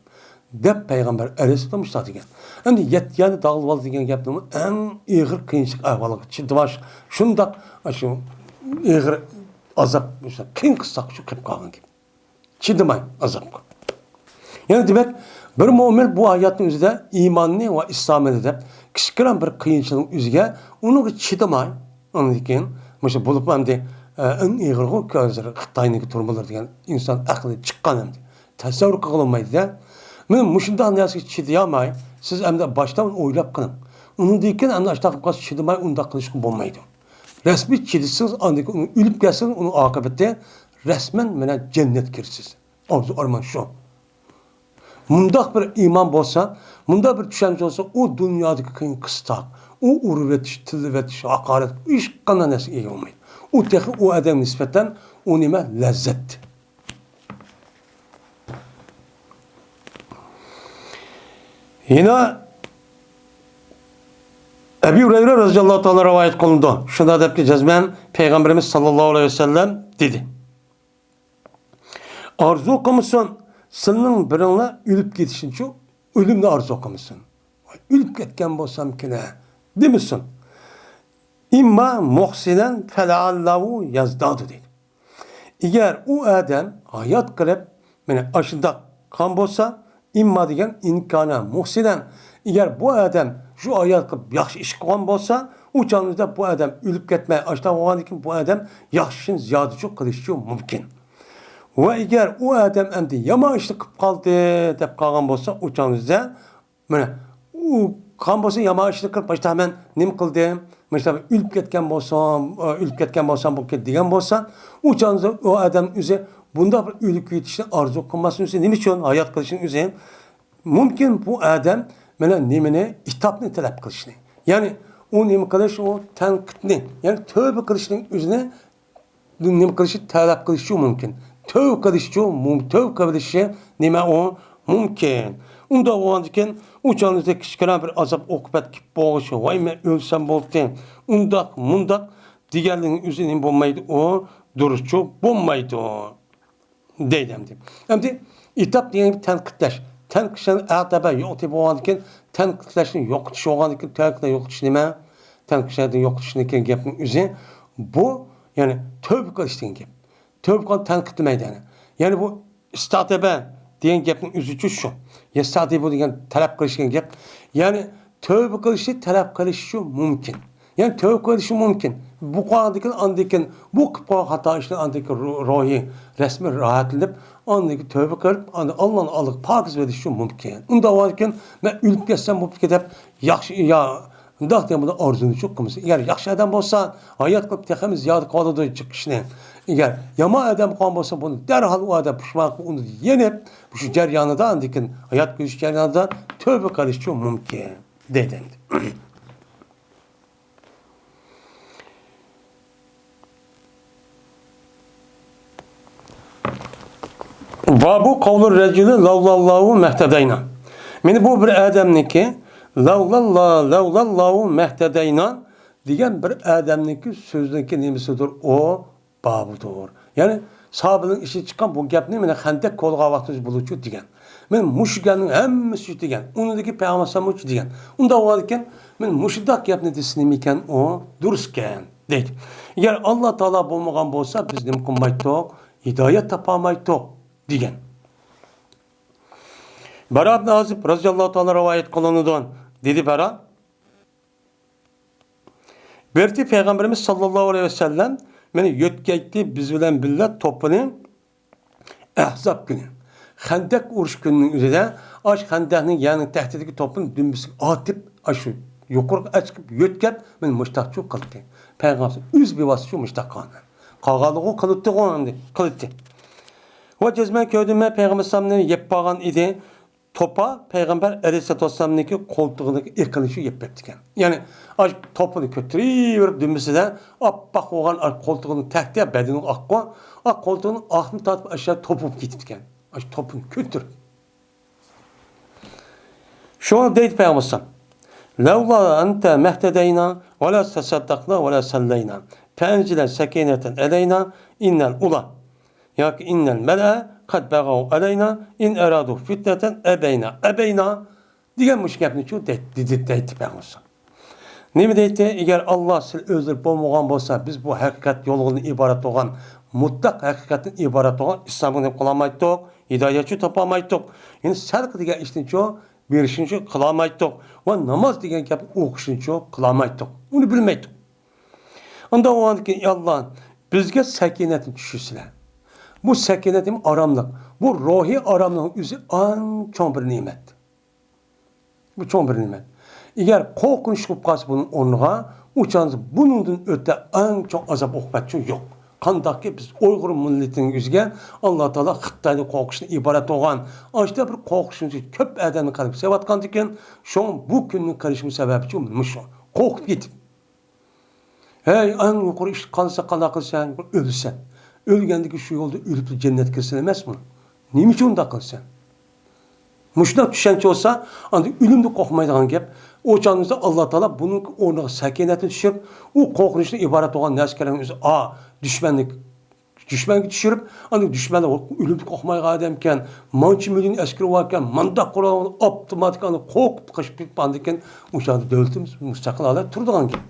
دەپ پەيغەمبەر ئەلەيھىسسالام مۇشۇنداق دېگەن. ئەمدى يەتتە يەرنى داغلىۋالدى دېگەن گەپنىمۇ ئەڭ ئېغىر قىيىنچىلىق ئەھۋالغا چىدىماش، شۇنداق شۇ ئېغىر ئازاب، شۇ قىيىن قىسساق شۇ قېلىپ قالغان گەپ. چىدىماي ئازابقا. يەنى دېمەك، بىر مۆمىن بۇ ھاياتنىڭ ئۆزىدە ئىماننى ۋە ئىسلامنى دەپ كىچىككىنە بىر قىيىنچىلىقنىڭ ئۆزىگە ئۇنىڭغا چىدىماي، ئاندىن كېيىن مۇشۇ بولۇپمۇ ئەمدى، ئە، ئەڭ ئېغىرغۇ ھازىر خىتاينىڭكى تۈرمىلىرى دېگەن ئىنسان ئەقلى چىققان ئەمدى. تەسەۋۋۇر قىلغىلى بولمايدۇ-دە. مانا مۇشۇنداق نەرسىگە چىدىيالماي، سىز ئەمدى باشتا ئۇنى ئويلاپ قېلىڭ. ئۇنىڭدىن كېيىن ئەمدى ئاشۇنداق قىلىپ قالسا چىدىماي ئۇنداق قىلىشقا بولمايدۇ. رەسمىي چىدىسىڭىز، ئاندىن كېيىن ئۇنى ئۆلۈپ كەتسىڭىز، ئۇنىڭ ئاقىۋىتى رەسمەن مانا جەننەتكە كىرىسىز. ئارزۇ ئارمان شۇ. مۇنداق بىر ئىمان بولسا، مۇنداق بىر چۈشەنچە بولسا، ئۇ دۇنيادىكى قىيىن قىستاق، ئۇ ئۇرۇۋېتىش، تىللىۋېتىش، ھاقارەت، ھېچقانداق نەرسىگە ئىگە بولمايدۇ. ئۇ تېخى ئۇ ئادەمگە نىسبەتەن ئۇ نېمە؟ لەززەت. يەنە ئەبى ھۇرەيرە رەزىياللاھۇ تائالا رىۋايەت قىلىنىدۇ. شۇنداق دەپتۇ، جەزمەن پەيغەمبىرىمىز ساللاللاھۇ ئەلەيھى ۋەسەللەم دېدى. ئارزۇ قىلمىسۇن، سىلىنىڭ بىرىڭلار ئۆلۈپ كېتىشىنچۇ، ئۆلۈمنى ئارزۇ قىلمىسۇن. ۋاي، ئۆلۈپ كەتكەن بولسامكىنە دېمىسۇن. ئىمما مۇھسىنەن فەلەئەللەھۇ يەزدادۇ دەيدۇ. ئەگەر ئۇ ئادەم ھايات قېلىپ، مانا ئاشۇنداق قىلغان بولسا، ئىمما دېگەن ئىنكانە مۇھسىنەن، ئەگەر بۇ ئادەم شۇ ھايات قېلىپ ياخشى ئىش قىلغان بولسا، ئۇ چاغدا بۇ ئادەم ئۆلۈپ كەتمەي، ئاشۇنداق بولغاندىن كېيىن بۇ ئادەم ياخشى ئىشنى زىيادىچۇ قىلىشچۇ مۇمكىن. ۋە ئەگەر ئۇ ئادەم ئەمدى يامان ئىشنى قىلىپ قالدى دەپ قالغان بولسا، ئۇ چاغدا مانا، ئۇ قان بولسا يامان ئىشنى قىلىپ، ماشتا مەن نېمە قىلدىم؟ ماشتا ئۆلۈپ كەتكەن بولسام، ئۆلۈپ كەتكەن بولسام بولۇپ كەت دېگەن بولسا، ئۇ چاغدا ئۇ ئادەم ئۆزى بۇنداق بىر ئۆلۈپ كېتىشنى ئارزۇ قىلماسمۇ ئۆزى؟ نېمە ئۈچۈن ھايات قېلىشنىڭ ئۆزى؟ مۇمكىن بۇ ئادەم مانا نېمىنى، ئىتابنى تەلەپ قىلىشنى. يەنى ئۇ نېمە قىلىش، ئۇ تەنقىدنى، يەنى تۆۋە قىلىشنىڭ ئۆزىنى نېمە قىلىشى، تەلەپ قىلىشىچۇ مۇمكىن. تۆۋە قىلىشىچۇ مۇم-، تۆۋە قىلىشى نېمە ئۇ؟ مۇمكىن. ئۇنداق بولغاندىكىن، ئۇ چاغدا كىچىككىنە بىر ئازاب ئوقۇبەت كېلىپ بولغۇچە، ۋاي، مەن ئۆلسەم بولدى، ئۇنداق، مۇنداق دېگەنلىكنىڭ ئۆزى نېمە بولمايدۇ، ئۇ دۇرۇسچۇ بولمايدۇ. دەيدۇ ئەمدى. ئەمدى ئىتاب دېگەن گەپ تەنقىدلەش. تەنقىدلەشنىڭ ئەتەبە يوقىتى بولغاندىكىن، تەنقىدلەشنى يوقىتىش بولغاندىكىن، تەنقىدلەشنى يوقىتىش نېمە؟ تەنقىدلەشنى يوقىتىشنىڭ گەپنىڭ ئۆزى بۇ، يەنى تەۋبە قىلىش دېگەن گەپ. تەۋبە قىلغان تەنقىدلىمەيدۇ يەنى. يەنى بۇ ئىستەتەبە دېگەن گەپنىڭ ئۆزىچۇ شۇ. يەستەتىبۇ دېگەن تەلەپ قىلىش دېگەن گەپ. يەنى تەۋبە قىلىشنى تەلەپ قىلىشىچۇ مۇمكىن. يەنى تەۋبە قىلىشى مۇمكىن. بۇ قالغاندىكىن ئاندىكىن بۇ قىلىپ قالغان خاتا ئىشنى ئاندىكىن رو-، روھى رەسمىي راھەتلىنىپ، ئاندىكىن تەۋبە قىلىپ، ئاندىن ئاللانىڭ ئالدىغا پاكىز بېرىشىچۇ مۇمكىن. ئۇنداق بولغاندىكىن مەن ئۆلۈپ كەتسەم بوپتىكەن دەپ ياخشى، يا ئۇنداق دېگەن بۇنى ئارزۇنىچۇ قىلمىسا. ئەگەر ياخشى ئادەم بولسا، ھايات قىلىپ تېخىمۇ زىيادە قىلىۋالىدۇ جىق ئىشنى. ئەگەر يامان ئادەم قىلغان بولسا، بۇنى دەرھال ئۇ ئادەم پۇشمان قىلىپ، ئۇنى يېنىپ، شۇ جەريانىدا ئاندىكىن ھايات كۆرۈش جەريانىدا تەۋبە قىلىشىچۇ مۇمكىن. دەيدۇ ئەمدى. بابۇ قەۋلۇر رەجۇلى لەۋلاللاھۇ مەھتەدەينا. مانا بۇ بىر ئادەمنىڭكى لەۋلاللا، لەۋلاللاھۇ مەھتەدەينا دېگەن بىر ئادەمنىڭكى سۆزىنىڭكى نېمىسىدۇر ئۇ؟ بابىدۇر. يەنى ساھابىنىڭ ئىشى چىققان بۇ گەپنى مانا خەندەك كولىغا ۋاقتىمىز بولۇچۇ دېگەن. مانا مۇشۇ گەپنىڭ ھەممىسى شۇ دېگەن. ئۇنىڭدىكى پەيغەمبەر ئەلەيھىسسالاممۇ شۇ دېگەن. ئۇنداق بولغاندىكىن، مانا مۇشۇنداق گەپنى دېسە نېمىكەن ئۇ؟ دۇرۇسكەن دەيدۇ. ئەگەر ئاللا تائالا بولمىغان بولسا، بىز نېمە قىلمايتتۇق؟ ھىدايەت تاپالمايتتۇق دېگەن. بارا ئىبن ئازىب رەزىياللاھۇ تائالا رىۋايەت قىلىنىدۇ. دېدى بارا، بىرتى پەيغەمبىرىمىز ساللاللاھۇ ئەلەيھى ۋەسەللەم مېنى يۆتكەيتتى، بىز بىلەن بىللە توپىنى ئەھزاب كۈنى، خەندەك ئۇرۇش كۈنىنىڭ ئۆزىدە ئاش خەندەكنىڭ يەرنىڭ تەھتىدىكى توپىنى دۈمبىسىگە ئاتىپ، ئاشۇ يۇقىرىغا ئەچىقىپ يۆتكەپ، مېنى مۇشتاقچۇ قىلدى. پەيغەمبەر ئۆز بىۋاسىتە شۇ مۇشتاق قىلغان. قالغانلىقى قىلىپتىغۇ ئەمدى، قىلدى. ۋە جەزمەن كۆردۈم، مەن پەيغەمبەر ئەلەيھىسسالامنى يەپ بارغان ئىدى. توپا پەيغەمبەر ئەلەيھىسسالاتۇ ۋەسسالامنىڭكى قولتۇقىدىكى ئېقىنى شۇ يەپ بېرىپتىكەن. يەنى ئاش توپىنى كۆتۈرۈۋېرىپ دۈمبىسىدە ئاپئاق بولغان ئاش قولتۇقىنىڭ تەكتى بەدىنىگە ئاققۇ، ئاش قولتۇقىنىڭ ئاقىنى تارتىپ ئاشۇ توپۇپ كېتىپتىكەن. ئاش توپىنى كۆتۈرۈپ. شۇڭا دەيدۇ پەيغەمبەر ئەلەيھىسسالام، لەۋلا ئەنتە مەھتەدەينا ۋەلا تەسەددەقنا ۋەلا سەللەينا تەنزىلە سەكىنەتەن ئەلەينا ئىننەل ئۇلا ياكى ئىننەل مەلئە قەد بەغەۋ ئەلەينا ئىن ئەرادۇ فىتنەتەن ئەبەينا، ئەبەينا دېگەن مۇشۇ گەپنىچۇ دەيتتى، دەيتتى، دەيتتى پەيغەمبەر. نېمە دەيتتى؟ ئەگەر ئاللا سىلى ئۆزلىرى بولمىغان بولسا، بىز بۇ ھەقىقەت يولىدىن ئىبارەت بولغان، مۇتلەق ھەقىقەتتىن ئىبارەت بولغان ئىسلامغا نېمە قىلالمايتتۇق؟ ھىدايەتچۇ تاپالمايتتۇق. يەنى سەل دېگەن ئىشنىچۇ بېرىشنىچۇ قىلالمايتتۇق. ۋە ناماز دېگەن گەپنى ئوقۇشنىچۇ قىلالمايتتۇق. ئۇنى بىلمەيتتۇق. ئۇنداق بولغاندىكىن، يا ئاللا، بىزگە سەكىنەتنى چۈشۈرسىلە. بۇ سەكىنەت نېمە؟ ئاراملىق. بۇ روھىي ئاراملىقنىڭ ئۆزى ئەڭ چوڭ بىر نېمەت. بۇ چوڭ بىر نېمەت. ئەگەر قورقۇنچ بولۇپ قالسا بۇنىڭ ئورنىغا، ئۇ چاغدا بۇنىڭدىن ئۆتە ئەڭ چوڭ ئازاب ئوقۇبەتچۇ يوق. قانداقكى بىز ئۇيغۇر مىللىتىنىڭ ئۆزىگە ئاللا تائالا خىتاينى قورقۇشتىن ئىبارەت بولغان، ئاشۇنداق بىر قورقۇشنى كۆپ ئادەمنىڭ قەلبىگە سېلىۋاتقاندىكىن، شۇڭا بۇ كۈننىڭ قېلىشىمۇ سەۋەبچۇ مۇشۇ. قورقۇپ كېتىپ. ھەي، ئەڭ يۇقىرى ئىشقا قالسا قانداق قىلىسەن؟ ئۆلىسەن. ئۆلگەندىكى شۇ يولدا ئۆلۈپلا جەننەتكە كىرسىلا ئەمەسمۇ؟ نېمە ئۈچۈن ئۇنداق قىلىسەن؟ مۇشۇنداق چۈشەنچە بولسا، ئاندىن ئۆلۈمدىن قورقمايدىغان گەپ. ئۇ چاغدا ئاللا تائالا بۇنىڭ ئورنىغا سەكىنەتنى چۈشۈرۈپ، ئۇ قورقۇنچتىن ئىبارەت بولغان نەرسە كەلگەن ئۆزى، ئا، دۈشمەننى دۈشمەنگە چۈشۈرۈپ، ئاندىن دۈشمەنلەر ئۆلۈمدىن قورقمايدىغان ئادەمكەن، مانچە مىليون ئەسكىرى باركەن، مانداق قورال، ئاپتوماتىك، ئاندىن قورقۇپ قېچىپ كېتىپ، ئاندىن كېيىن ئۇ چاغدا دۆلىتىمىز مۇستەقىل ھالەتتە تۇرىدىغان گەپ.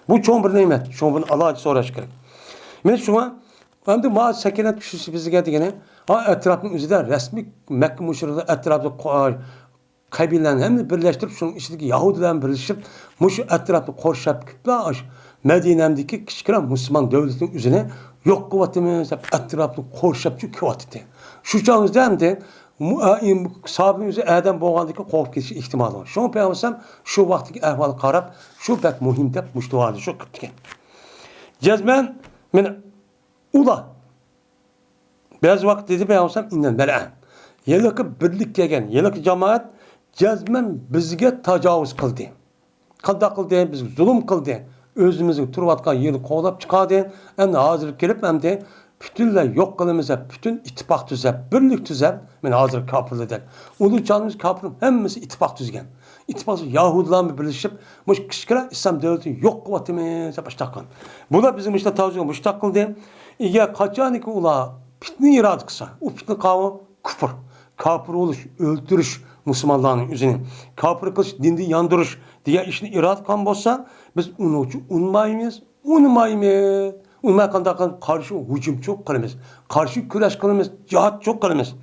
بۇ چوڭ بىر نېمەت، شۇڭا بۇنى ئالاھىدە سوراش كېرەك. مانا شۇڭا ئەمدى ما سەكىنەت كۈچىسى بىزگە دېگىنى، ھا، ئەتراپنىڭ ئۆزىدە رەسمىي مەككە مۇشرىكلار ئەتراپىدا قو-، قەبىلىلەرنى ھەممىنى بىرلەشتۈرۈپ، شۇنىڭ ئىچىدىكى يەھۇدىيلارمۇ بىرلىشىپ، مۇشۇ ئەتراپنى قورشاپ كېلىپلا، ئاشۇ مەدىنەمدىكى كىچىككىنە مۇسۇلمان دۆلىتىنىڭ ئۆزىنى يوق قىلىۋاتىمىز دەپ، ئەتراپنى قورشاپچۇ كېلىۋاتىتتى. شۇ چاغىمىزدا ئەمدى مۇ-، ئا، ئىم-، ساھابىنىڭ ئۆزى ئادەم بولغاندىكىن قورقۇپ كېتىشى ئېھتىمالى بار. شۇڭا پەيغەمبەر ئەلەيھىسسالام شۇ ۋاقىتتىكى ئەھۋالغا قاراپ، شۇ بەك مۇھىم دەپ مۇشۇ دۇئانى شۇ قىپتىكەن. جەزمەن، مانا، ئۇلار بەزى ۋاقىت دېدى پەيغەمبەر ئەلەيھىسسالام، ئىننەل مەلئە. ھېلىقى بىرلىككە كەلگەن، ھېلىقى جامائەت جەزمەن بىزگە تاجاۋۇز قىلدى. قانداق قىلدى؟ بىزگە زۇلۇم قىلدى. ئۆزىمىزنىڭ تۇرۇۋاتقان يېرىنى قوغلاپ چىقاردى. ئەمدى ھازىر كېلىپ، ئەمدى پۈتۈنلەي يوق قىلىمىز دەپ، پۈتۈن ئىتتىپاق تۈزەپ، بىرلىك تۈزەپ، مانا ھازىر كاپىرلاردەك ئۇلۇغ چاغلىمىز كاپىرنىڭ ھەممىسى ئىتتىپاق تۈزگەن. ئىتتىپاق يەھۇدىيلارمۇ بىرلىشىپ، مۇشۇ كىچىككىنە ئىسلام دۆلىتىنى يوق قىلىۋاتىمىز دەپ باشلاپ قىلغان. بۇلار بىزنىڭ مۇشۇنداق تاۋزىغا مۇشۇنداق قىلدى. ئەگەر قاچانكى ئۇلار پىتنە ئىرادە قىلسا، ئۇ پىتنە قاۋۇ كۇپۇر، كاپىر بولۇش، ئۆلتۈرۈش، مۇسۇلمانلارنىڭ ئۆزىنى كاپىر قىلىش، دىندىن ياندۇرۇش دېگەن ئىشنى ئىرادە قىلغان بولسا، بىز ئۇنىڭ ئۈچۈن ئۇنىمايمىز. ئۇنىمايمىز. ئۇنىماي قانداق قىلىپ قارشى ھۇجۇمچۇ قىلىمىز، قارشى كۈرەش قىلىمىز، جىھادچۇ قىلىمىز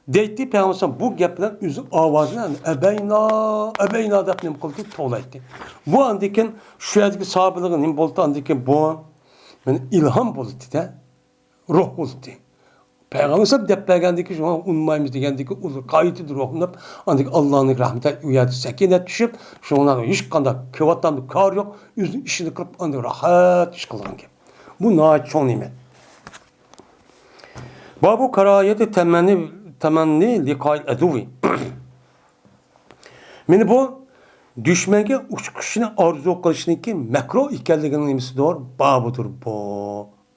دەيتتى. پەيغەمبەر بۇ گەپ بىلەن ئۆزى ئاۋازىنى ئەبەينا، ئەبەينا دەپ نېمە قىلدى؟ توۋلايتتى. بۇ ئاندىن كېيىن شۇ يەردىكى ساھابىلەرگە نېمە بولدى؟ ئاندىن كېيىن بۇ مانا ئىلھام بولدى-دە، روھ بولدى. پەيغەمبەر دەپ بەرگەندىن كېيىن شۇڭا ئۇنىمايمىز دېگەندىن كېيىن ئۇلار قايتىدىن روھلىنىپ، ئاندىن كېيىن ئاللانىڭ رەھمىتى ئۇ يەردە سەكىنە چۈشۈپ، شۇنىڭ ھېچقانداق كېلىۋاتامدۇ كار يوق، ئۆزىنىڭ ئىشىنى قىلىپ ئاندىن راھەت ئىش قىلغان گەپ. بۇ ناھايىتى چوڭ نېمەت. بابۇ كاراھىيەتى تەمەننى، تەمەننى لىقائىل ئەدۇۋى. مانا بۇ دۈشمەنگە ئۇچقۇچىنى ئارزۇ قىلىشنىڭكى مەكرۇھ ئىكەنلىكىنىڭ نېمىسىدۇر؟ بابىدۇر بۇ،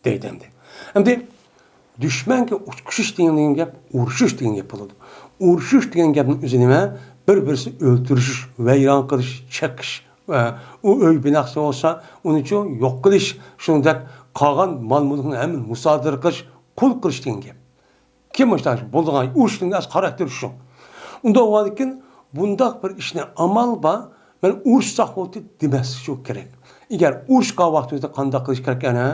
دەيدۇ ئەمدى. ئەمدى دۈشمەنگە ئۇچقۇچىش دېگەن، دېگەن گەپ ئۇرۇشۇش دېگەن گەپ بولىدۇ. ئۇرۇشۇش دېگەن گەپنىڭ ئۆزى نېمە؟ بىر-بىرسىنى ئۆلتۈرۈش، ۋەيران قىلىش، چېقىش، ئە، ئۇ ئۆي بىناسى بولسا، ئۇنىچۇ يوق قىلىش، شۇنىڭدەك قالغان مال-مۈلۈكنى ھەممىنى مۇسادىرە قىلىش، قۇل قىلىش دېگەن گەپ. كىم مۇشۇنداق بولىدىغان ئۇرۇشنىڭ ئەسلى خاراكتېرى شۇ. ئۇنداق بولغاندىكىن بۇنداق بىر ئىشنى ئامال بار، مەن ئۇرۇشساق بولدى دېمەسلىك شۇ كېرەك. ئەگەر ئۇرۇش قىلغان ۋاقتىمىزدا قانداق قىلىش كېرەك ئەنە؟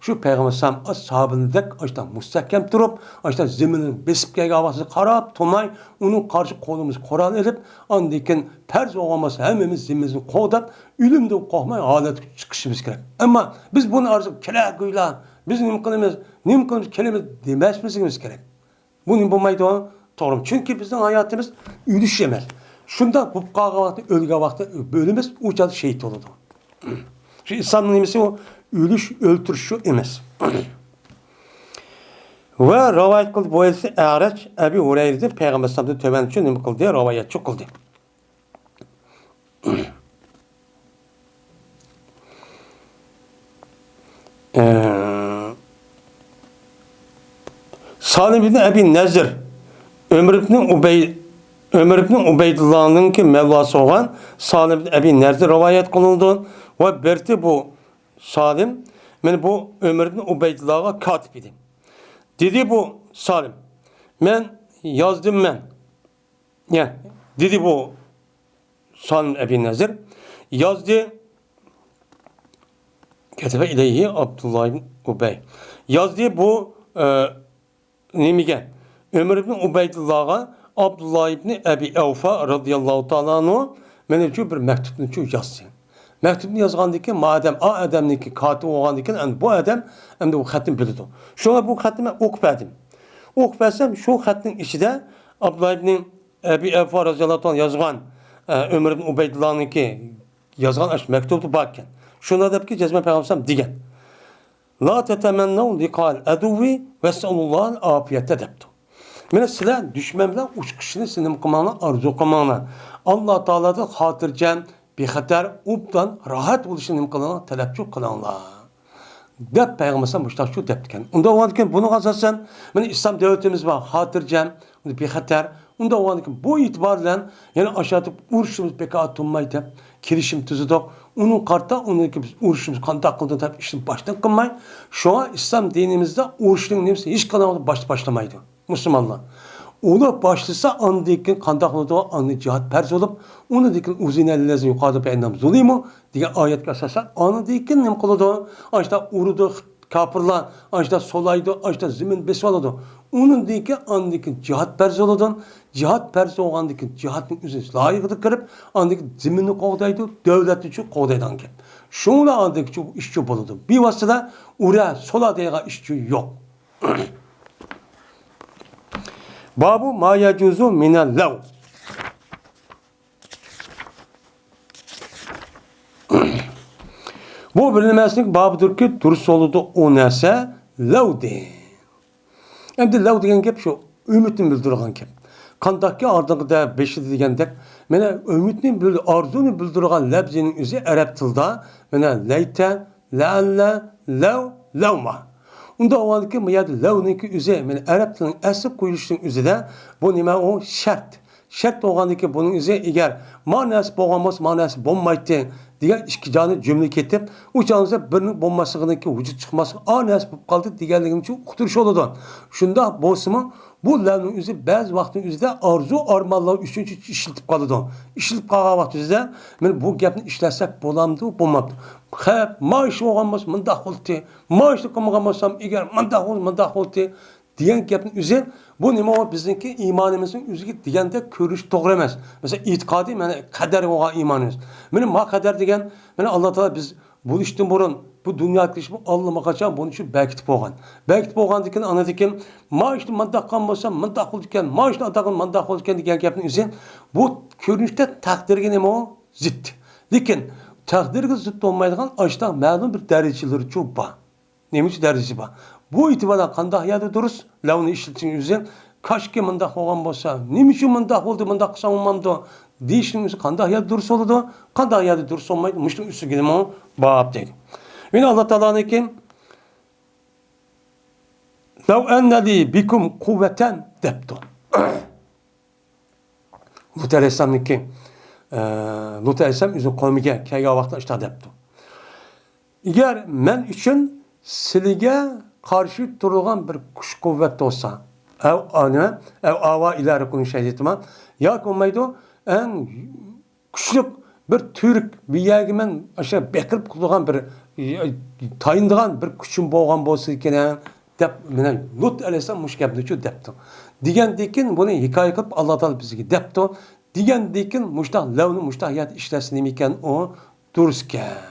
شۇ پەيغەمبەر ئەلەيھىسسالام ئەسھابىدەك ئاشتا مۇستەھكەم تۇرۇپ، ئاشتا زېمىننى بېسىپ كەلگەن ۋاقتىدا قاراپ تۇرماي، ئۇنىڭ قارشى قولىمىزغا قورال ئېلىپ، ئاندىن كېيىن پەرز بولغان بولسا ھەممىمىز زېمىنىمىزدىن قوغداپ، ئۆلۈمدىن قورقماي ھالەتكە چىقىشىمىز كېرەك. ئەمما بىز بۇنى ئارزۇ كېلەگۈيلا، بىز نېمە قىلىمىز، نېمە قىلىمىز، كېلىمىز دېمەسلىكىمىز كېرەك. بۇ نېمە بولمايدۇ؟ توغرىمۇ؟ چۈنكى بىزنىڭ ھاياتىمىز ئۆلۈش ئەمەس. شۇنداق بولۇپ قالغان ۋاقىتتا، ئۆلگەن ۋاقىتتا ئۆلىمىز، ئۇ چاغدا شېھىت بولىدۇ. شۇ ئىسلامنىڭ نېمىسى ئۇ؟ ئۆلۈش، ئۆلتۈرۈش شۇ ئەمەس. ۋە رىۋايەت قىلدى بۇ ھەدىسنى ئەرەج ئەبى ھۇرەيرىدىن پەيغەمبەر ئەلەيھىسسالامدىن تۆۋەن شۇ نېمە قىلدى؟ رىۋايەت شۇ قىلدى. ئە، سالىم ئىبن ئەبى نەزىر، ئۆمەر ئىبن ئۇبەي-، ئۆمەر ئىبن ئۇبەيدۇللانىڭكى مەۋلاسى بولغان سالىم ئىبن ئەبى نەزىر رىۋايەت قىلىنىدۇ. ۋە بىرتى بۇ سالىم، مانا بۇ ئۆمەر ئىبن ئۇبەيدۇللاغا كاتىپ ئىدى. دېدى بۇ سالىم، مەن يازدىم مەن. يا، دېدى بۇ سالىم ئەبى نەزىر. يازدى. كەتەبە ئىلەيھى ئابدۇللا ئىبن ئۇبەي. يازدى بۇ، ئە، نېمىگە؟ ئۆمەر ئىبن ئۇبەيدۇللاغا ئابدۇللا ئىبن ئەبى ئەۋفا رازىياللاھۇ تائالا ئەنھۇ مەن ئۈچۈن بىر مەكتۇبنى شۇ يازدى. مەكتۇبنى يازغاندىن كېيىن، مادەم ئا ئادەمنىڭكى كاتىپى بولغاندىن كېيىن، ئەمدى بۇ ئادەم ئەمدى بۇ خەتنى بىلىدۇ. شۇڭا بۇ خەتنى مەن ئوقۇپ بەردىم. ئوقۇپ بەرسەم، شۇ خەتنىڭ ئىچىدە ئابدۇللا ئىبن ئەبى ئەۋفا رازىياللاھۇ تائالا يازغان، ئە، ئۆمەر ئىبن ئۇبەيدۇللانىڭكى يازغان ئاشۇ مەكتۇبى بار ئىكەن. شۇنى دەپكى جەزمەن پەيغەمبەر دېگەن. لا تەتەمەننەۋ لىقائەل ئەدۇۋۋى ۋەسئەلۇللاھەل ئافىيەتە دەپتۇ. مانا سىلەر دۈشمەن بىلەن ئۇچقۇچىنى سىنىم قىلماڭلار، ئارزۇ قىلماڭلار. ئاللا تائالادىن خاتىرجەم، بىخەتەر، ئوبدان، راھەت بولۇشنى نېمە قىلىڭلار، تەلەپچۇ قىلىڭلار. دەپ پەيغەمبەر ئەلەيھىسسالام مۇشۇنداق شۇ دەپتىكەن. ئۇنداق بولغاندىكىن بۇنىڭغا ئاساسەن، مانا ئىسلام دۆلىتىمىز بار، خاتىرجەم، بىخەتەر. ئۇنداق بولغاندىكىن بۇ ئېتىبار بىلەن يەنە ئاشاتىپ ئۇرۇشىمىز بىكار تۇرماي دەپ كېلىشىم تۈزىدۇق. ئۇنىڭ قارىتا ئۇنىڭكى بىز ئۇرۇشىمىز قانداق قىلدى دەپ ئىشنى باشتىن قىلماي. شۇڭا ئىسلام دىنىمىزدا ئۇرۇشنىڭ نېمىسى ھېچقانداق باشتا باشلىمايدۇ. مۇسۇلمانلار. ئۇلار باشلىسا ئاندىن كېيىن قانداق بولىدۇ؟ ئاندىن جىھاد پەرز بولۇپ، ئۇنىڭدىن كېيىن ئۇزىنە لەزى يۇقادۇ بەئەننەم زۇلىمۇ دېگەن ئايەتكە ئاساسەن، ئاندىن كېيىن نېمە قىلىدۇ؟ ئاشتا ئۇرىدۇ، كاپىرلار ئاشتا سولايدۇ، ئاشتا زېمىن بېسىۋالىدۇ. ئۇنىڭدىن كېيىن، ئاندىن كېيىن جىھاد پەرز بولىدۇ. جىھاد پەرز بولغاندىن كېيىن، جىھادنىڭ ئۆزى لايىقىدا كىرىپ، ئاندىن كېيىن زېمىننى قوغدايدۇ، دۆلەتنى چۇ قوغدايدىغان گەپ. شۇڭلا ئاندىن كېيىن ئىشچۇ بولىدۇ. بىۋاسىتە ئۇرە، سولا دەيدىغان ئىشچۇ يوق. بابۇ ما يەجۇزۇ مىنەل لەغۋ. بۇ بىلىنمەسلىك بابىدۇركى، دۇرۇس بولىدۇ ئۇ نەرسە لەۋدىن. ئەمدى لەۋ دېگەن گەپ شۇ ئۈمىدنى بىلدۈرىدىغان گەپ. قانداقكى ئالدىنقىدا بېشىدا دېگەندەك، مانا ئۈمىدنى بىل-، ئارزۇنى بىلدۈرىدىغان لەپزىنىڭ ئۆزى ئەرەب تىلىدا مانا لەيتە، لەئەللە، لەۋ، لەۋما. ئۇنداق بولغاندىكىن بۇ يەردە لەۋنىڭكى ئۆزى، مانا ئەرەب تىلىنىڭ ئەسلى قويۇلۇشىنىڭ ئۆزىدە بۇ نېمە؟ ئۇ شەرت. شەرت بولغاندىكىن بۇنىڭ ئۆزى ئەگەر ما نەرسە بولغان بولسا، ما نەرسە بولمايتتى دېگەن ئىككى جانى جۈملە كېتىپ، ئۇ چاغدا بىرنىڭ بولماسلىقىدىن كېيىن ۋۇجۇد چىقماسلىق، ئا نەرسە بولۇپ قالدى دېگەنلىكىنى ئۇقتۇرۇش بولىدۇ. شۇنداق بولسىمۇ، بۇ لەۋنىڭ ئۆزى بەزى ۋاقىتنىڭ ئۆزىدە ئارزۇ ئارمانلار ئۈچۈن ئىشلىتىپ قالىدۇ. ئىشلىتىپ قالغان ۋاقتىمىزدا، مانا بۇ گەپنى ئىشلەتسەك بولامدۇ، بولمامدۇ؟ خەپ، ما ئىش بولغان بولسا مۇنداق بولاتتى، ما ئىشنى قىلمىغان بولسام ئەگەر مۇنداق بولسا مۇنداق بولاتتى دېگەن گەپنىڭ ئۆزى، بۇ نېمە، ئۇ بىزنىڭكى ئىمانىمىزنىڭ ئۆزىگە دېگەندەك كۆرۈنۈش توغرا ئەمەس. مەسىلەن، ئېتىقادى، مانا قەدەر بولغان ئىمانىمىز. مانا ما قەدەر دېگەن، مانا ئاللا تائالا بىز بولۇشتىن بۇرۇن بۇ دۇنياغا كېلىشىمىز ئاللىماقاچان بۇنى شۇ بەكىتىپ بولغان. بەكىتىپ بولغاندىن كېيىن ئاندىن كېيىن، ما ئىشنى مۇنداق قىلغان بولسام مۇنداق بولىدىكەن، ما ئىشنى ئانداق قىلغان مۇنداق بولىدىكەن دېگەن گەپنىڭ ئۆزى، بۇ كۆرۈنۈشتە تەقدىرگە نېمە ئۇ؟ زىت. لېكىن تەقدىرگە زىت بولمايدىغان ئاشۇنداق مەلۇم بىر دەرىجىلىرىچۇ بار. نېمىچە دەرىجىسى بار؟ بۇ ئېتىباردا قانداق يەردە دۇرۇس؟ لەۋنى ئىشلىتىشنىڭ ئۆزى، كاشكى مۇنداق بولغان بولسا، نېمە ئۈچۈن مۇنداق بولدى، مۇنداق قىلساڭ بولمامدۇ دېيىشنىڭ ئۆزى قانداق يەردە دۇرۇس بولىدۇ؟ قانداق يەردە دۇرۇس بولمايدۇ؟ مۇشۇنىڭ ئۈستىگە نېمە بار دەيدۇ. يەنە ئاللا تائالانىڭكى، لەۋ ئەننە لى بىكۇم قۇۋۋەتەن دەپتۇ. لۇت ئەلەيھىسسالامنىڭكى، ئە، لۇت ئەلەيھىسسالام ئۆزىنىڭ قومىگە كەلگەن ۋاقتىدا ئاشۇنداق دەپتۇ. ئەگەر مەن ئۈچۈن سىلىگە قارشى تۇرىدىغان بىر كۈچ قۇۋۋەت بولسا، ئەۋ، ئا، نېمە؟ ئەۋ ئاۋا ئىلە رۇكنىن شەدىدىما؟ ياكى بولمايدۇ، ئەڭ كۈچلۈك بىر تۈرك بىر يەرگە مەن ئاشۇ بېقىرىپ قىلىدىغان بىر، تايىنىدىغان بىر كۈچۈم بولغان بولسا ئىكەن، دەپ، مانا لۇت ئەلەيھىسسالام مۇشۇ گەپنىچۇ دەپتۇ. دېگەندىن كېيىن بۇنى ھېكايە قىلىپ ئاللا تائالا بىزگە دەپتۇ. دېگەندىن كېيىن مۇشتاق لەۋنى مۇشتاق يەردە ئىشلەتسە نېمە ئىكەن ئۇ؟ دۇرۇسكەن.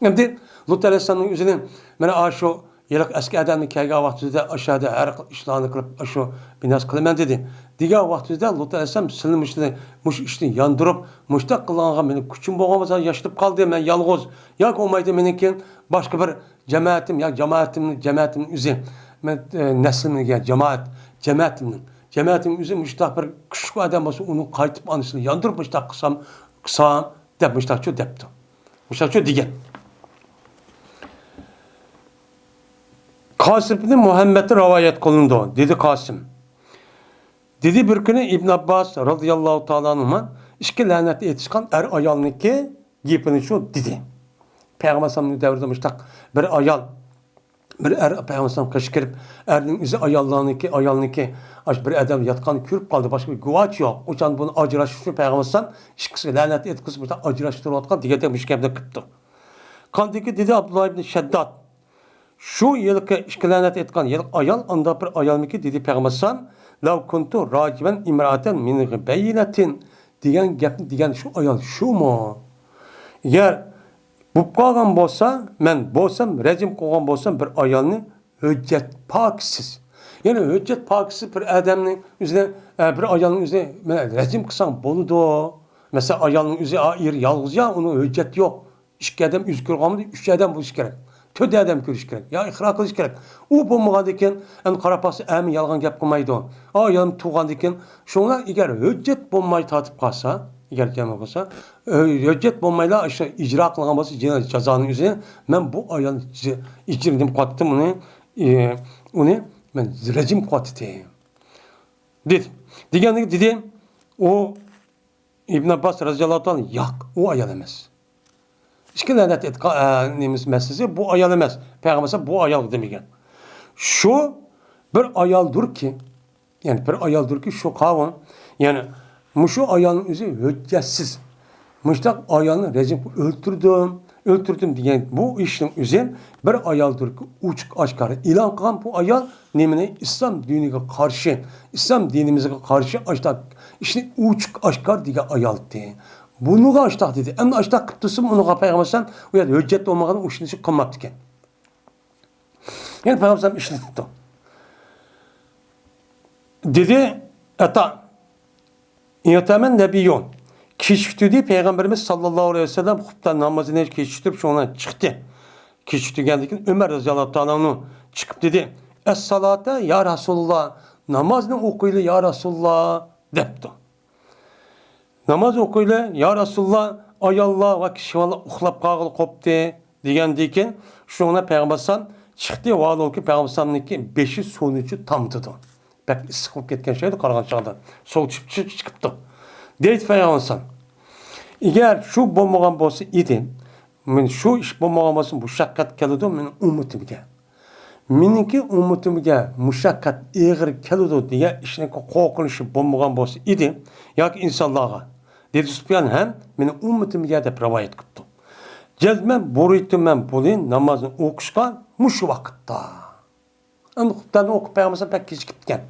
ئەمدى لۇت ئەلەيھىسسالامنىڭ ئۆزىنى، مانا ئاشۇ ھېلىقى ئەسكى ئادەمنى كەلگەن ۋاقتىدا ئاشۇ يەردە ھەر خىل ئىشلارنى قىلىپ، ئاشۇ بىناسى قىلىمەن دېدى. دېگەن ۋاقتىدا لۇت ئەلەيھىسسالام سىلىنى مۇشۇنى، مۇشۇ ئىشنى ياندۇرۇپ، مۇشتاق قىلغانغا مېنىڭ كۈچۈم بولغان بولسا ياشىلىپ قالدى، مەن يالغۇز. ياكى بولمايدۇ مېنىڭكى باشقا بىر جامائىتىم يا جامائىتىمنى، جامائىتىمنىڭ ئۆزى، مەن، ئە، نەسلىمگە جامائەت، جامائىتىمنىڭ، جامائىتىمنىڭ ئۆزى مۇشتاق بىر كۈچلۈك ئادەم بولسا ئۇنى قايتىپ ئانىسىنى ياندۇرۇپ مۇشتاق قىلسام، قىلسام دەپ مۇشتاقچۇ دەپتۇ. مۇشتاقچۇ دېگەن. قاسىم ئىبنى مۇھەممەدتىن رىۋايەت قىلىنىدۇ، دېدى قاسىم. دېدى، بىر كۈنى ئىبن ئابباس رازىياللاھۇ تائالا ئەنھۇما ئىككى لەنەت ئېيتىشقان ئەر ئايالنىڭكى گېپىنى شۇ دېدى. پەيغەمبەر ئەلەيھىسسالامنىڭ دەۋرىدە مۇشتاق بىر ئايال، بىر ئەر پەيغەمبەر ئەلەيھىسسالام قېشىغا كىرىپ، ئەرنىڭ ئۆزى ئاياللارنىڭكى، ئايالنىڭكى، ئاشۇ بىر ئادەم ياتقاننى كۆرۈپ قالدى، باشقا بىر گۇۋاھچى يوق. ئۇ چاغدا بۇنى ئاجراشتۇرۇشنى پەيغەمبەر ئەلەيھىسسالام ئىككىسىگە لەنەت ئېيتقۇزۇپ مۇشتاق ئاجراشتۇرۇۋاتقان دېگەندەك مۇشۇ گەپنى قىپتۇ. قاندىكى دېدى ئابدۇللا ئىبن شەدداد. شۇ ھېلىقى ئىككى لەنەت ئېيتقان ھېلىقى ئايال ئانداق بىر ئايالمىكى دېدى پەيغەمبەر ئەلەيھىسسالام، لەۋ كۇنتۇ راجىمەن ئىمرائەتەن مىن بەينەتىن دېگەن گەپنى دېگەن شۇ ئايال شۇمۇ؟ ئەگەر بولۇپ قالغان بولسا، مەن بولسام، رەجىم قىلغان بولسام بىر ئايالنى ھۆججەت پاكىتسىز. يەنى ھۆججەت پاكىتسىز بىر ئادەمنىڭ ئۆزىنى، ئە، بىر ئايالنىڭ ئۆزىنى مەن رەجىم قىلساڭ بولىدۇ. مەسىلەن، ئايالنىڭ ئۆزى، ئا، ئېرى يالغۇز يا، ئۇنىڭ ھۆججەت يوق. ئىككى ئادەم ئۆزى كۆرگەن بولمىدى، ئۈچ ئادەم بولۇشى كېرەك. تۆت ئادەم كۆرۈشى كېرەك. يا ئىقرار قىلىشى كېرەك. ئۇ بولمىغاندىن كېيىن، ئەمدى قاراپ باقسا، ئەمە يالغان گەپ قىلمايدۇ. ئا، ئايالىم تۇغاندىن كېيىن، شۇڭلار ئەگەر ھۆججەت بولماي تارتىپ قالسا، ئەگەر جەم بولسا، ھۆ-، ھۆججەت بولمايلا شۇ ئىجرا قىلغان بولسا جىنا-، جازانىڭ ئۆزى، مەن بۇ ئايالنى جى-، ئىجرا نېمە قىلىۋاتتىم ئۇنى، ئى، ئۇنى مەن رەجىم قىلىۋاتتىم. دېدى. دېگەندىن دېدى، ئۇ ئىبن ئابباس رەزىياللاھۇ تائالا، ياق، ئۇ ئايال ئەمەس. ئىككى لەنەت ئېيتقان، ئە، نېمىسى مەسىلىسى، بۇ ئايال ئەمەس. پەيغەمبەر بۇ ئايالغا دېمىگەن. شۇ بىر ئايالدۇركى، يەنى بىر ئايالدۇركى شۇ قاۋۇم، يەنى مۇشۇ ئايالنىڭ ئۆزى ھۆججەتسىز. مۇشۇنداق ئايالنى رەجىم قىلىپ ئۆلتۈردۈم، ئۆلتۈردۈم دېگەن بۇ ئىشنىڭ ئۆزى بىر ئايالدۇركى ئوچۇق ئاشكارا ئېلان قىلغان بۇ ئايال نېمىنى؟ ئىسلام دىنىگە قارشى، ئىسلام دىنىمىزغا قارشى ئاشتاق ئىشنى ئوچۇق ئاشكارا دېگەن ئايالتى. بۇنىغا ئاشتاق دېدى. ئەمدى ئاشتاق قىلىپ تۇرسىمۇ ئۇنىڭغا پەيغەمبەر ئەلەيھىسسالام ئۇ يەردە ھۆججەت بولمىغان ئۇ ئىشنى قىلماپتىكەن. يەنە پەيغەمبەر ئىشلىتىپتۇ. دېدى ئەتا، ئىغتەمەن نەبىييۇ، كېچىكتۈردى پەيغەمبىرىمىز ساللاللاھۇ ئەلەيھى ۋەسەللەم خۇپتا نامىزىنى كېچىكتۈرۈپ، شۇڭا چىقتى. كېچىكتۈرگەندىن كېيىن ئۆمەر رەزىياللاھۇ تائالا ئەنھۇ چىقىپ دېدى، ئەسسالاتا يا رەسۇلاللا، نامازنى ئوقۇيلى يا رەسۇلاللا، دەپتۇ. ناماز ئوقۇيلى، يا رەسۇلاللا، ئاياللار ۋە كىشىۋاللار ئۇخلاپ قالغىلى قوپتى، دېگەندىن كېيىن، شۇنىڭ بىلەن پەيغەمبەر ئەلەيھىسسالام چىقتى ۋالۇكى پەيغەمبەرنىڭكى بېشى سۇنىچۇ تامدىدۇ. بەك ئىسسىق بولۇپ كەتكەن شەيدۇ قارىغان چاغدا. سوۋۇتۇپ چىقىپتۇ. دەيدۇ پەيغەمبەر، ئەگەر شۇ بولمىغان بولسا ئىدى، مەن شۇ ئىش بولمىغان بولسا مۇشەققەت كېلىدۇ مېنىڭ ئۈممىتىمگە. مېنىڭكى ئۈممىتىمگە مۇشەققەت ئېغىر كېلىدۇ دېگەن ئىشنىڭ قورقۇنچى بولمىغان بولسا ئىدى، ياكى ئىنسانلارغا، دېدى سۇپيان ھەم مېنىڭ ئۈممىتىمگە دەپ رىۋايەت قىپتۇ. جەزمەن بۇيرۇيتتۇم مەن بۇنى نامازنى ئوقۇشقا مۇشۇ ۋاقىتتا. ئەمدى خۇپتاننى ئوقۇپ پەيغەمبەر بەك كېچىكىپتىكەن.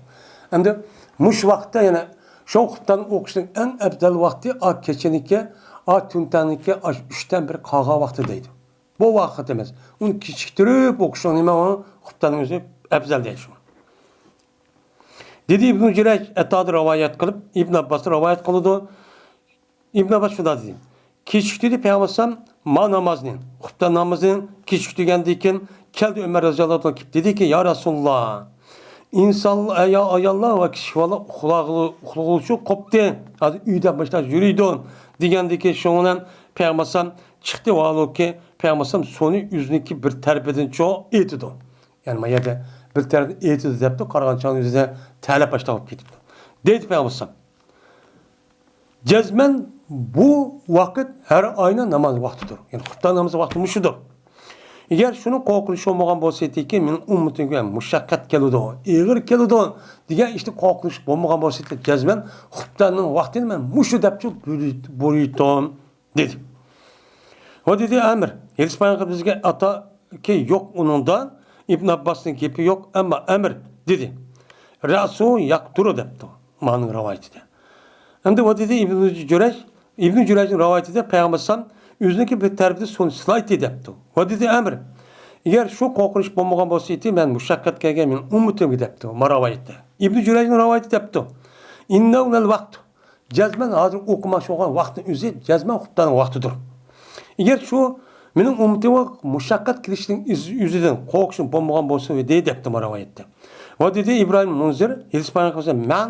ئەمدى مۇشۇ ۋاقىتتا يەنە شۇ خۇپتاننى ئوقۇشنىڭ ئەڭ ئەۋزەل ۋاقتى ئا كېچىنىكى، ئا تۈنتەڭنىكى ئاشۇ ئۈچتىن بىر قالغان ۋاقتى دەيدۇ. بۇ ۋاقىت ئەمەس. ئۇنى كېچىكتۈرۈپ ئوقۇشنىڭ نېمە ئۇ خۇپتاننىڭ ئۆزى ئەۋزەل دەيدۇ شۇ. دېدى ئىبنۇ جۈرەيج ئەتادىن رىۋايەت قىلىپ، ئىبن ئابباستىن رىۋايەت قىلىدۇ. ئىبن ئابباس شۇنداق دېدى. كېچىكتۈردى پەيغەمبەر ئەلەيھىسسالام ما نامازنى، خۇپتان نامىزىنى كېچىكتۈرگەندىن كېيىن كەلدى ئۆمەر رەزىياللاھۇ تائالا كېلىپ دېدىكى، يا رەسۇلاللا، ئىنسان، يا ئاياللار ۋە كىچىك بالىلار ئۇخلاغۇلى-، ئۇخلىغۇلىچۇ قوپتى. ھازىر ئۆيدە مۇشۇنداق يۈرىدۇ دېگەندىكى شۇڭا پەيغەمبەر ئەلەيھىسسالام چىقتى ۋالۇكى پەيغەمبەر ئەلەيھىسسالام سۇنى ئۆزىنىڭكى بىر تەرىپىدىن چوق ئېتىدۇ. يەنى ما يەردە بىر تەرەپتىن ئېتىلدى دەپتۇ، قارىغان چاغدا ئۆزىدە تەلەپ ئاشتاق بولۇپ كېتىپتۇ. دەيدۇ پەيغەمبەر ئەلەيھىسسالام. جەزمەن بۇ ۋاقىت ھەر ئاينىڭ ناماز ۋاقتىدۇر. يەنى خۇپتان نامىزى ۋاقتى مۇشۇدۇر. ئەگەر شۇنىڭ قورقۇنچى بولمىغان بولسا ئىدىكى، مېنىڭ ئۈممىتىمگە مۇشەققەت كېلىدۇ، ئېغىر كېلىدۇ دېگەن ئىشتىن قورقۇنچ بولمىغان بولسا ئىدى، جەزمەن خۇپتاننىڭ ۋاقتىنى مەن مۇشۇ دەپچۇ بۇيرۇيتتۇم. دېدى. ۋە دېدى ئەمر، ھېدىس بايان قىلىپ بىزگە ئاتاكى يوق ئۇنىڭدا، ئىبن ئابباسنىڭ گېپى يوق، ئەمما ئەمر دېدى. رەسۇ ياقتۇرۇ دەپتۇ مانىڭ رىۋايىتىدە. ئەمدى ۋە دېدى ئىبن جۈرەج، ئىبن جۈرەجنىڭ رىۋايىتىدە پەيغەمبەر ئەلەيھىسسالام ئۆزىنىڭكى بىر تەرىپىدە سۇنى سىلايتتى دەپتۇ. ۋە دېدى ئەمر، ئەگەر شۇ قورقۇنچ بولمىغان بولسا ئىدى، مەن مۇشەققەت كەلگەن مېنىڭ ئۈممىتىمگە دەپتۇ ما رىۋايەتتە. ئىبن جۈرەجنىڭ رىۋايىتى دەپتۇ. ئىننەۋنەل ۋاقتۇ. جەزمەن ھازىر ئوقۇماقچى بولغان ۋاقىتنىڭ ئۆزى جەزمەن خۇپتاننىڭ ۋاقتىدۇر. ئەگەر شۇ مېنىڭ ئۈممىتىمغا مۇشەققەت كېلىشىنىڭ ئىز-، ئۆزىدىن قورقۇشۇم بولمىغان بولسا ئىدى دەپتۇ ما رىۋايەتتە. ۋە دېدى ئىبراھىم مۇنزىر، ھېدىس بايان قىلسا مەن،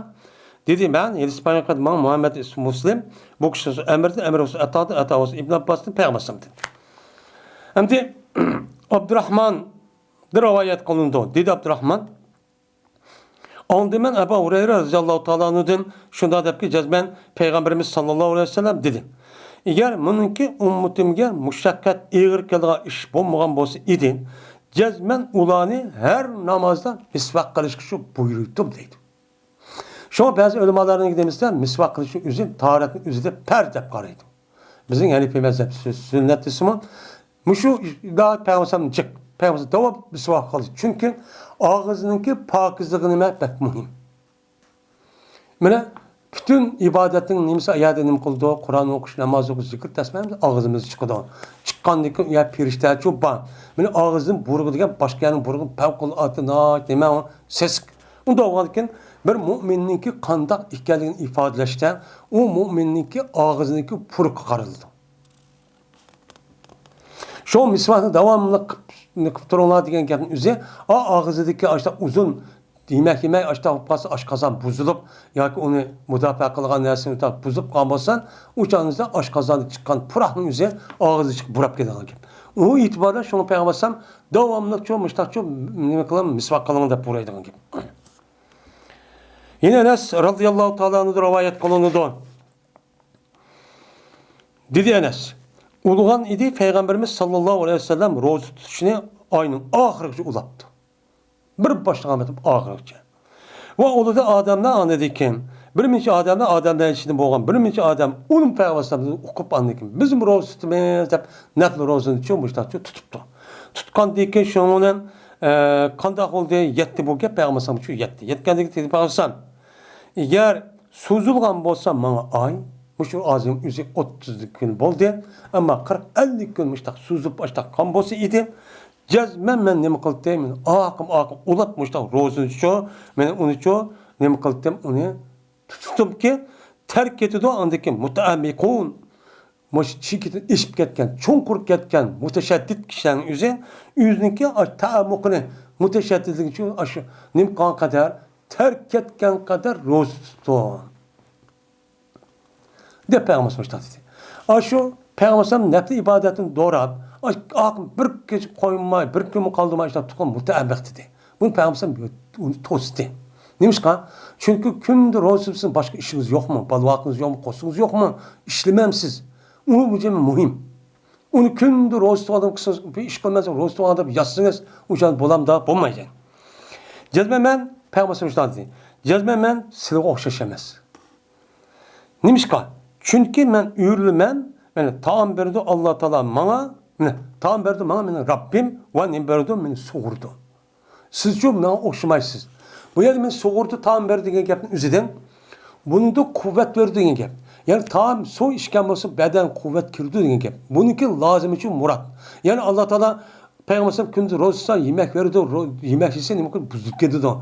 دېدى مەن، ھېدىس بايان قىلدى ماڭا مۇھەممەد ئىسمى مۇسلىم، بۇ كىشى ئەمىردىن، ئەمىر بولسا ئەتادىن، ئەتا بولسا ئىبن ئابباستىن، پەيغەمبەر ئەلەيھىسسالامدىن. ئەمدى ئابدۇراھماندىن رىۋايەت قىلىنىدۇ، دېدى ئابدۇراھمان. ئاڭلىدىم مەن ئەبۇ ھۇرەيرە رەزىياللاھۇ تائالا ئەنھۇدىن شۇنداق دەپكى، جەزمەن پەيغەمبىرىمىز ساللاللاھۇ ئەلەيھى ۋەسەللەم دېدى، ئەگەر مېنىڭكى ئۈممىتىمگە مۇشەققەت ئېغىر كېلىدىغان ئىش بولمىغان بولسا ئىدى، جەزمەن ئۇلارنى ھەر نامازدا مىسۋاك قىلىشقا شۇ بۇيرۇيتتۇم دەيدۇ. شۇڭا بەزى ئۆلىمالارنىڭ دېمىسىدە مىسۋاك قىلىشنىڭ ئۆزى تاھارەتنىڭ ئۆزىدە پەرز دەپ قارايدۇ. بىزنىڭ ھەنىپىي مەزھەپ سۈ-، سۈننەت دېسىمۇ، مۇشۇ پەيغەمبەر جىق، پەيغەمبەر داۋام مىسۋاك قىلدى. چۈنكى ئاغزىنىڭكى پاكىزلىقى نېمە بەك مۇھىم. مانا پۈتۈن ئىبادەتنىڭ نېمىسى ئايەردە نېمە قىلىدۇ؟ قۇرئان ئوقۇش، ناماز ئوقۇش، زىكىر، تەسبىھ ئاغزىمىزدا چىقىدۇ. چىققاندىن كېيىن يا پېرىشتە چۇبان. مانا ئاغزىدىن بۇرغۇ دېگەن باشقا يەرنىڭ بۇرغۇ پەۋقۇلئاددە ناھايىتى نېمە سېسىق. ئۇنداق بولغاندىكىن بىر مۇئمىننىڭكى قانداق ئىكەنلىكىنى ئىپادىلەشتە ئۇ مۇئمىننىڭكى ئاغزىنىڭكى پۇرىقىغا قارىلىدۇ. شۇ مىسۋاكنى داۋاملىق قىپ-، قىپ تۇرۇڭلار دېگەن گەپنىڭ ئۆزى، ئا، ئاغزىدىكى ئاشۇنداق ئۇزۇن يېمەك يېمەي ئاشۇنداق بولۇپ قالسا، ئاشقازان بۇزۇلۇپ ياكى ئۇنى مۇداپىئە قىلغان نەرسىنى بۇزۇپ قالغان بولسا، ئۇ چاغنىڭدا ئاشقازاندىن چىققان پۇراقنىڭ ئۆزى ئاغزىدىن چىقىپ بۇراپ كېتىدىغان گەپ. ئۇ ئېتىباردا شۇڭا پەيغەمبەر ئەلەيھىسسالام داۋاملىق شۇ مۇشتاق شۇ نېمە قىلىڭ، مىسۋاك قىلىڭ دەپ بۇيرۇيدىغان گەپ. يەنە ئەنەس رازىياللاھۇ تائالا ئەنھۇدىن رىۋايەت قىلىنىدۇ. دېدى ئەنەس، ئۇلىغان ئىدى پەيغەمبىرىمىز ساللاللاھۇ ئەلەيھى ۋەسەللەم روزا تۇتۇشنى ئاينىڭ ئاخىرىغىچە ئۇلاپتۇ. بىر باشلىغان پېتىم ئاخىرىغىچە. ۋە ئۇلىدى ئادەملەر ئاندىن كېيىن، بىر نەچچە ئادەملەر، ئادەملەر ئىچىدىن بولغان بىر نەچچە ئادەم ئۇنىڭ پەيغەمبەر ئۇقۇپ ئاندىن كېيىن بىزمۇ روزا تۇتىمىز دەپ نەپلى روزىنىچۇ مۇشتاقچۇ تۇتۇپتۇ. تۇتقاندىن كېيىن شۇنىڭ بىلەن، ئە، قانداق بولدى؟ يەتتى بۇ گەپ پەيغەمبەر ئۈچۈن يەتتى. يەتكەندىن كېيىن پەيغەمبەر ئەگەر سوزۇلغان بولسا ماڭا ئاي، مۇشۇ ھازىر ئۆزى ئوتتۇز كۈن بولدى، ئەمما قىرىق، ئەللىك كۈن مۇشتاق سوزۇپ ئاشتاق قان بولسا ئىدى، جەزمەن مەن نېمە قىلدىم؟ مەن ئاقىم، ئاقىم ئۇلاپ مۇشتاق روزىنىچۇ، مەن ئۇنىچۇ نېمە قىلدىم؟ ئۇنى تۇتتۇمكى، تەرك كېتىدۇ، ئاندىن كېيىن مۇتەئەممىقۇن. مۇشۇ چېكىدىن ئېشىپ كەتكەن، چوڭقۇر كەتكەن مۇتەشەددىت كىشىلەرنىڭ ئۆزى ئۆزىنىڭكى ئاش-، تەئەممۇقىنى، مۇتەشەددىتلىكىنى شۇ، ئاشۇ نېمە قىلغان قەدەر، تەرك كەتكەن قەدەر روزا تۇتىدۇ. دەپ پەيغەمبەر مۇشۇنداق دېدى. ئاشۇ پەيغەمبەر نەپلى ئىبادەتنى دوراپ، ئاق بىر كېچە قويماي، بىر كۈنمۇ قالدۇرماي ئىشلەپ تۇرغان مۇتەئەببىق دېدى. بۇنى پەيغەمبەر ئۇنى توستى. نېمىشقا؟ چۈنكى كۈندە روزا تۇتسىڭىز باشقا ئىشىڭىز يوقمۇ؟ بالىۋاقىڭىز يوقمۇ؟ قورسىقىڭىز يوقمۇ؟ ئىشلىمەمسىز. ئۇ بۇ جەمە مۇھىم. ئۇنى كۈندە روزا تۇتۇۋاتىدىغان قىلسىڭىز، بىر ئىش قىلماسىڭىز، روزا تۇتۇۋاتىدىغان دەپ يازسىڭىز، ئۇ جان بولامدا؟ بولمايدۇ. جەزمەن مەن پەيغەمبەر شۇنداق دېدى. جەزمەن مەن سىلىگە ئوخشاش ئەمەس. نېمىشقا؟ چۈنكى مەن ئۆرلىمەن، مانا تائام بېرىدۇ ئاللا تائالا ماڭا، مانا تائام بېرىدۇ ماڭا مېنىڭ رەببىم ۋە نېمە بېرىدۇ؟ مېنى سۇغۇرىدۇ. سىزچۇ ماڭا ئوخشىمايسىز. بۇ يەردە مېنى سۇغۇرىدۇ، تائام بېرىدۇ دېگەن گەپنىڭ ئۆزىدىن، بۇنىڭدا قۇۋۋەت بېرىدۇ دېگەن گەپ. يەنى تائام، سۇ ئىچكەن بولسا بەدەن قۇۋۋەت كىرىدۇ دېگەن گەپ. بۇنىڭكى لازىمىچۇ مۇراد. يەنى ئاللا تائالا پەيغەمبەر كۈندە روزا تۇتسا يېمەك بېرىدۇ، رو-، يېمەك يېسە نېمە قىلىدۇ؟ بۇزۇلۇپ كېتىدۇ.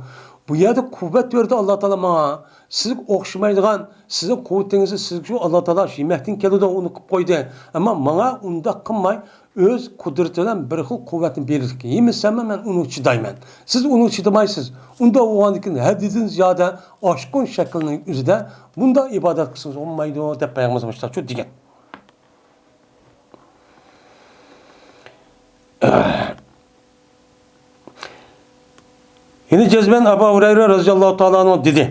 بۇ يەردە قۇۋۋەت بېرىدۇ ئاللا تائالا ماڭا. سىزگە ئوخشىمايدىغان، سىزنىڭ قۇۋۋىتىڭىزنى سىزگە شۇ ئاللا تائالا يېمەكتىن كېلىدۇ، ئۇنى قىلىپ قويدى. ئەمما ماڭا ئۇنداق قىلماي، ئۆز قۇدرىتى بىلەن بىر خىل قۇۋۋەتنى بېرىدىكەن. يېمىسەممۇ مەن ئۇنىڭغا چىدايمەن. سىز ئۇنىڭغا چىدىمايسىز. ئۇنداق بولغاندىكىن ھەددىدىن زىيادە ئاشقۇن شەكىلنىڭ ئۆزىدە بۇنداق ئىبادەت قىلسىڭىز بولمايدۇ، دەپ پەيغەمبەرمىز مۇشۇنداق دېگەن. يەنە جەزمەن ئەبۇ ھۇرەيرە رەزىياللاھۇ تائالا ئەنھۇ دېدى،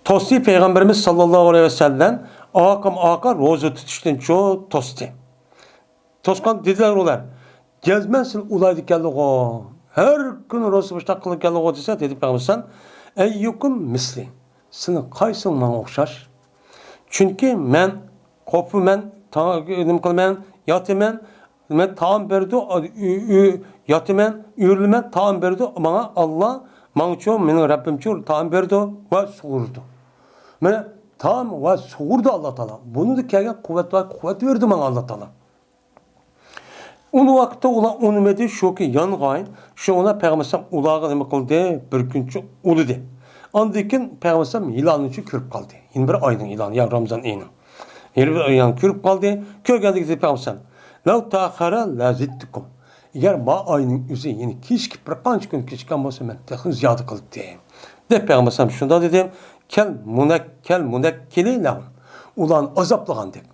توستى پەيغەمبىرىمىز ساللاللاھۇ ئەلەيھى ۋەسەللەم ئاقىم ئاقا روزا تۇتۇشتىنچۇ توستى. توسقان دېدىلەر ئۇلار، جەزمەن سىلى ئۇلايدىكەنلىغۇ، ھەر كۈنى روزا مۇشۇنداق قىلىدىكەنلىغۇ دېسە، دېدى پەيغەمبەر، ئەييۇكۇم مىسلى، سىلىڭ قايسىڭ ماڭا ئوخشاش؟ چۈنكى مەن قوپىمەن، تا-، نېمە قىلىمەن، ياتىمەن، مەن تائام بېرىدۇ، ئۆ-، ئۆ-، ياتىمەن، ئۆرۈلىمەن، تائام بېرىدۇ، ماڭا ئاللا، ماڭىچۇ، مېنىڭ رەببىمچۇ تائام بېرىدۇ ۋە سۇغۇرىدۇ. مانا تائام ۋە سۇغۇرىدۇ ئاللا تائالا. بۇنىڭدا كەلگەن قۇۋۋەت بار، قۇۋۋەت بېرىدۇ ماڭا ئاللا تائالا. ئۇ ۋاقىتتا ئۇلار ئۇنىمىدى، شۇكى يانغاي. شۇنىڭ بىلەن پەيغەمبەر ئەلەيھىسسالام ئۇلارغا نېمە قىلدى؟ بىر كۈنچە ئۇلىدى. ئاندىن كېيىن پەيغەمبەر ئەلەيھىسسالام ھىلالنىچۇ كۆرۈپ قالدى. يەنە بىر ئاينىڭ ھىلالى، يەنى رامىزان ئېيىنىڭ. يەنە بىر ئاينى كۆرۈپ قالدى. كۆرگەندىكىن پەيغەمبەر ئەلەيھىسسالام، لەۋ تاخەرە لەزىدتۇكۇم. ئەگەر ما ئاينىڭ ئۆزى يەنە كېچىكىپ بىر قانچە كۈن كېچىككەن بولسا، مەن تېخى زىيادە قىلاتتىم، دەپ پەيغەمبەر ئەلەيھىسسالام شۇنداق دېدى. كەل مۇنەك-، كەل مۇنەككىلى لەھۇم. ئۇلارنى ئازابلىغاندەك.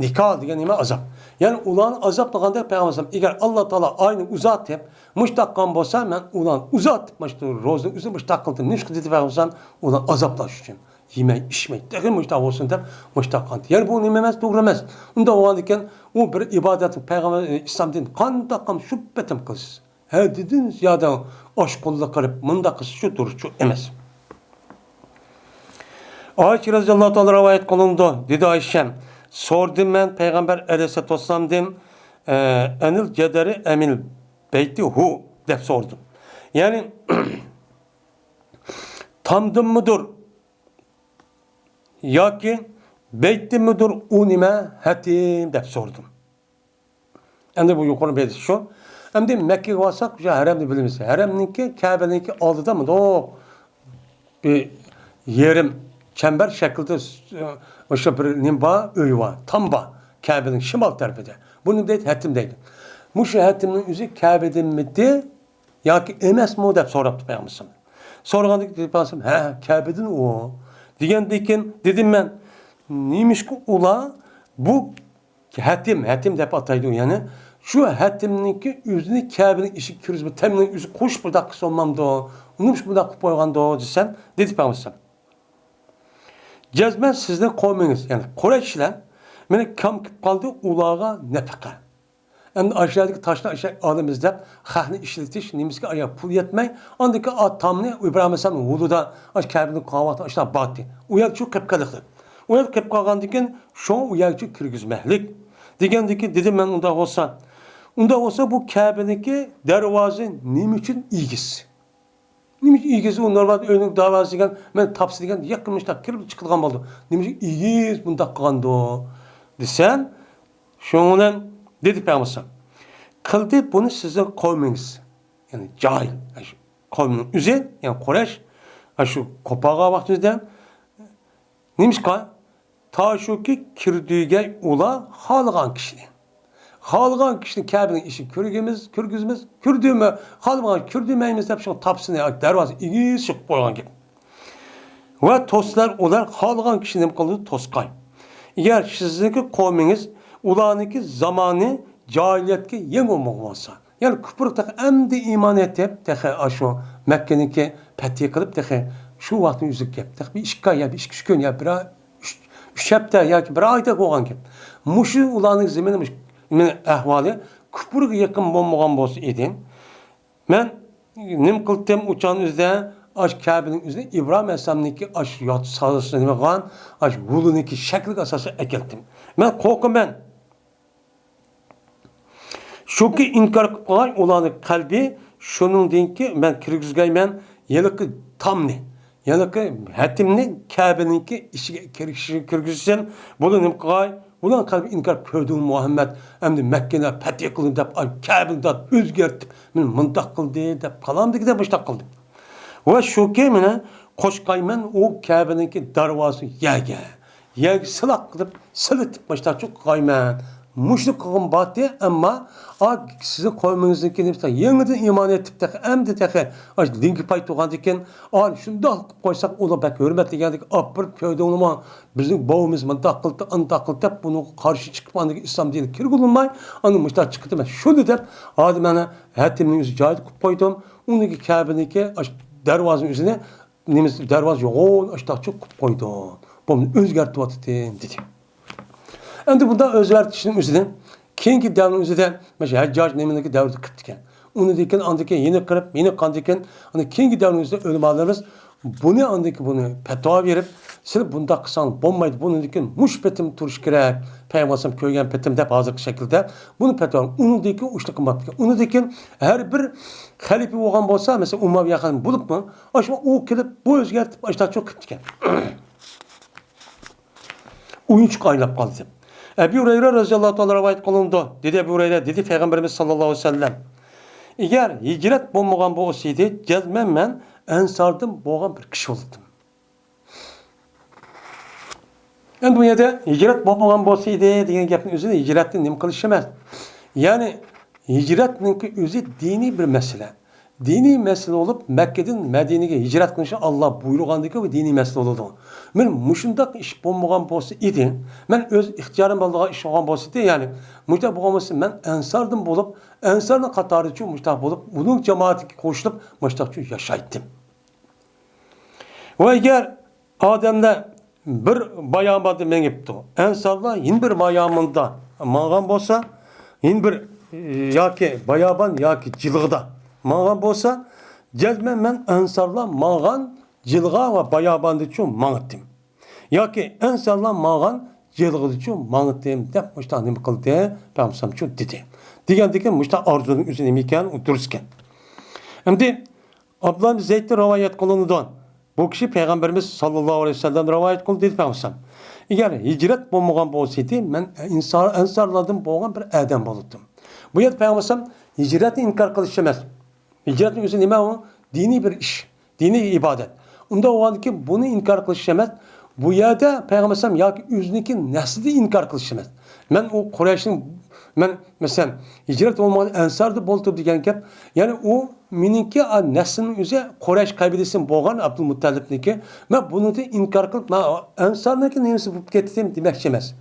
نىكال دېگەن نېمە؟ ئازاب. يەنى ئۇلارنى ئازابلىغاندا پەيغەمبەر ئەلەيھىسسالام، ئەگەر ئاللا تائالا ئاينى ئۇزارتىپ، مۇشۇنداق قىلغان بولسا، مەن ئۇلارنى ئۇزارتىپ، مانا شۇ روزىنى ئۆزى مۇشۇنداق قىلدىم. نېمىشقا دېدى پەيغەمبەر ئەلەيھىسسالام؟ ئۇلارنى ئازابلاش ئۈچۈن. يېمەي، ئىچمەي، تېخى مۇشۇنداق بولسۇن دەپ مۇشۇنداق قىلدى. يەنى بۇ نېمە ئەمەس؟ توغرا ئەمەس. ئۇنداق بولغاندىكىن ئۇ بىر ئىبادەتنى پەيغەمبەر، ئىسلام دىنى قانداق قىلسا شۇ پېتىم قىلىسىز. ھەددىدىن زىيادە ئاشقۇنلۇق قىلىپ، مۇنداق قىلسا شۇ دۇرۇسچۇ ئەمەس. ئائىشە رەزىياللاھۇ تائالا رىۋايەت قىلىنىدۇ، دېدى ئائىشە، سورىدىم مەن پەيغەمبەر ئەلەيھىسسالاتۇ ۋەسسالامدىن، ئە، ئەنىل جەدەرى ئەمىل بەيتى ھۇ دەپ سورىدىم. يەنى تامدىنمىدۇر ياكى بەيتتىنمىدۇر ئۇ نېمە ھەتىم دەپ سورىدىم. ئەمدى بۇ يۇقىرى بەيت شۇ. ئەمدى مەككىگە بارساق، شۇ ھەرەمنى بىلىمىز. ھەرەمنىڭكى، كەبىنىڭكى ئالدىدا مۇنداق بىر يېرىم چەمبەر شەكىلدە، ئە، ئوشۇ بىر نېمە بار، ئۆي بار، تام بار. كەبىنىڭ شىمال تەرىپىدە. بۇنى دەيدۇ، ھەتىم دەيدۇ. مۇشۇ ھەتىمنىڭ ئۆزى كەبىدىنمىدى ياكى ئەمەسمۇ دەپ سوراپتۇ پەيغەمبەر. سورىغاندىكىن پەيغەمبەر، ھە، كەبىدىن ئۇ. دېگەندىكىن دېدىم مەن، نېمىشقا ئۇلار بۇ ھەتىم، ھەتىم دەپ ئاتايدۇ، يەنى شۇ ھەتىمنىڭكى ئۆزىنى كەبىنىڭ ئىچىگە كىرگۈزمەي، تەمنىڭ ئۆزى قوشۇپ بۇنداق قىلسا بولمامدۇ؟ نېمىشقا بۇنداق قىلىپ قويغاندۇ دېسەم، دېدى پەيغەمبەر، جەزمەن سىزنىڭ قومىڭىز، يەنى قۇرەيشلەر، مانا كام كېلىپ قالدى، ئۇلارغا نەپەقە. ئەمدى ئاشۇ يەردىكى تاشنى ئاشۇ ئالىمىز دەپ، خەقنى ئىشلىتىش نېمىسىگە ئايا پۇل يەتمەي، ئاندىكى ئا تامنى ئىبراھىم ئەلەيھىسسالام ھۇدۇدا ئاشۇ كەبىنى قىلغان ۋاقىتتا ئاشۇنداق بارتى. ئۇ يەردە شۇ قېلىپ قالدى. ئۇ يەردە قېلىپ قالغاندىكىن شۇڭا ئۇ يەرگىچە كىرگۈزمەكلىك. دېگەندىكىن دېدىم مەن، ئۇنداق بولسا، ئۇنداق بولسا بۇ كەبىنىكى دەرۋازا نېمە ئۈچۈن ئېگىز؟ نېمە ئۈچۈن ئېگىز؟ ئۇ نورمال ئۆينىڭ دەرۋازىسى دېگەن، مەن تاپسا دېگەن يېقىن مۇشۇنداق كىرىپ چىقىدىغان بولىدۇ. نېمە ئۈچۈن ئېگىز بۇنداق قىلغاندۇ دېسەم، شۇنىڭ بىلەن دېدى پەيغەمبەر، قىلدى بۇنى سىزنىڭ قومىڭىز، يەنى جاھىل، ئاشۇ قومنىڭ ئۆزى، يەنى قۇرەيش، ئاشۇ قوپالغان ۋاقتىمىزدا نېمىشقا؟ تاشۇكى كىردۈگەي ئۇلار خالىغان كىشىنى. خالىغان كىشىنى كەبىنىڭ ئىشىگە كىرگۈزىمىز، كىرگۈزىمىز، كىردۈمە-، خالىمىغان كىردۈمەيمىز دەپ شۇ تاپسىنى دەرۋازا ئېگىز چىقىپ قويغان گەپ. ۋە توسلار ئۇلار خالىغان كىشىنى نېمە قىلىدۇ؟ توسقاي. ئەگەر سىزنىڭكى قومىڭىز ئۇلارنىڭكى زامانى جاھىلىيەتكە يېڭى بولمىغان بولسا، يەنى كۇپۇر تېخى ئەمدى ئىمان ئېيتىپ، تېخى ئاشۇ مەككىنىڭكى پەتھى قىلىپ، تېخى شۇ ۋاقىتنى ئۆزلۈك گەپ، تېخى بىر ئىككى ئاي يا بىر ئىككى ئۈچ كۈن يا بىر ئاي، ئۈچ، ئۈچ ھەپتە ياكى بىر ئايدەك بولغان گەپ. مۇشۇ ئۇلارنىڭ زېمىنى، مۇشۇ ئەھۋالى كۇپۇرغا يېقىن بولمىغان بولسا ئىدى، مەن نېمە قىلدىم؟ ئۇ چاغنىڭ ئۆزىدە ئاش كەبىنىڭ ئۆزىنى ئىبراھىم ئەلەيھىسسالامنىڭكى ئاش ياتقۇ سازىسى نېمە قىلغان، ئاش ھۇلىنىڭكى شەكلىگە ئاساسەن ئەكەلدىم. مەن قورقىمەن. شۇكى ئىنكار قىلىپ قالغاي، ئۇلارنىڭ قەلبى شۇنىڭدىنكى مەن كىرگۈزگەيمەن ھېلىقى تامنى، ھېلىقى ھەتىمنى كەبىنىڭكى ئىچىگە كىرگۈزسۇن. بۇلار نېمە قىلغاي؟ ئۇلارنىڭ قەلبى ئىنكار، كۆردۈڭمۇ مۇھەممەد، ئەمدى مەككىنى پەتھى قىلدى دەپ، ئاي، كەبىنى دەپ ئۆزگەرتىپ، مېنى مۇنداق قىلدى دەپ، كالامدىكىدەك مۇشۇنداق قىلدى. ۋە شۇكى، مېنى قوشقايمەن ئۇ كەبىنىڭكى دەرۋازىسى يەرگە. يەرگە سىلاق قىلىپ، سىلىتىپ مۇشتاقچۇ قىلغايمەن. مۇشۇنى قىلغىنىم بارتى، ئەمما، ئا، سىزنىڭ قوۋمىڭىزنىڭكى نېمىسى يېڭىدىن ئىمان ئېيتىپ، تېخى، ئەمدى تېخى، ئاشۇ دىنگە پاي تۇرغاندىكىن، ئا، شۇنداق قىلىپ قويساق، ئۇلار بەك ھۆرمەتلىگەندىكىن، ئاپىرىپ كۆردۈڭلىمۇ، بىزنىڭ بوۋىمىز مۇنداق قىلدى، ئانداق قىلدى دەپ، بۇنىڭغا قارشى چىقىپ، ئاندىن ئىسلام دىنىغا كىرگۈزۈلمەي، ئاندىن مۇشتاق چىقتى. مەن شۇنى دەپ، ھازىر مانا ھەتىمنىڭ ئۆزى جايىدا قىلىپ قويدۇم. ئۇنىڭ كەبىنىكى، ئاشۇ دەرۋازىنىڭ ئۆزىنى نېمىسى، دەرۋازا يوغان ئاشتاقچۇ قىلىپ قويدۇم. بۇنى ئۆزگەرتىۋاتىتتىم، دېدى. ئەمدى بۇنداق ئۆزگەرتىشنىڭ ئۆزىدىن كېيىنكى دەۋرنىڭ ئۆزىدە، مەسىلەن، ھەججاج نېمىنىڭكى دەۋرىدە قىپتىكەن. ئۇنىڭدىن كېيىن، ئاندىن كېيىن يەنە قىرىپ، يەنە قاندىن كېيىن، ئاندىن كېيىنكى دەۋرنىڭ ئۆزىدە ئۆلىمالىرىمىز بۇنى، ئاندىن كېيىن بۇنى پەتىۋا بېرىپ، سىلەر بۇنداق قىلساڭلار بولمايدۇ، بۇنىڭدىن كېيىن مۇشۇ پېتىم تۇرۇش كېرەك، پەيغەمبەر ئەلەيھىسسالام كۆرگەن پېتىم دەپ ھازىرقى شەكىلدە بۇنى پەتىۋا. ئۇنىڭدىن كېيىن ئۇشتۇ قىلماپتىكەن. ئۇنىڭدىن كېيىن ھەر بىر خەلىپە بولغان بولسا، مەسىلەن، ئۇمەۋىيە خەلىپە بولۇپمۇ، ئاشۇ ئۇ كېلىپ، بۇ ئۆزگەرتىپ، ئاشتاچۇ قىپتىكەن. ئويۇنچۇققا ئايلاپ قالدى. ئەبۇ ھۇرەيرە رەزىياللاھۇ تائالا رىۋايەت قىلىنىدۇ. دېدى ئەبۇ ھۇرەيرە، دېدى پەيغەمبىرىمىز ساللاللاھۇ ئەلەيھى ۋەسەللەم، ئەگەر ھىجرەت بولمىغان بولسا ئىدى، جەزمەن مەن ئەنساردىن بولغان بىر كىشى بولاتتىم. ئەمدى بۇ يەردە ھىجرەت بولمىغان بولسا ئىدى دېگەن گەپنىڭ ئۆزى ھىجرەتنى نېمە قىلىش ئەمەس. يەنى ھىجرەتنىڭكى ئۆزى دىنىي بىر مەسىلە. دىنىي مەسىلە بولۇپ، مەككىدىن مەدىنىگە ھىجرەت قىلىشنى ئاللا بۇيرۇغاندىكىن، بۇ دىنىي مەسىلە بولىدۇ. مەن مۇشۇنداق ئىش بولمىغان بولسا ئىدى، مەن ئۆز ئىختىيارىم بىلەن بولغان ئىش بولغان بولسا ئىدى، يەنى مۇشۇنداق بولغان بولسا، مەن ئەنساردىن بولۇپ، ئەنسارنىڭ قاتارىچۇ مۇشۇنداق بولۇپ، ئۇنىڭ جامائىتىگە قوشۇلۇپ، مۇشۇنداقچۇ ياشايتتىم. ۋە ئەگەر ئادەملەر بىر باياۋاندا مېڭىپتۇ، ئەنسارلار يەنە بىر باياۋاندا ماڭغان بولسا، يەنە بىر، ئى، ياكى باياۋان ياكى جىلغىدا ماڭغان بولسا، جەزمەن مەن ئەنسارلار ماڭغان جىلغا ۋە باياۋاندىچۇ ماڭاتتىم. ياكى ئەنسارلار ماڭغان جىلغىدىچۇ ماڭاتتىم دەپ مۇشۇنداق نېمە قىلدى؟ پەيغەمبەرچۇ دېدى. دېگەندىكىن مۇشۇنداق ئارزۇنىڭ ئۆزى نېمە ئىكەن، ئۇ دۇرۇس ئىكەن. ئەمدى ئابدۇللا ئىبن زەيدتىن رىۋايەت قىلىنىدۇ. بۇ كىشى پەيغەمبىرىمىز ساللاللاھۇ ئەلەيھى ۋەسەللەم رىۋايەت قىلدى، دېدى پەيغەمبەر. ئەگەر ھىجرەت بولمىغان بولسىدى، مەن ئەنسار، ئەنسارلاردىن بولغان بىر ئادەم بولاتتىم. بۇ يەردە پەيغەمبەر ھىجرەتنى ئىنكار قىلىش ئەمەس. ھىجرەتنىڭ ئۆزى نېمە ئۇ؟ دىنىي بىر ئىش، دىنىي ئىبادەت. ئۇنداق بولغاندىكىن بۇنى ئىنكار قىلىش ئەمەس. بۇ يەردە پەيغەمبەر ئەلەيھىسسالام ياكى ئۆزىنىڭكى نەسلىدىن ئىنكار قىلىش ئەمەس. مەن ئۇ قۇرەيشنىڭ، مەن مەسىلەن، ھىجرەت بولمىغان ئەنساردا بولدۇم دېگەن گەپ. يەنى ئۇ مېنىڭكى، ئا، نەسلىمنىڭ ئۆزى قۇرەيش قەبىلىسىدىن بولغان ئابدۇلمۇتتەلىپنىڭكى. مەن بۇنىڭدىن ئىنكار قىلىپ، مەن ئەنسارنىڭكى نېمىسى بولۇپ كەتتىم دېمەكچى ئەمەس.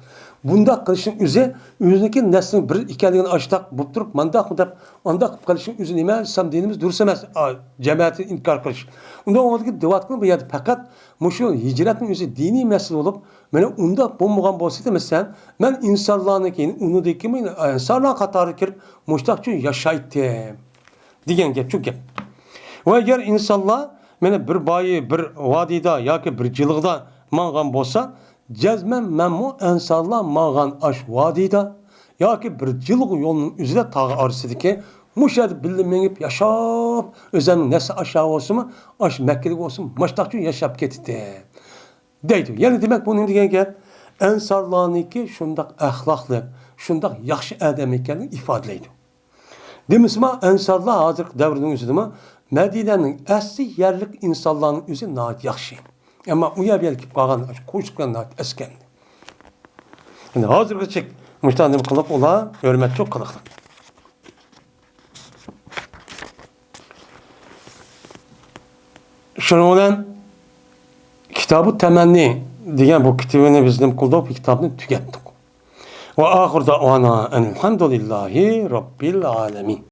بۇنداق قىلىشنىڭ ئۆزى ئۆزىنىڭكى نەسلىنىڭ بىر ئىكەنلىكىنى ئاشتاق بولۇپ تۇرۇپ، مانداقمۇ دەپ، ئانداق قىلىپ قېلىشنىڭ ئۆزى نېمە؟ ئىسلام دىنىمىز دۇرۇس ئەمەس، ئا، جەمەتىنى ئىنكار قىلىش. ئۇنداق بولغاندىكىن دەۋاتقىنى بۇ يەردە پەقەت مۇشۇ ھىجرەتنىڭ ئۆزى دىنىي مەسىلە بولۇپ، مانا ئۇنداق بولمىغان بولسا دېمىسەن، مەن ئىنسانلارنىڭكى، ئۇنىڭدىكى ئەنسارلار قاتارىغا كىرىپ، مۇشتاقچۇ ياشايتتىم دېگەن گەپ، شۇ گەپ. ۋە ئەگەر ئىنسانلار مانا بىر بايى، بىر ۋادىدا ياكى بىر جىلغىدا ماڭغان بولسا، جەزمەن مەنمۇ ئەنسارلار ماڭغان ئاش ۋادىدا ياكى بىر جىلغا يولنىڭ ئۆزىدە تاغ ئارىسىدىكى مۇشۇ يەردە بىللە مېڭىپ ياشاپ، ئۆزەمنىڭ نەسلى ئاشا بولسىمۇ، ئاش مەككىلىك بولسىمۇ، ماشتاقچۇ ياشاپ كېتىتتى. دەيدۇ. يەنى دېمەك، بۇ نېمە دېگەن گەپ؟ ئەنسارلارنىڭكى شۇنداق ئەخلاقلىق، شۇنداق ياخشى ئادەم ئىكەنلىكىنى ئىپادىلەيدۇ. دېمىسىمۇ، ئەنسارلار ھازىرقى دەۋرنىڭ ئۆزىدىمۇ مەدىنەنىڭ ئەسلى يەرلىك ئىنسانلارنىڭ ئۆزى ناھايىتى ياخشى. ئەمما ئۇ يەرگە كېلىپ قالغان قوشۇقلار ناھايىتى ئەسكەندى. يەنى ھازىرغىچە مۇشۇنداق نېمە قىلىپ، ئۇلار ھۆرمەتچۇ قىلىقلىق. شۇنىڭ بىلەن كىتابۇ تەمەننى دېگەن بۇ كىتابىنى بىز نېمە قىلدۇق؟ بۇ كىتابنى تۈگەتتۇق. وآخر دعوانا أن الحمد لله رب العالمين.